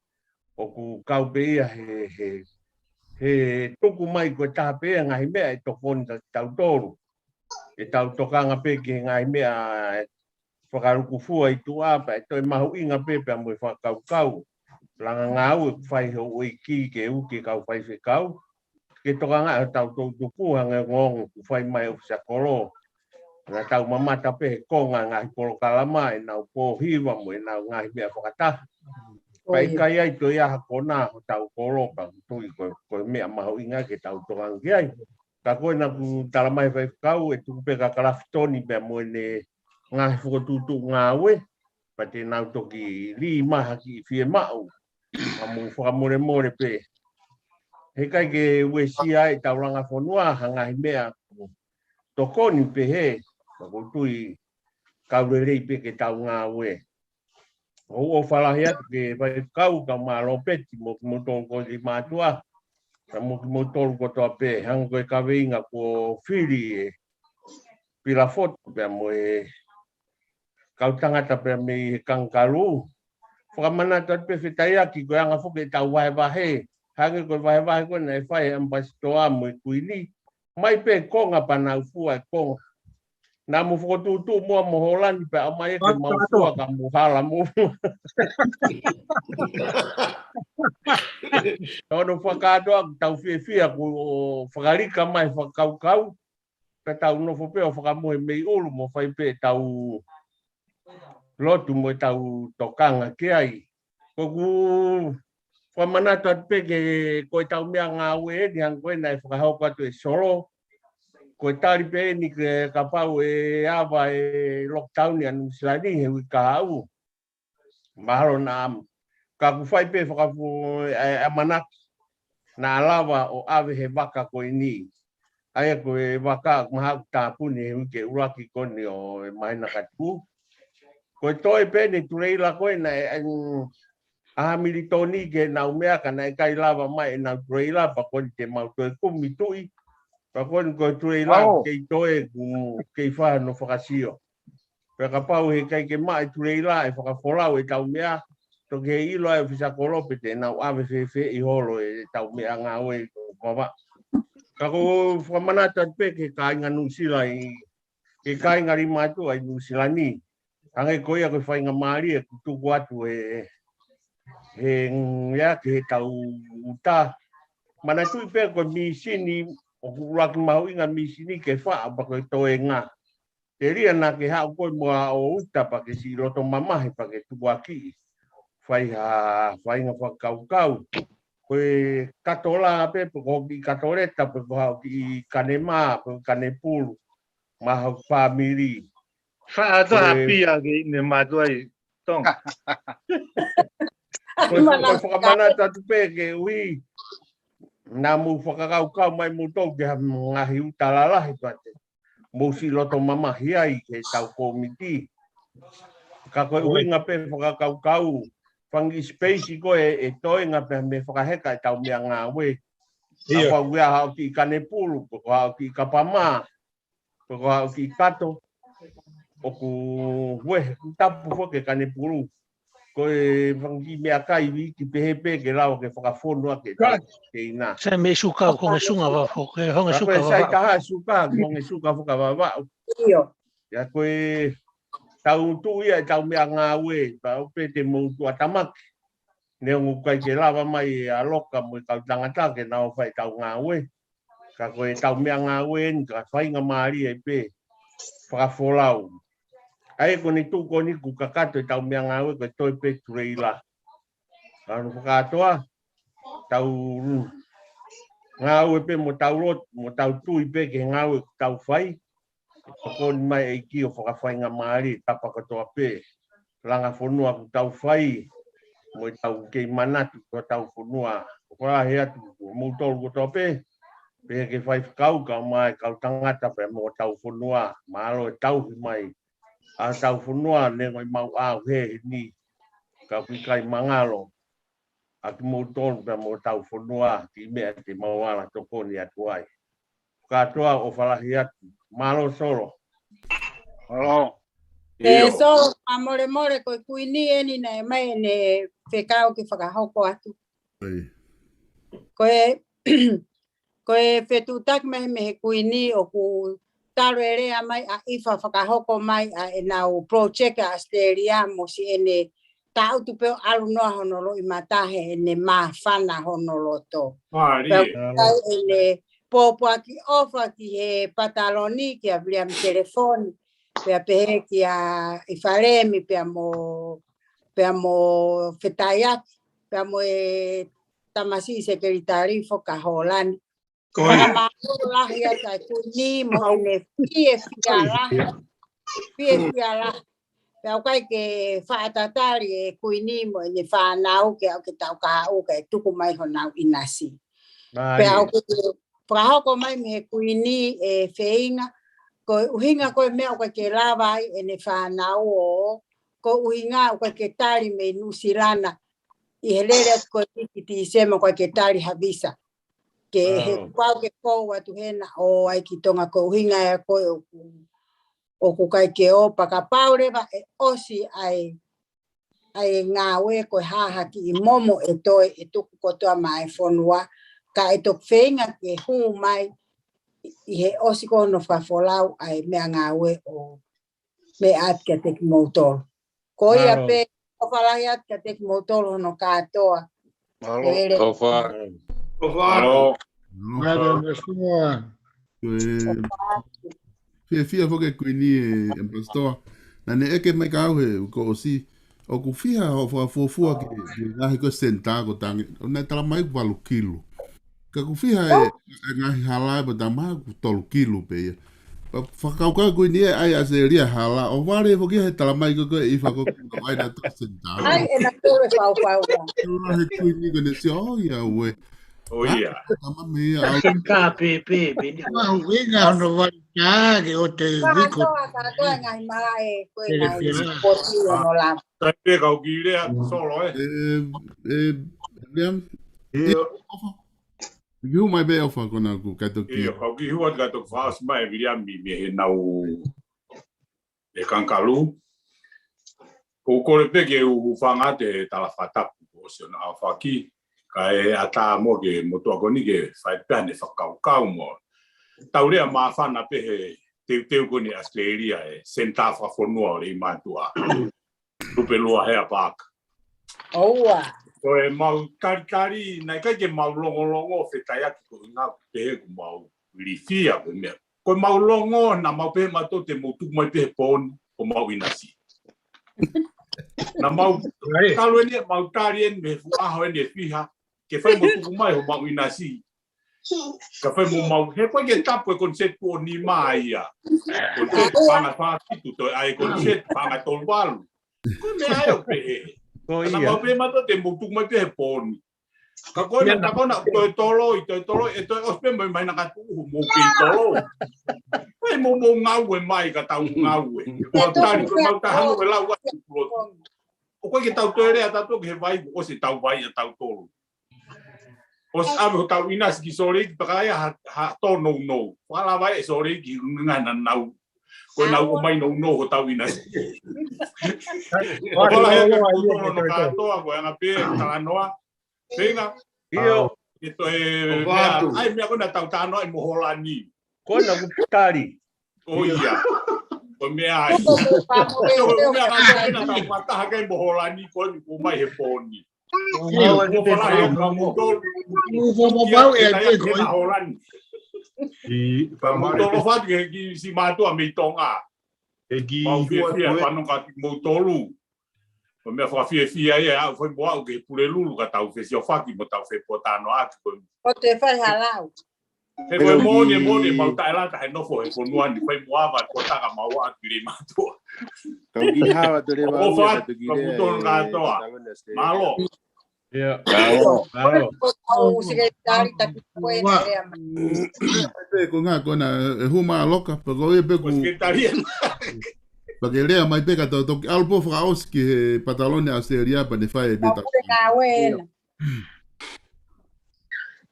ʻoku kau pē ia he, he, he tuku mai ko e taha pē ia ngaahi meʻa ʻe tokoni kia kitautolu. ʻEtau tokanga pē ki he ngaahi meʻa ʻe fakalukufua ʻi tuʻa pea ʻe toe mahuʻinga pē pea mo e fakakaukau. Langa ngāue ʻoku fai houʻeiki ke uki e kau faifekau. Ke tokangaʻi hotau toʻutupu hangē ko e ongoongo ʻoku fai mai ʻofisa kolo. Naʻa tau mamata pē he konga ngaahi polokalama ʻenau pōhiva mo ʻenau ngaahi meʻa fakataha. Pea ʻikai ai toe ʻi ai ha konā hotau kolo pea ʻoku ou tui ko e, ko e meʻa mahuʻinga ke tau tokanga ki ai. Ka ko ena ʻoku tala mai faifekau ʻe tuku pē kia Kalafitoni pea mo ʻene ngaahi fokotuʻutuʻu ngāue, pea te nau toki lī mai ha kiʻi fiemaʻu, ka mou fakamolemole pē. Heʻikai ke uesia ai ʻetau langa fonua ha ngaahi meʻa ʻoku tokoni pehē, ka ʻoku ou tui kau lelei pē ke tau ngāue. ʻOku ou ʻofa lahi atu ki he faifekau kau ma Lopeti mo kimoutolu ko e mātuʻa. Ka mo kimoutolu kotoa pē, hangē ko e kaveinga kuo fili ʻe Pilafotu pea mo e kau tangata pea mei he Kangakalū. Fakamanatu atu pē fetaiaki ko e anga foki ʻetau vahevahe. Hangē ko e vahevahe ko ē naʻe fai ʻe he ʻamipasitoa mo e kuini. Mai pē konga pea nau fua e konga. Naʻa mou fokotuʻutuʻu muʻa mo Hōlani pea ʻomai ʻe ke mau fua ka mou hala mo fua. Tau no fakatoa ʻoku tau fiefia kuo fakalika mai fakakaukau. Pea tau nofo pē ʻo fakamohe mei ʻulu mo fai pē ʻetau lotu mo ʻetau tokanga ki ai. ʻOku ou fakamanatu atu pē ke ko ʻetau meʻangāue eni hangē ko ē naʻe fakahoko atu ʻe Solo. Ko e tali pē eni ke kapau ʻe ava e lockdown ʻa Nuʻusila ni he uike kahaʻu. Mahalo naʻa, ka ʻoku fai pē fakafu-, ʻa e, ʻamanaki. Naʻa lava ʻo ʻave he vaka ko eni. ʻA ia ko e vaka ʻoku mahalo ʻoku tāpuni he uike ʻuluaki ko eni ʻo e māhina ka tuʻu. Ko e toe pē eni tuleila ko ē naʻe, ʻa, ʻa Hamilitoni ke nau meʻa ka naʻe ʻikai lava mai ʻenau tuleila pea ko eni te mau toe kumi tuʻi. Pea ko eni ko e tuleila kei toe ʻoku kei fai hono fakasio. Pea kapau heʻikai ke maʻu e tuleila ʻe fakafolau ʻetau meʻa, toki ʻilo ai ʻe he ʻofisa kolo pe te nau ʻave fēfē ʻi holo ʻetau meʻangāue ko Vavaʻu. Ka ʻoku ou fakamanatu atu pē ki he kāinga Nuʻusila ʻi, ki he kāinga Limatu ʻi Nuʻusila ni. Hangē ko ia ko e faingamālie ʻoku tuku atu ʻe, ʻe, ia ki heʻetau uta. Manatuʻi pē ko e mīsini, ʻoku ʻuluaki mahuʻinga mīsini ke faʻa pea ko e toenga. Telia naʻa ke haʻu koe mo ʻaʻau uta pea ke siʻi loto mamahi pea ke tukuakiʻi. Fai ha, faʻahinga fakakaukau. Ko e katola pē, pe ko hoʻo kiʻi katoleta, pe ko hoʻo kiʻi kanema, pe ko e kanepulu. Maʻa hoku fāmili. Faʻa toa pia ke ʻi he mātuʻa ʻi Tonga. Ko e fakamanatu atu pē ke ui. Naʻa mou fakakaukau mai moutolu ki ha ngaahi uta lalahi pea te mou siʻi loto mamahi ai he tau kōmiti. Ka ko e ʻuhinga pē fakakaukau, fanga kiʻi space ko ē ʻe toe ngata pē mei he fakaheka ʻetau meʻangāue. Kapau ʻoku ʻi ai haʻo kiʻi kanepulu, pe ko haʻo kiʻi kapamā, pe ko haʻo kiʻi kato, ʻoku ue, ʻoku tapu foki e kanepulu. Ko e fanga kiʻi meʻakai viki pehē pē ke lava ke fakafonu ʻaki ʻetau keina. Sai mei suka, ko e suka vafo, ke honge suka vavaʻu. Sai taha suka, honge suka fakavavaʻu. ʻIo. ʻIa ko e tau tuʻu ia ʻetau meʻangāue, pau pē te mou tuʻatamaki. Neongo ʻoku ʻikai ke lava mai ʻa Loka mo e kau tangata ke nau fai ʻetau ngāue. Ka ko ʻetau meʻangāue eni ka faingamālie pē fakafolau. ʻA ia ko ʻene tuʻu ko eni kuo kakato ʻetau meʻangāue ko e toe pē tuleila. Ka ʻoku fakakātoa, tau ngāue pē mo tau lotu, mo tau tui pē ki he ngāue ʻoku tau fai. Tokoni mai ʻEiki ʻo fakafaingamālie tapa kotoa pē. Langa fonua ʻoku tau fai, mo ʻetau kei manatu ki hotau fonua. ʻOku lahi atu, moutolu kotoa pē, pehē ki he faifekau kae ʻumaʻā e kau tangata pea mo hotau fonua. Mālō e tauhi mai ʻa hotau fonua, neongo ʻemau ʻauhē heni, ka ʻoku ʻikai mangalo ʻa kimoutolu pea mo hotau fonua, kiʻi meʻa te mau ala tokoni atu ai. Kātoa ʻofa lahi atu. Mālō Solo. Mālō. ʻE Solo, fakamolemole ko e Kuini eni naʻe ʻomai ʻene fekau ke fakahoko atu. Ko e, ko e fetuʻutaki mai mei he Kuini ʻoku talu e lea mai ʻa ʻIfa fakahoko mai ʻa ʻenau project ʻa ʻAositelēlia mo siʻene taʻutu pē ʻo ʻalu noa hono loʻimata heʻene māfana hono loto. Pea ʻoku ʻi ai ʻene pōpoaki ʻofa ki he pataloni, kia Viliami Telefoni, pea pehē kia ʻIfalemi, pea mo, pea mo Fetaiaki, pea mo e tamasiʻi sekelitali foki ʻa Hōlani. Ko ia. Mālō lahi atu ʻa e Kuini mo ʻene fiefia lahi. Fiefia lahi. Pea ʻoku ʻikai ke faʻa tatali e Kuini mo ʻene fānau ke ʻalu ke tau kahaʻu kae tuku mai honau ʻinasi. Pea ʻoku fakahoko mai mei he Kuini e feinga, ko e ʻuhinga ko e meʻa ʻoku ʻikai ke lava ai ʻene fānau ʻo, ko e ʻuhinga ʻoku ʻikai ke tali mei Nuʻusila na, ʻi he lele atu ko eni ki Tīsema ʻoku ʻikai ke tali ha visa. Ke he kuo pau ke kou atu hena ʻo ʻai ki Tonga ko e ʻuhinga ia ko ē ʻoku, ʻoku ʻikai ke ō pea kapau leva ʻe ʻosi ʻa e, ʻa e ngāue ko e hā ha kiʻi momo ʻe toe ʻe tuku kotoa maʻa e fonua, ka ʻe toki feinga ke hū mai ʻi he ʻosi ko hono fakafolau ʻa e meʻangāue ʻo meʻa atu kiate kimoutolu. Ko ia pē, ʻofa lahi atu kiate kimoutolu hono kātoa. Mālō. ʻOfa. ʻOfa. Mālō. Mālō. Fiefia foki e Kuini e, e Pastor. Naʻá ne ʻeke mai kiate au he kuo ʻosi. ʻOku fiha hoʻo fakafuofua ki, ki he ngaahi ko e senitā ko Tonga. ʻO naʻe tala mai ʻoku valu kilu. Ka ʻoku fiha e, e ngaahi hala ʻe pea tala mai ʻoku tolu kilu pē ia. Pea fakakaukau Kuini ʻe ʻai ʻa ʻAositelēlia hala. ʻO vale foki he tala mai ko ē ʻe ʻIfa ko ē ʻoku ʻai nautolu senitā. ʻAi ʻenau tolu e faufau. Tala he Kuini ko ʻene sio ʻo ia ue. ʻO ia. Tama mei ia. Senitā pē, pē, pē ni. Mahuʻinga hono vale tā ke ʻo te viko. Kātoa, kātoa e ngaahi malaʻe ko e ngaahi poti ʻo no lava. Kai pē kau ki lea Solo, ē. ʻE, ʻe, Viliami? ʻIo. ʻOfa. Kiʻi hū mai pē ʻOfa ko ena ʻoku kai toki. ʻIo, kau kiʻi hū atu kae toki fakaʻosi mai ʻe Viliami mei heʻenau e Kangakalū. ʻOku ou kole pē ke u hūfanga atu he tala fakatapu kuo ʻosi hono ʻaofaki. Kae ʻatā mo e motuʻa ko eni ke fai pē haʻane fakakaukau mo. Tau lea māfana pē he teuteu ko eni ʻAositelēlia e senitā fakafonua ʻo Leimātuʻa. Tupe lua hea paka. ʻOua. Ko e mau talitali, naʻe ʻikai ke mau longolongo Fetaiaki ko e ʻuhinga pehē ʻoku mau ilifia ko e meʻa. Ko e mau longo, naʻa mau pehē mautolu te mou tuku mai pē he pō ni, ko mau ʻinasi. Naʻa mau, talu eni, mau tali eni mei he fuʻu ʻaho eni ʻe fiha, ke fai mo tuku mai homau ʻinasi. Ka fai mo mau, he ʻoku ʻikai ke tapu e koniseti ʻo nima ia. Koniseti paʻanga fā fitu toe ʻai e koniseti paʻanga tolu valu. Ko e meʻa ia ʻoku pehē. Ko ia. Naʻa mau pehē mautolu te mou tuku mai pē he pō ni. Ka ko ena, ka ko ena, toe toloi, toe toloi, ʻe toe ʻosi pē mai, mai na ka tuʻu, mou kei toloi. Pea mou, mou ngāue mai ka tau ngāue. Mau tali, ko mau tahangu e lau atu. ʻOku ʻikai ke tau toe lea tautolu ki he vai, kuo ʻosi ʻetau vai ʻatautolu. ʻOsi ʻave hotau ʻinasi ki Sōleki, pea ka ai ha, ha tō nounou. Fakalava e Sōleki, ngana nau. Ko e nau ʻomai nounou hotau ʻinasi. Ko la he ka tō no kātoa, ko e anga pē, talanoa. Feinga. ʻIo. ʻE toe, meʻa, ai meʻa ko ena tau talanoa ʻi mo Hōlani. Ko ena kuo tali. ʻO ia. Ko e meʻa ai. Ko e meʻa ka ko ena tau mataha kai mo Hōlani, ko eni kuo mai he pōni. Kuo falahi ka mo tolu. Kuo fakapaupau e ʻa e ko ena Hōlani. Ka mo tolu fatu ke ki si mātuʻa mei Tonga. ʻE ki mau fiefia, fanongo ki mo tolu. Ko e meʻa fakafiefia ia, ʻa fai mo aʻu ki he Pulelulu ka tau fesiofaki mo tau fepōtalanoaʻaki ko e. Ko te fai halau. He ko e moʻoni, moʻoni, mau taʻelata he nofo he fonua ni, fai mo ava, ko taka mau aʻu ki le mātuʻa. Tau ki hawa to le ʻOfa atu, ka mutonu kātoa. Mālō. ʻIo. Mālō. Mālō. Ko e seketali taki ko e lea mai. Pē ko ngā ko ena, e huma loka, pē ko ia pē Ko e ku seketali ena. Pea ke lea mai pē ka tau toki ʻalu pē fakaʻosi ki he patalone ʻAositelēlia pea ne fai e pē ta. Ka ue ena.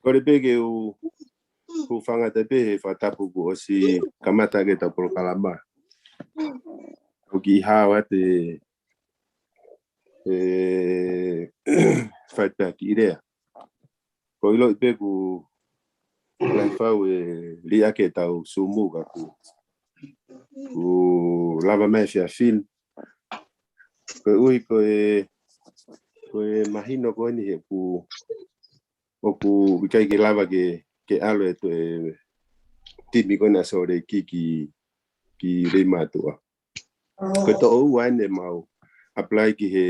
Ko le pē ke u, u fanga te pē he fakatapu kuo ʻosi kamata ke tau polokalama. Ko ki hao ate e fai pē ki lea. Ko ʻiloʻi pē ku lai fau e liʻaki ʻetau Zoom ka ku, ku lava mai fiefia. Ko e ʻuhi ko e, ko e mahino ko eni he ku, ʻoku ʻikai ke lava ke, ke ʻalu e toe timi ko ena Sōleki ki, ki Leimātuʻa. Ko e toʻo ua eni mau apply ki he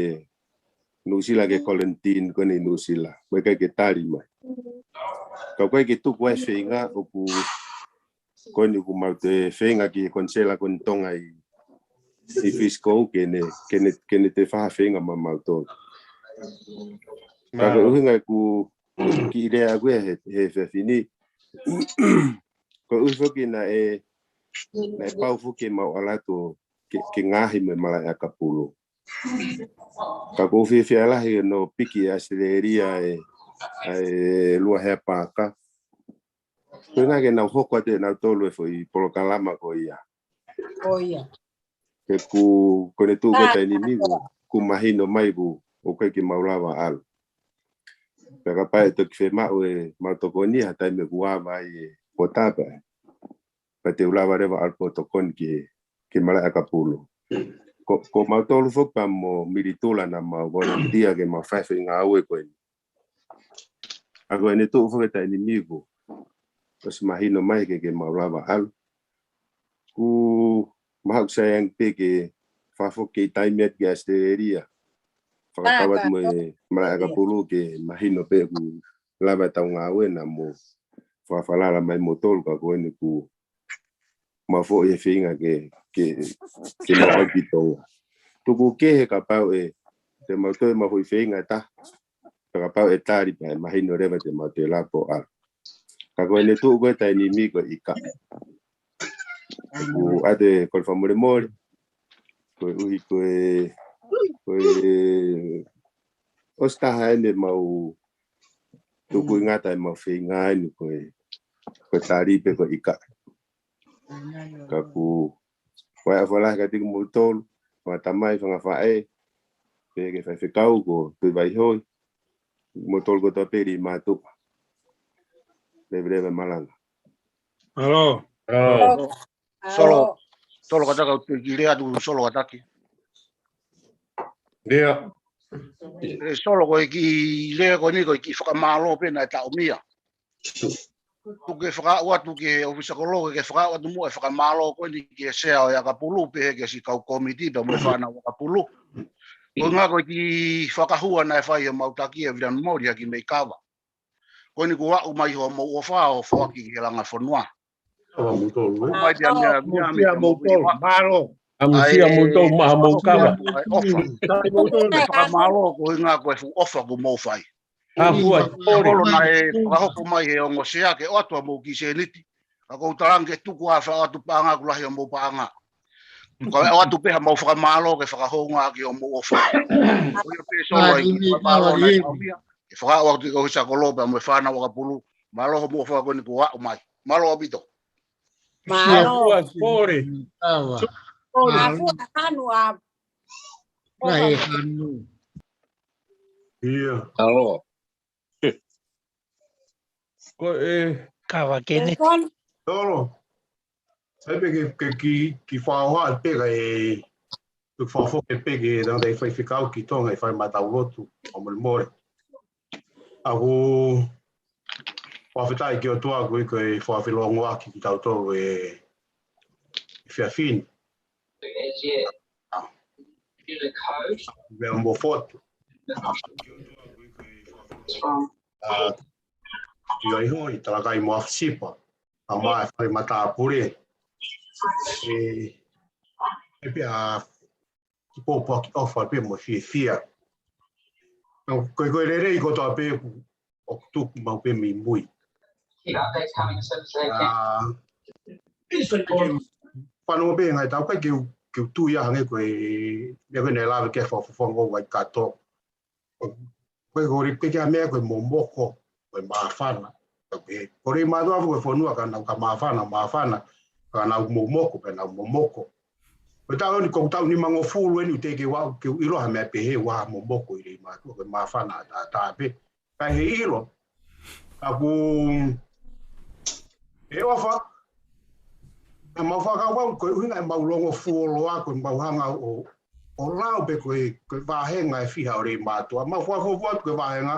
Nuʻusila ke quarantine ko eni Nuʻusila. Mo ʻikai ke tali mai. Ka ʻoku ʻikai ke tuku ai feinga ʻoku ko eni ʻoku mau toe feinga ki he konisela ko eni Tonga ʻi, ʻi Frisco ke ne, ke ne, ke ne toe fai ha feinga maʻa mautolu. Ka ko e ʻuhinga ku kiʻi lea ʻaku ia he, he efiafi ni. Ko e ʻuhi foki naʻe, naʻe pau foki ke mau ʻalu atu ke, ke ngaahi mo e malaʻe ʻakapulu. Ka ʻoku ou fiefia lahi ʻo piki ʻe ʻAositelēlia e, e lua hea paaka. Ko e ngaahi ke nau hoko atu ʻe nautolu e foʻi polokalama ko ia. Ko ia. Ke ku, ko ʻene tuʻu ko e taimi ni ku, ku mahino mai ku, ʻoku ʻikai ke mau lava ʻalu. Pea kapau ʻe toki fiemaʻu ʻe mau tokoni ha taimi ʻoku ava ai e pōtapa. Pea te u lava leva ʻalu pē ʻo tokoni ki he, ki he malaʻe ʻakapulu. Ko, ko mautolu foki pea mo Militula naʻa mau volunteer ke mau fai e foʻi ngāue ko eni. Ka ko ʻene tuʻu foki e taimi ni ku, ʻosi mahino mai ke, ke mau lava ʻalu. Ku mahaʻu sai ange pē ke fakafoki e taimi atu ki ʻAositelēlia. Fakatau atu mo e malaʻe ʻakapulu ke mahino pē ʻoku lava ʻetau ngāue naʻa mo fakafalala mai moutolu ka ko eni ku mau foʻi e feinga ke, ke, ke mau ʻalu ki Tonga. Tuku kehe kapau ʻe, te mau toe mau foʻi feinga ta, pea kapau ʻe tali pea ʻe mahino leva te mau toe lava pē ʻo ʻalu. Ka ko ʻene tuʻu ko e taimi ni ko e ʻIKA. Ku ʻoatu e kole fakamolemole. Ko e ʻuhi ko e, ko e ʻosi taha eni mau tuku ʻi ngata e mau feinga eni ko e, ko e tali pē ko e ʻIKA. Ka ku, ko e ʻofa lahi kiate kimoutolu, fanga tamai, fanga faʻē, pehē ki he faifekau ko Tuʻi Vaihoi, moutolu kotoa pē Leimātuʻa. Leveleva malanga. Mālō. Mālō. Solo, solo kataka, ʻoku te kiʻi lea atu solo kataki. Lea. ʻE solo ko e kiʻi lea ko eni ko e kiʻi fakamālō pē naʻe taʻomia. Tuku ke fakaʻau atu ki he ʻofisa kolo, ke fakaʻau atu muʻa e fakamālō ko eni ki he sea ʻo e ʻakapulu, pehē ki he siʻi kau kōmiti, pea mo e fānau ʻakapulu. Ko e ngaahi ko e kiʻi fakahua naʻe fai ʻe homau taki ʻa Viliami Moli ʻaki mei Kava. Ko eni kuo aʻu mai hoʻomou ʻofa ʻo foaki ki he langa fonua. Mai te amia, amia, amia, amia, amia. Mālō. Amusia moutolu maʻa homou kava. ʻOfa. Fakamālō ko e ngaahi ko e fuʻu ʻofa kuo mou fai. Ka fua, kole. Kolo naʻe fakahoko mai he ongo sea ke ʻoatu ʻa mou kiʻi sēniti. Ka ʻoku ou talaange ke tuku ā fakaʻoatu paʻanga ʻoku lahi ʻa mou paʻanga. Ka ʻoatu pē ha mau fakamālō ke fakahoungaʻaki ʻo mou ʻofa. Ko ia pē solo ai, fakamālō naʻe kau ia. Ke fakaʻoatu ki he kolo pea mo e fānau ʻakapulu. Mālō hoʻomou ʻofa ko eni kuo aʻu mai. Mālō ʻaupito. Mālō. Ka fua, kole. Ka fua, hanu ā. Ka e hanu. Ia. Alo. Ko e. Kava Kenneth. Tolo. Sai pē ke, ke ki, ki fāoha pē ka e, ke fāoha pē ke tangata ʻi faifekau ki Tonga ʻi fai matau lotu, ʻo mole mole. ʻOku fakafetaʻi ki he ʻOtua ko e, ko e fakafeʻiloaki kitautolu e, e fiafin. Vea mo fotu. ʻA, ʻio ʻi hoi, talakai mo afsipa. ʻA mai fai matāpule. E, e pea ki pōpoaki ʻofa pē mo fiefia. Ko e, ko e lelei kotoa pē ʻoku tuku mau pē mei mui. ʻA, fano pē ngai tau kai ke u, ke u tui ʻa hangē ko e, ia ko e ne lave ke fo, fo, fo, fo, wai kato. Ko e kore ke kia mea ko e momoko, ko e māfana. Ko e kore mātuʻa ko e fonua ka nau ka māfana, māfana, ka nau momoko, ka nau momoko. Ko e taʻu ni, ko e taʻu nimangofulu eni ʻoku teʻeki ke u aʻu ke u ʻilo ha meʻa pehē ʻoku momoko ʻi he mātuʻa, ko e māfana, tā, tā pē. Ka he ʻilo, ʻoku, e ʻofa, ʻa mau fakakaukau, ko e ʻuhinga ʻemau longo fuoloa, ko ʻemau hanga ʻo, ʻo lau pē ko e, ko e vāhenga ʻe fiha ʻo e mātuʻa. Mau fakafuafua atu ko e vāhenga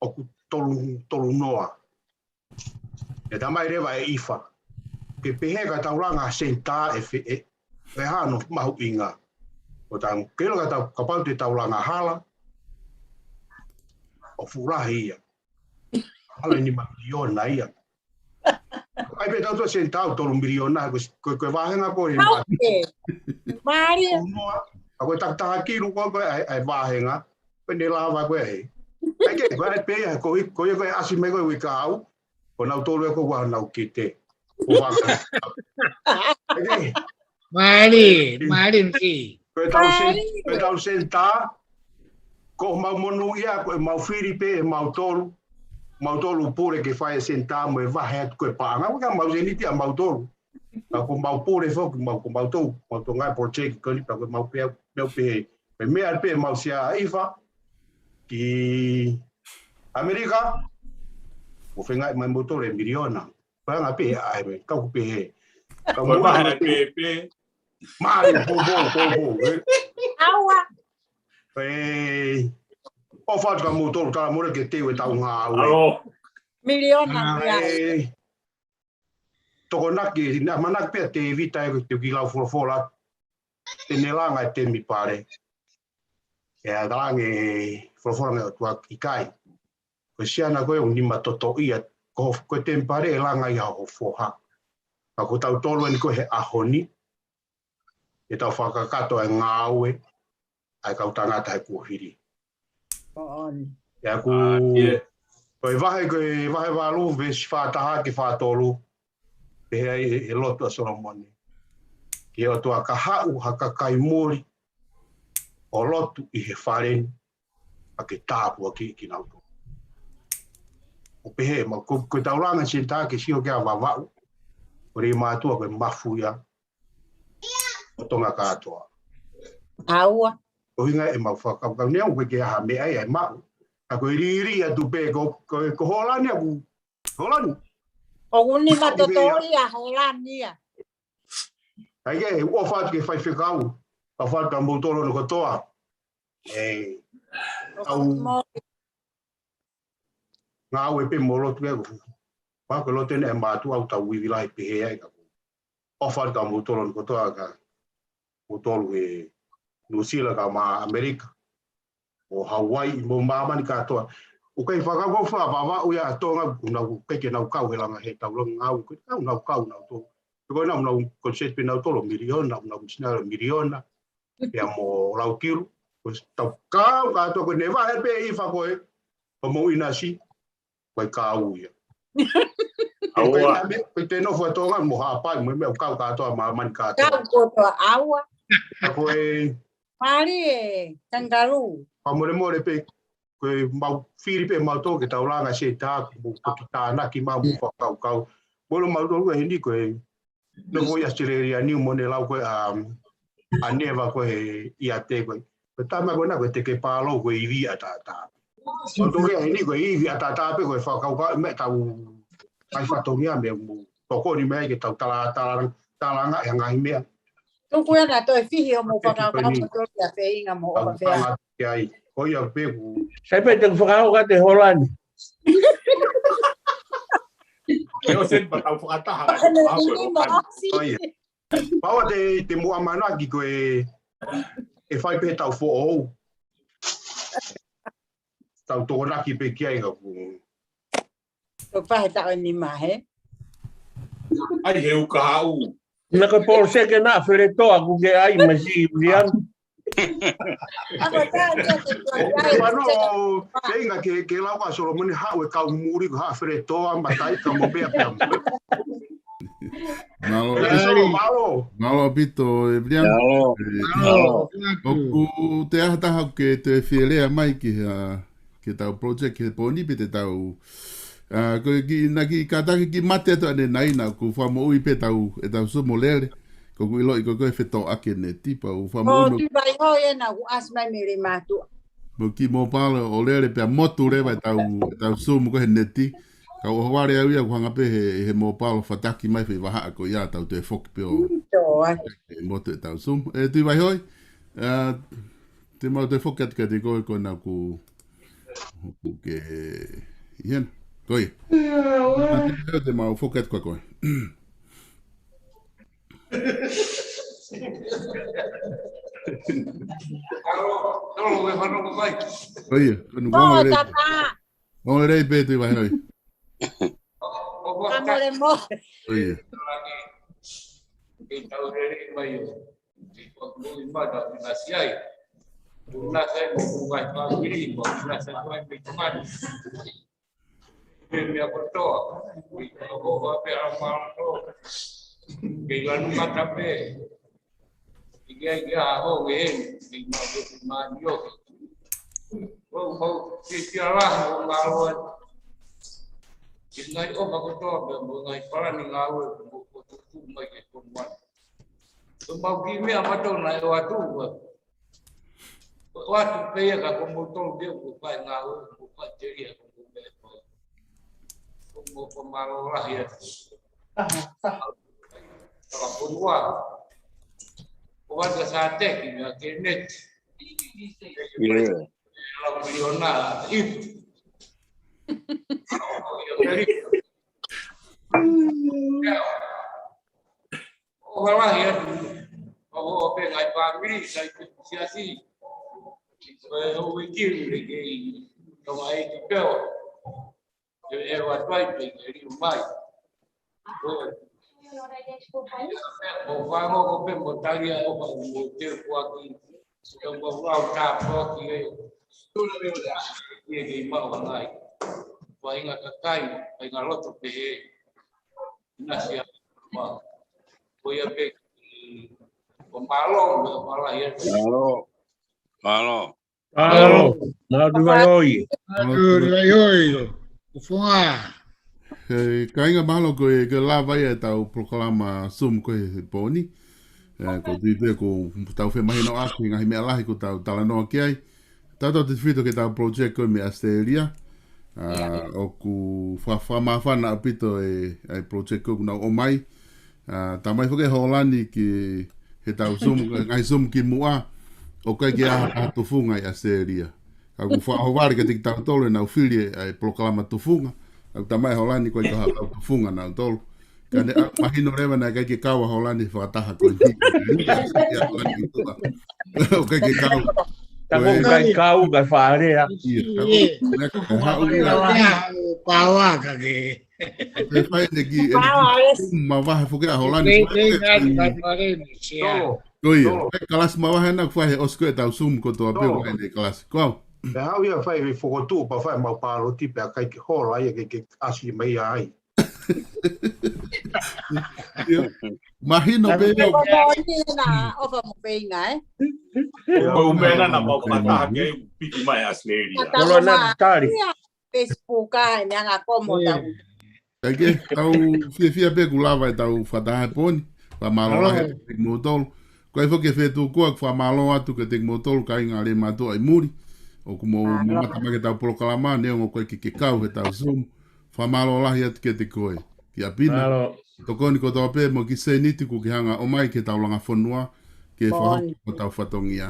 ʻoku tolu, tolu noa. ʻE tamai leva ʻe ʻIfa. Ke pehē ka taulanga senta ʻe fe, ʻe, ʻe hano mahuʻinga. ʻO tau, ke lo ka tau, kapau te taulanga hala, ʻoku fuʻu lahi ia. Hala ʻe nima miliona ia. ʻAi pē tau tō senta ʻo tolu miliona, ko, ko, ko e vāhenga ko e. Hau ke. Mālie. Noa, ʻa ko e takitaha kilu ko, ko e, ʻai, ʻai vāhenga, ko e ne lava ko e. ʻAi ke, ko e pē ia, ko i, ko ia ko e ʻasi mai ko e uike au, ko nau tolu e ko ua nau kite. Ko vaka. ʻAi ke. Mālie, mālie ki. Ko e tau sen, ko e tau senta, ko mau monūʻia, ko e mau fili pē, ʻe mau tolu, mau tolu pule ke fai e senta, mo e vahe atu ko e paʻanga, ko e mau seniti ʻa mau tolu. Ka ko mau pule foki, mau ko mau tolu, mau tolu ngai project ko ni, ka ko mau pē, pē, pē, pē meʻa pē mau sia ʻIfa, ki ʻAmelika, ʻo fengai mai mau tolu e miliona. Ko e anga pē, ʻai me, kau pē he. Kau mo mai pē, pē. Mālie, pō, pō, pō, pō, ē. Aua. Ē, ʻofa atu ka mou tolu tala mole ke teu e tau ngāue. Alo. Miliona, ʻa, ia. Ē, tokonaki, naʻa manaki pē ʻa Tēvita ē ko e teu ki lau folofola. Te ne langa e temi pale. ʻE a kalange folofola ngai ʻOtua ʻikai. Ko e siana ko e ʻoku nima toto ia, ko, ko e temi pale ʻe langa ia ho foha. Ka ko tautolu eni ko e he ʻaho ni, ʻe tau fakakakato e ngāue, ʻa e kau tangata he kuohili. ʻIa ku, ko e vahe, ko e vahe valu, veesi fā taha ki fā tolu, pehē ai e, e lotu ʻa Solomone. Ki he ʻOtua ka haʻu ha kakai muli, ʻo lotu ʻi he fale ni, ʻa ke tāpuakiʻi kinautolu. ʻO pehē, ma ko, ko e taulanga senta ke sio ki a Vavaʻu, ko e mātuʻa ko e mafu ia, ʻo Tonga kātoa. ʻAua. ʻUhinga ʻemau fakakaukau neongo ko e ke aha meʻa ia ʻe maʻu. Ka ko e lili atu pē ko, ko, ko Holani aku, Holani. ʻOku nima toto ia Holani ia. ʻAi ke, ʻofa atu ki he faifekau, ʻofa atu kia moutolu hono kotoa. ʻE, au ngāue pē mo lotu ē, ko e lotu eni ʻa e mātuʻa ʻoku tau ivi lahi pehē ai ka ko. ʻOfa atu kia moutolu hono kotoa ka, moutolu he Nuʻusila ka mo ʻAmelika. ʻO Hauaiʻi mo māmani kātoa. ʻOku ʻikai fakakaukau fa Vavaʻu ia ʻa Tonga, ʻoku nau ʻikai ke nau kau he langa he tau langa ngāue, ʻoku ʻikai nau kau nautolu. Ko e nau, nau concentrate pē nautolu miliona, nau misinale miliona, pea mo lau kilu. Ko e tau kau kātoa ko e ne vahe pē ʻIfa ko e, Hoʻomou ʻinasi, ko e kau ia. ʻAua. Ko e ʻai meʻa, ko e te nofo ʻa Tonga mo Haʻapai, mo e meʻa ʻoku kau kātoa māmani kātoa. Kau kotoa ʻaua. ʻA ko e Mālie, kangaroo. Fakamolemole pē, ko e mau fili pē mautolu ke tau langa se tā, ko e mo ko ki tānaki mau mo fakakaukau. Molo mautolu ʻe heni ko e, no ko i Australia, New Money lau ko e, um, a neva ko e ia te ko e. Ko e tama ko na ko e te ke palo ko e ivi a tātā. Ko tō ia heni ko e ivi a tātā pē ko e fakakaukau, meʻa tau kai fatongia meʻa mo. Tokoni mai ke tau tala, tala, talanga e ngaahi meʻa. Tuku ena toe fihi hoʻomou fakakaukau mo tolu ia feinga mo ʻofa fea. Tau tala ki ai. Ko ia pē ku. Sai pē te fakakaukau te Holani. Ke o sen pa tau fakataha. Ene tini mo osi. Ko ia. Paua te, te muʻa manaki ko e, ʻe fai pē tau foʻou. Tau tokonaki pē ki ai ka ku. Ko pahe taʻu ʻe nima, he? Ai, he uka haʻu. Na ko Paul Seke na, Feletoa, ku ke ai, ma si, Lian. Ako tā, tā, tā, tā, tā, Fano, tā, tā. Keinga ke, ke lau ka Solomoni haʻu e kau muri, ko ha Feletoa, ma tai, ka mo pea pea mo. Mālō. Mālō, mālō. Mālō ʻaupito, e Lian. Mālō. E, mālō. ʻOku te aha taha ke te fielea mai ki ha, ke tau project he pō ni pe te tau. ʻA, ko e ki, na ki kātaki ki mate atu ʻanenai na, ʻoku fakamoʻui pē tau, e tau Zoom ʻo lele. Ko ʻeku ʻiloʻi ko e ko e fetoʻaki e neti, pea ʻoku fakamoʻui mo. ʻOku vai hoi ena, ʻoku ʻasi mai mele mātuʻa. Mo ki mobile ʻo lele pea motu leva e tau, e tau Zoom ko e he neti. Ka ʻohovale au ia ʻoku hanga pē he, he mobile fataki mai fei vahaʻa ko ia tau toe foki pē ʻo. Mm, tō ai. E motu e tau Zoom. E tui vai hoi. ʻA, te mau toe foki atu kiate koe ko ena ʻoku, ʻoku ke, ʻi hena. Ko ia. Te mau foki atu kiate koe. Ko ia, ko nu Tō, kongole. Tata. Kongole pē tui vai hoi. Ka mole mo. Ko ia. Kei tau lele mai o. Kei tau lele mai o. Nasi ai. Nasi ai mo ku vai pa miri mo. Nasi ai mo i tamani. Pe mea kotoa. Kei tau ho va pe a ma to. Kei lanu mata pē. Ike ai ke a ho nge heni, ke ma ke te ma ni o. Ko, ko, ke te ala, ko ma lo. Ke ngai o ma kotoa, ke mo ngai pala ni ngā ue, ko, ko, ko, tu, mai ke ko ma. Ko mau ki mea ma tō na e o atu, ko. Ko o atu pe ia ka ko mo tō ke, ko kai ngā ue, ko kai te ia, ko mo mea ko. Ko mo ko ma lo lahi atu. Aha, aha. Ka ponua. Ko vata sa teki mea ke neti. Yeah. Lau miliona ipu. O valahi atu. O o pe ngai pāmili, sai siasi. Ko e o wiki le ke i. Tonga e ki peo. Ke e wa tuai pe ke liu mai. Ko e. Ko fanga ko pe mo talia o ka mo te kuaki. Ko mo lau ka poki e. Tuna me o te aki e ke mau ngai. Ko inga kakai, ko inga loto pe he. Nasia. Ko ia pe. Ko malo, ko malo ia. Malo. Malo. Mālō, mālō tui vai hoi. Mālō tui vai hoi. Ko funga. E, kāinga mālō ko e, ko e lava ia e tau polokalama Zoom ko e he pō ni. E, ko tui te ko tau fe mahino ake, ngaahi meʻa lahi ko tau talanoa ki ai. Tau tau te fito ke tau project ko e mei Australia. A, ʻoku fa-, fa-, māfana ʻaupito e, e project ko ʻoku nau ʻomai. A, tamai foki e Holani ki he tau Zoom, ngaahi Zoom ki muʻa, ʻoku ʻikai ke ʻi ai ha tufunga ʻi Australia. Ka ʻoku fakaʻohovale kiate kitautolu e nau fili e, e polokalama tufunga. Ka ʻoku tamai e Holani ko e ka ha tau tufunga nautolu. Ka ne, a, mahino leva naʻe ʻikai ke kau ʻa Holani fakataha ko eni. ʻOku ʻikai ke kau. Ka ko e ʻikai kau, ka fale a. Ia, ka ko e, ka ko e haʻu ia. Ia, paoa ka ke. Te fai ne ki, ene ki, mavahe foki ʻa Holani. Ko ia, kalasi mavahe na fai he ʻosi ko e tau Zoom kotoa pē, ko e kalasi. Ko au. Pea haʻu ia fai e fokotuʻu pea fai mau pāloti pea ʻikai ke hola ia ke, ke ʻasi mai ai. Mahino pē ia. Ko ni na ʻofa mo feinga, ē? Ko e ʻuhinga na mau fakataha ke u piki mai ʻAositelēlia. Kolo na tali. Facebook ai, meʻa ngā komo tau. Kae kehe, tau fiefia pē kuo lava ʻetau fakataha he pō ni. Fakamālō lahi atu kiate kimoutolu. Ko e foki e fetuku ʻoku fakamālō atu kiate kimoutolu kāinga Leimātuʻa ʻi muli. ʻOku mou mamata mai ki heʻetau polokalama, neongo ʻoku ʻikai ke ke kau heʻetau Zoom. Fakamālō lahi atu kiate koe. Ki ʻapi na. Mālō. Tokoni kotoa pē mo e kiʻi sēniti kuo ke hanga ʻo ʻomai ki heʻetau langa fonua, ke fakahoko hotau fatongia.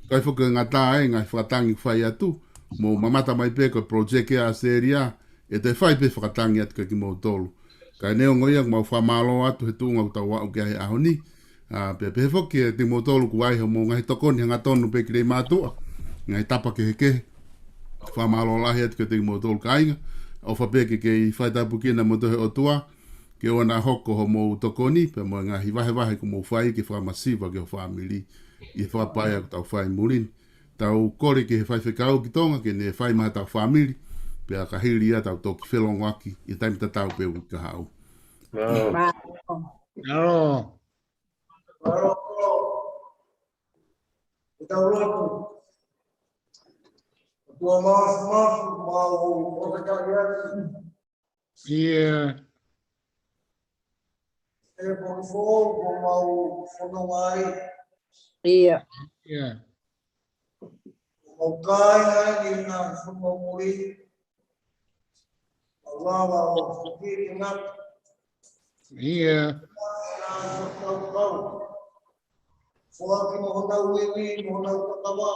Kae foki ngata ai e ngaahi fakatangi ʻoku fai atu, mou mamata mai pē ko e project ʻa ʻAositelēlia, ʻe toe fai pē fakatangi atu kiate kimoutolu. Kae neongo ia, mau fakamālō atu he tuʻunga ʻoku tau aʻu ki ai he ʻaho ni. ʻA, pea pehē foki kiate kimoutolu ʻoku ʻi ai hoʻomou ngaahi tokoni hangatonu pē ki Leimātuʻa. Ngaahi tapa kehekehe. Fakamālō lahi atu kiate kimoutolu kāinga. ʻOfa pē ke kei faitāpuekina kimoutolu ʻe he ʻOtua. Ke ʻoua naʻa hoko hoʻomou tokoni, pea mo e ngaahi vahevahe ʻoku mou fai ke fakamasiva ki ho fāmili, ʻi he fakapaʻanga ʻoku tau fai muli ni. Tau kole ki he faifekau ki Tonga, ke ne fai mai haʻatau fāmili, pea ka hili ia tau toki felongoaki, ʻi he taimi tatau pē uike kahaʻu. Mālō. Mālō. Mālō. Ke tau lotu. ʻOtua māfimafi, mau fakafetaʻi atu. ʻIo. ʻE pō ni foʻou, ko mau fononga ai. ʻIo. ʻIo. Ko mau kāinga ni na fononga muli. Mau lava ʻo fiti na. ʻIo. Na fakakaukau. Foaki mo honau ivi, mo honau kakava.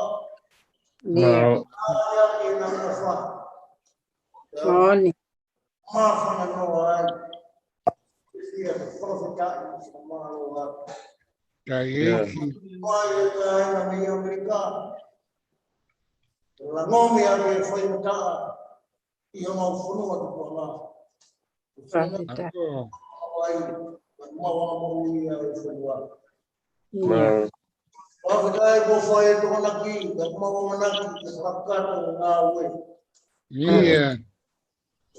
ʻIo. Mālō. ʻAia ki na kafa. Moʻoni. Māfana noa ai. Ia, fakafetaʻi, mālō atu. Kae ʻEiki. Mai e kāinga mei ʻAmelika. Langomi ʻa e faingataʻa ʻi homau fonua tupuʻanga. Fakafetaʻi. Ai, mau anga mau ia e fonua. Fakafetaʻi kuo fai e Tokonaki, ka mau ʻamanaki ke fakakakato e ngāue. ʻIo.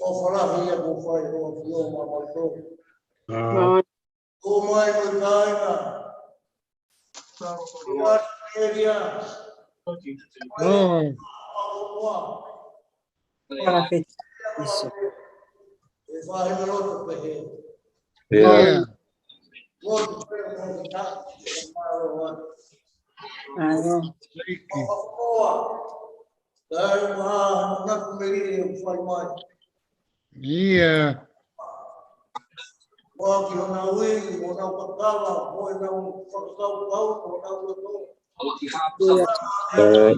ʻOfa lahi ia kuo fai ʻe he ʻAfio maʻamautolu. Ko mai mo e kāinga. ʻIo. ʻIo. ʻIo. Ko e kiʻi hona ui, hona kakala, hona fakakaukau, hona loto. ʻIo.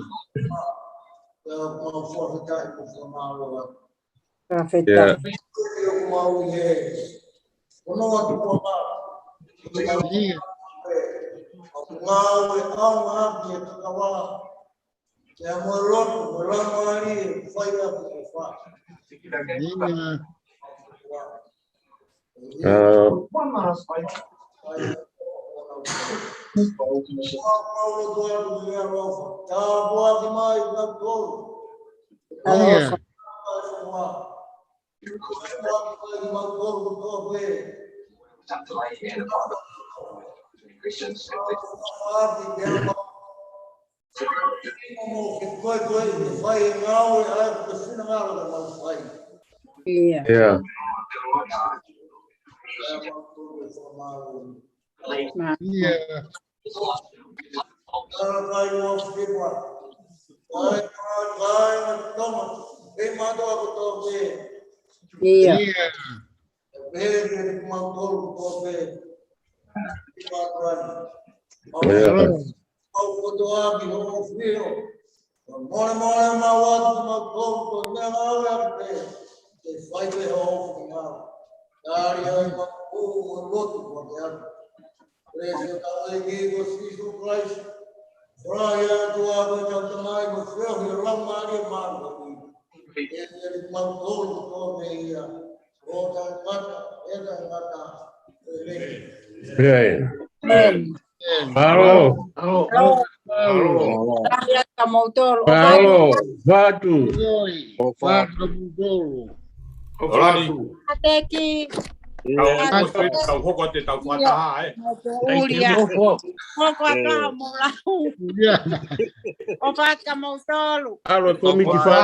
Fakafetaʻi. ʻIo. Pea mo e lotu, mo e laumālie, fai atu e fa. ʻIo. Tāpuaki mai kimoutolu. ʻIo. ʻIo. ʻIo. ʻIo. ʻIo. Mole mole mau atu mau tolu ko mea mau atu pē. Ke fai pē ho ngāue. Tali ai mau ʻū mo lotu ko te atu. Praise the Lord, Jesus Christ. Fly atu a ko tau tamai mo feo he lau mali e mau. Ke te mau tolu ko me ia. Ko ta ngata, e ta ngata. Amen. Amen. Mālō. Mālō. Mālō. ka moutolu. ʻOfa atu. ʻOfa atu. ʻOfa atu. Tau hoko atu e tau fakataha, ē. Hoko atu ha mou lau. ʻOfa atu ka moutolu. ʻAlu e komiti fai.